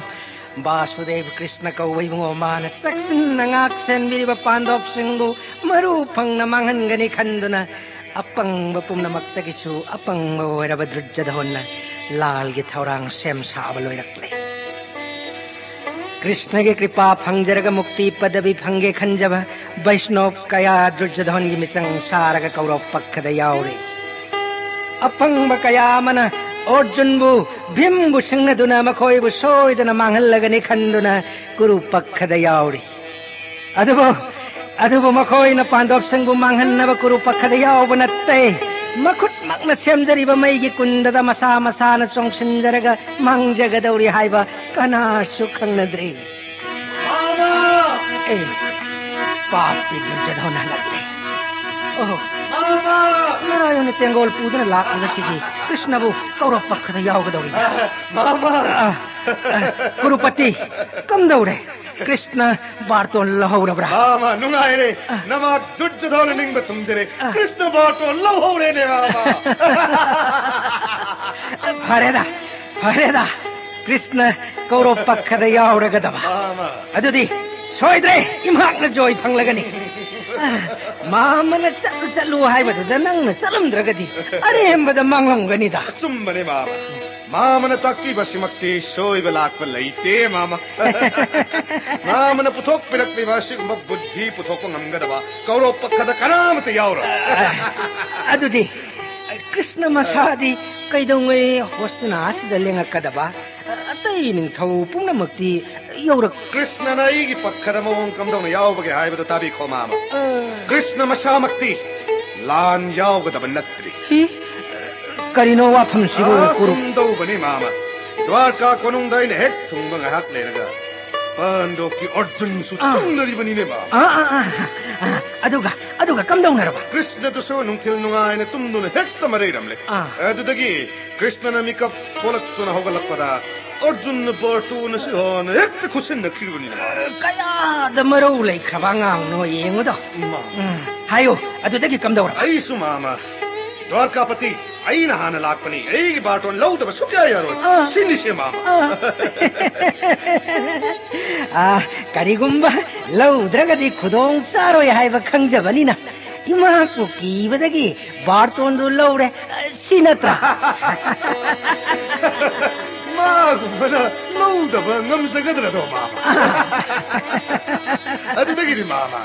ꯕꯥꯁꯨꯗꯦꯕ ꯀ꯭ꯔꯤꯁꯅ ꯀꯧꯕ ꯏꯕꯨꯡꯉꯣ ꯃꯥꯅ ꯆꯦꯛꯁꯤꯟꯅ ꯉꯥꯛ ꯁꯦꯟꯕꯤꯔꯤꯕ ꯄꯥꯟꯗꯣꯞꯁꯤꯡꯕꯨ ꯃꯔꯨ ꯐꯪꯅ ꯃꯥꯡꯍꯟꯒꯅꯤ ꯈꯟꯗꯨꯅ, ꯑꯄꯪꯕ ꯄꯨꯝꯅꯃꯛꯇꯒꯤꯁꯨ ꯑꯄꯪꯕ ꯑꯣꯏꯔꯕ ꯗꯨꯔꯖꯙꯣꯟꯅ ꯂꯥꯜꯒꯤ ꯊꯧꯔꯥꯡ ꯁꯦꯝ ꯁꯥꯕ ꯂꯣꯏꯔꯛꯂꯦ꯫ ꯀ꯭ꯔꯤꯁꯅꯒꯤ ꯀ꯭ꯔꯤꯄꯥ ꯐꯪꯖꯔꯒ ꯃꯨꯛꯇꯤ ꯄꯗꯕꯤ ꯐꯪꯒꯦ ꯈꯟꯖꯕ ꯕꯩꯁꯅꯣꯞ ꯀꯌꯥ ꯗꯨꯔꯖꯙꯣꯟꯒꯤ ꯃꯤꯆꯪ ꯁꯥꯔꯒ ꯀꯧꯔꯧ ꯄꯛꯈꯗ ꯌꯥꯎꯔꯦ꯫ ꯑꯄꯪꯕ ꯀꯌꯥ ꯑꯃꯅ ꯑꯔꯖꯨꯟꯕꯨ, ꯚꯤꯝꯕꯨ ꯁꯤꯡꯅꯗꯨꯅ ꯃꯈꯣꯏꯕꯨ ꯁꯣꯏꯗꯅ ꯃꯥꯡꯍꯜꯂꯒꯅꯤ ꯈꯟꯗꯨꯅ ꯀꯨꯔꯨ ꯄꯛꯈꯗ ꯌꯥꯎꯔꯤ꯫ ꯑꯗꯨꯕꯨ, ꯑꯗꯨꯕꯨ ꯃꯈꯣꯏꯅ ꯄꯥꯟꯗꯣꯞꯁꯤꯡꯕꯨ ꯃꯥꯡꯍꯟꯅꯕ ꯀꯨꯔꯨ ꯄꯛꯈꯗ ꯌꯥꯎꯕ ꯅꯠꯇꯦ꯫ ꯃꯈꯨꯠꯃꯛꯅ ꯁꯦꯝꯖꯔꯤꯕ ꯃꯩꯒꯤ ꯀꯨꯟꯗꯗ ꯃꯁꯥ ꯃꯁꯥꯅ ꯆꯣꯡꯁꯤꯟꯖꯔꯒ ꯃꯥꯡꯖꯒꯗꯧꯔꯤ ꯍꯥꯏꯕ ꯀꯅꯥꯁꯨ ꯈꯪꯅꯗ꯭ꯔꯤ꯫ ꯃꯥꯃ! ꯑꯦ, ꯄꯥꯞꯄꯤ ꯗꯨꯔꯖꯣꯙꯅ ꯍꯜꯂꯛꯂꯦ꯫ ꯑꯣꯍꯣ, ꯃꯥꯃ! ꯅꯥꯔꯥꯌꯟꯅ ꯇꯦꯡꯒꯣꯜ ꯄꯨꯗꯨꯅ ꯂꯥꯛꯂꯤꯕꯁꯤꯗꯤ ꯀ꯭ꯔꯤꯁꯅꯕꯨ ꯀꯧꯔꯛꯄ ꯈꯛꯇ ꯌꯥꯎꯒꯗꯧꯔꯤꯕ꯭ꯔꯥ? ꯃꯥꯃ! ꯑ, ꯑ, ꯀꯨꯔꯨꯄꯇꯤ, ꯀꯝꯗꯧꯔꯦ? ꯀ꯭ꯔꯤꯁꯅ ꯕꯥꯔꯇꯣꯟ ꯂꯧꯍꯧꯔꯕ꯭ꯔꯥ? ꯃꯥꯃ, ꯅꯨꯡꯉꯥꯏꯔꯦ꯫ ꯑ꯫ ꯅꯃꯥꯛ ꯗꯨꯔꯖꯣꯙꯅ ꯅꯤꯡꯕ ꯊꯨꯡꯖꯔꯦ꯫ ꯑ꯫ ꯀ꯭ꯔꯤꯁꯅ ꯕꯥꯔꯇꯣꯟ ꯂꯧꯍꯧꯔꯦꯅꯦ, ꯃꯥꯃ꯫ ꯐꯔꯦꯗ, ꯐꯔꯦꯗ꯫ ꯀ꯭ꯔꯤꯁꯅ ꯀꯧꯔꯣ ꯄꯛꯈꯗ ꯌꯥꯎꯔꯒꯗꯕ꯫ ꯃꯥꯃ꯫ ꯑꯗꯨꯗꯤ ꯁꯣꯏꯗ꯭ꯔꯦ, ꯏꯝꯍꯥꯛꯅ ꯖꯣꯏ ꯐꯪꯂꯒꯅꯤ꯫ ꯑ, ꯃꯥꯃꯅ ꯆꯠꯂꯨ ꯆꯠꯂꯨ ꯍꯥꯏꯕꯗꯨꯗ ꯅꯪꯅ ꯆꯠꯂꯝꯗ꯭ꯔꯒꯗꯤ ꯑꯔꯦꯝꯕꯗ ꯃꯥꯡꯂꯝꯒꯅꯤꯗ꯫ ꯑꯆꯨꯝꯕꯅꯦ, ꯃꯥꯃ꯫ ꯃꯥꯃꯅ ꯇꯥꯛꯄꯤꯕꯁꯤꯃꯛꯇꯤ ꯁꯣꯏꯕ ꯂꯥꯛꯄ ꯂꯩꯇꯦ, ꯃꯥꯃ꯫ ꯃꯥꯃꯅ ꯄꯨꯊꯣꯛꯄꯤꯔꯛꯂꯤꯕ ꯑꯁꯤꯒꯨꯝꯕ ꯕꯨꯗꯙꯤ ꯄꯨꯊꯣꯛꯄ ꯉꯝꯒꯗꯕ ꯀꯧꯔꯣ ꯄꯛꯈꯗ ꯀꯅꯥꯃꯠꯇ ꯌꯥꯎꯔꯣꯏ꯫ ꯑꯗꯨꯗꯤ ꯀ꯭ꯔꯤꯁꯅ ꯃꯁꯥꯗꯤ ꯀꯩꯗꯧꯉꯩ ꯍꯣꯁꯇꯤꯅꯥ ꯑꯁꯤꯗ ꯂꯦꯡꯉꯛꯀꯗꯕ? ꯑꯇꯩ ꯅꯤꯡꯊꯧ ꯄꯨꯝꯅꯃꯛꯇꯤ ꯌꯧꯔꯛ- ꯀ꯭ꯔꯤꯁꯅꯅ ꯑꯩꯒꯤ ꯄꯛꯈꯗ ꯃꯑꯣꯡ ꯀꯝꯗꯧꯅ ꯌꯥꯎꯕꯒꯦ ꯍꯥꯏꯕꯗꯨ ꯇꯥꯕꯤꯈꯣ, ꯃꯥꯃ꯫ ꯑ꯫ ꯀ꯭ꯔꯤꯁꯅ ꯃꯁꯥꯃꯛꯇꯤ ꯂꯥꯟ ꯌꯥꯎꯒꯗꯕ ꯅꯠꯇ꯭ꯔꯤ꯫ ꯍꯤ? ꯀꯔꯤꯅꯣ ꯋꯥꯐꯝꯁꯤꯕꯨ, ꯑꯥ, ꯀꯨꯔꯨꯞ? ꯁꯨꯝ ꯇꯧꯕꯅꯤ, ꯃꯥꯃ꯫ ꯗ꯭ꯋꯥꯔꯀꯥ ꯀꯣꯅꯨꯡꯗ ꯑꯩꯅ ꯍꯦꯛ ꯊꯨꯡꯕ ꯉꯥꯏꯍꯥꯛ ꯂꯩꯔꯒ ꯄꯥꯟꯗꯣꯞꯀꯤ ꯑꯔꯖꯨꯟꯁꯨ ꯑꯥ꯫ ꯆꯪꯅꯔꯤꯕꯅꯤꯅꯦ, ꯃꯥꯃ꯫ ꯑꯥ, ꯑꯥ, ꯑꯥ, ꯑꯥ, ꯑꯗꯨꯒ, ꯑꯗꯨꯒ ꯀꯝꯗꯧꯅꯔꯕ? ꯀ꯭ꯔꯤꯁꯅꯗꯨꯁꯨ ꯅꯨꯡꯊꯤꯜ ꯅꯨꯡꯉꯥꯏꯅ ꯇꯨꯝꯗꯨꯅ ꯍꯦꯛꯇ ꯃꯔꯩꯔꯝꯂꯦ꯫ ꯑꯥ꯫ ꯑꯗꯨꯗꯒꯤ ꯀ꯭ꯔꯤꯁꯅꯅ ꯃꯤꯀꯞ ꯊꯣꯛꯂꯛꯇꯨꯅ ꯍꯧꯒꯠꯂꯛꯄꯗ ꯑꯔꯖꯨꯟꯅ ꯕꯥꯔꯇꯣꯟ ꯑꯁꯤ ꯍꯥꯟꯅ ꯍꯦꯛꯇ ꯈꯨꯠꯁꯤꯟꯅꯈꯤꯕꯅꯤꯅꯦ, ꯃꯥꯃ꯫ ꯀꯌꯥꯗ ꯃꯔꯧ ꯂꯩꯈ꯭ꯔꯕ ꯑꯉꯥꯡꯅꯣ ꯌꯦꯡꯉꯨꯗꯣ꯫ ꯃꯥꯃ꯫ ꯎꯝ, ꯍꯥꯏꯌꯨ, ꯑꯗꯨꯗꯒꯤ ꯀꯝꯗꯧꯔꯕ? ꯑꯩꯁꯨ, ꯃꯥꯃ, ꯗ꯭ꯋꯥꯔꯀꯥꯄꯇꯤ, ꯑꯩꯅ ꯍꯥꯟꯅ ꯂꯥꯛꯄꯅꯤ, ꯑꯩꯒꯤ ꯕꯥꯔꯇꯣꯟ ꯂꯧꯗꯕ ꯁꯨꯛꯌꯥ ꯌꯥꯔꯣꯏ꯫ ꯑꯥ꯫ ꯁꯤꯅꯤꯁꯦ, ꯃꯥꯃ꯫ ꯑꯥ꯫ ꯑꯥ, ꯀꯔꯤꯒꯨꯝꯕ ꯂꯧꯗ꯭ꯔꯒꯗꯤ ꯈꯨꯗꯣꯡ ꯆꯥꯔꯣꯏ ꯍꯥꯏꯕ ꯈꯪꯖꯕꯅꯤꯅ, ꯏꯃꯥꯕꯨ ꯀꯤꯕꯗꯒꯤ ꯕꯥꯔꯇꯣꯟꯗꯨ ꯂꯧꯔꯦ, ꯁꯤ ꯅꯠꯇ꯭ꯔꯥ? ꯃꯥꯒꯨꯝꯕꯅ ꯂꯧꯗꯕ ꯉꯝꯖꯒꯗ꯭ꯔꯗꯣ, ꯃꯥꯃ? ꯑꯗꯨꯗꯒꯤꯗꯤ, ꯃꯥꯃ,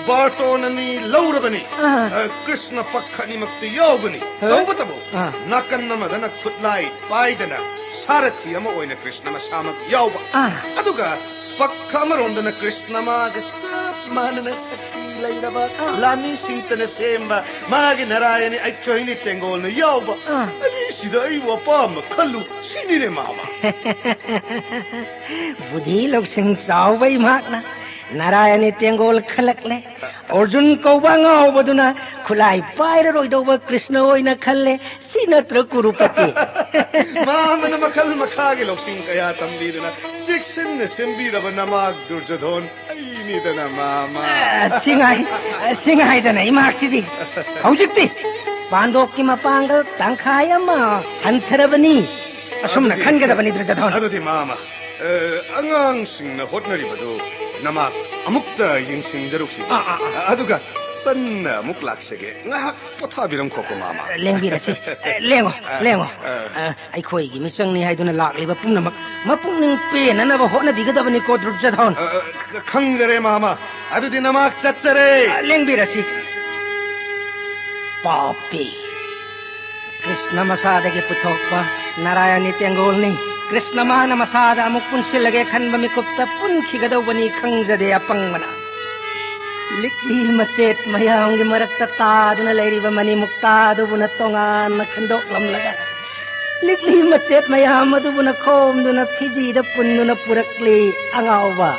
ꯄꯥꯔꯇꯣꯟ ꯑꯅꯤ ꯂꯧꯔꯕꯅꯤ꯫ ꯑ, ꯀ꯭ꯔꯤꯁꯅ ꯄꯛꯈ ꯑꯅꯤꯃꯛꯇ ꯌꯥꯎꯕꯅꯤ꯫ ꯍ? ꯇꯧꯕꯇꯕꯨ, ꯑ꯫ ꯅꯥꯀꯟ ꯑꯃꯗꯅ ꯈꯨꯠꯂꯥꯏ ꯄꯥꯏꯗꯅ ꯁꯥꯔꯊꯤ ꯑꯃ ꯑꯣꯏꯅ ꯀ꯭ꯔꯤꯁꯅ ꯃꯁꯥꯃꯛ ꯌꯥꯎꯕ꯫ ꯑ꯫ ꯑꯗꯨꯒ ꯄꯛꯈ ꯑꯃꯔꯣꯝꯗꯅ ꯀ꯭ꯔꯤꯁꯅ ꯃꯥꯒ ꯆꯞ ꯃꯥꯟꯅꯅ ꯁꯛꯇꯤ ꯂꯩꯔꯕ, ꯑ꯫ ꯂꯥꯟꯃꯤ ꯁꯤꯡꯇꯅ ꯁꯦꯝꯕ ꯃꯥꯒꯤ ꯅꯥꯔꯥꯌꯅꯤ ꯑꯩꯈꯣꯏꯅꯤ ꯇꯦꯡꯒꯣꯜꯅ ꯌꯥꯎꯕ꯫ ꯑ꯫ ꯑꯅꯤꯁꯤꯗ ꯑꯩꯕꯨ ꯑꯄꯥꯝꯕ ꯈꯜꯂꯨ ꯁꯤꯅꯤꯅꯦ, ꯃꯥꯃ꯫ ꯕꯨꯙꯤ ꯂꯧꯁꯤꯡ ꯆꯥꯎꯕ ꯏꯃꯥꯛꯅ ꯅꯥꯔꯥꯌꯅꯤ ꯇꯦꯡꯒꯣꯜ ꯈꯜꯂꯛꯂꯦ꯫ ꯑꯔꯖꯨꯟ ꯀꯧꯕ ꯑꯉꯥꯎꯕꯗꯨꯅ ꯈꯨꯠꯂꯥꯏ ꯄꯥꯏꯔꯔꯣꯏꯗꯧꯕ ꯀ꯭ꯔꯤꯁꯅ ꯑꯣꯏꯅ ꯈꯜꯂꯦ꯫ ꯁꯤ ꯅꯠꯇ꯭ꯔ ꯀꯨꯔꯨꯄꯇꯤ? ꯃꯥꯃꯅ ꯃꯈꯜ ꯃꯈꯥꯒꯤ ꯂꯧꯁꯤꯡ ꯀꯌꯥ ꯇꯝꯕꯤꯗꯨꯅ ꯆꯦꯛꯁꯤꯟꯅ ꯁꯦꯝꯕꯤꯔꯕ ꯅꯃꯥꯛ ꯗꯨꯔꯖꯣꯙꯣꯟ ꯑꯩꯅꯤꯗꯅ, ꯃꯥꯃ꯫ ꯑ, ꯁꯤꯉꯥꯏ-, ꯑ, ꯁꯤꯉꯥꯏꯗꯅ ꯏꯃꯥꯛꯁꯤꯗꯤ꯫ ꯍꯧꯖꯤꯛꯇꯤ ꯄꯥꯟꯗꯣꯞꯀꯤ ꯃꯄꯥꯡꯒꯜ ꯇꯪꯈꯥꯏ ꯑꯃ ꯍꯟꯊꯔꯕꯅꯤ꯫ ꯑꯁꯨꯝꯅ ꯑꯗꯨꯗꯤ, ꯈꯟꯒꯗꯕꯅꯤ, ꯗꯨꯔꯖꯣꯙꯣꯟ꯫ ꯑꯗꯨꯗꯤ, ꯃꯥꯃ, ꯑ, ꯑꯉꯥꯡꯁꯤꯡꯅ ꯍꯣꯠꯅꯔꯤꯕꯗꯨ ꯅꯃꯥꯛ ꯑꯃꯨꯛꯇ ꯌꯦꯡꯁꯤꯟꯖꯔꯨꯁꯤ꯫ ꯑꯥ, ꯑꯥ, ꯑꯥ꯫ ꯑꯗꯨꯒ ꯇꯟꯅ ꯑꯃꯨꯛ ꯂꯥꯛꯆꯒꯦ꯫ ꯉꯥꯏꯍꯥꯛ ꯄꯣꯊꯥꯕꯤꯔꯝꯈꯣꯀꯣ, ꯃꯥꯃ꯫ ꯂꯦꯡꯕꯤꯔꯁꯤ꯫ ꯑꯦ, ꯂꯦꯡꯉꯣ, ꯑ, ꯂꯦꯡꯉꯣ꯫ ꯑ꯫ ꯑ, ꯑꯩꯈꯣꯏꯒꯤ ꯃꯤꯆꯪꯅꯤ ꯍꯥꯏꯗꯨꯅ ꯂꯥꯛꯂꯤꯕ ꯄꯨꯝꯅꯃꯛ ꯃꯄꯨꯛꯅꯤꯡ ꯄꯦꯟꯅꯅꯕ ꯍꯣꯠꯅꯕꯤꯒꯗꯕꯅꯤꯀꯣ, ꯗꯨꯔꯖꯣꯙꯣꯟ꯫ ꯑ, ꯑ, ꯈꯪꯖꯔꯦ, ꯃꯥꯃ꯫ ꯑꯗꯨꯗꯤ ꯅꯃꯥꯛ ꯆꯠꯆꯔꯦ꯫ ꯑ, ꯂꯦꯡꯕꯤꯔꯁꯤ꯫ ꯄꯥꯄꯤ꯫ ꯀ꯭ꯔꯤꯁꯅ ꯃꯁꯥꯗꯒꯤ ꯄꯨꯊꯣꯛꯄ ꯅꯥꯔꯥꯌꯅꯤ ꯇꯦꯡꯒꯣꯜꯅꯤ꯫ ꯀ꯭ꯔꯤꯁꯅ ꯃꯥꯅ ꯃꯁꯥꯗ ꯑꯃꯨꯛ ꯄꯨꯟꯁꯤꯜꯂꯒꯦ ꯈꯟꯕ ꯃꯤꯀꯨꯞꯇ ꯄꯨꯟꯈꯤꯒꯗꯧꯕꯅꯤ ꯈꯪꯖꯗꯦ ꯑꯄꯪꯕꯅ꯫ ꯂꯤꯛꯂꯤ ꯃꯆꯦꯠ ꯃꯌꯥꯝꯒꯤ ꯃꯔꯛꯇ ꯇꯥꯗꯨꯅ ꯂꯩꯔꯤꯕ ꯃꯅꯤ ꯃꯨꯛꯇꯥ ꯑꯗꯨꯕꯨꯅ ꯇꯣꯉꯥꯟꯅ ꯈꯟꯗꯣꯛꯂꯝꯂꯒ, ꯂꯤꯛꯂꯤ ꯃꯆꯦꯠ ꯃꯌꯥꯝ ꯑꯗꯨꯕꯨꯅ ꯈꯣꯝꯗꯨꯅ ꯐꯤꯖꯤꯗ ꯄꯨꯟꯗꯨꯅ ꯄꯨꯔꯛꯂꯤ ꯑꯉꯥꯎꯕ꯫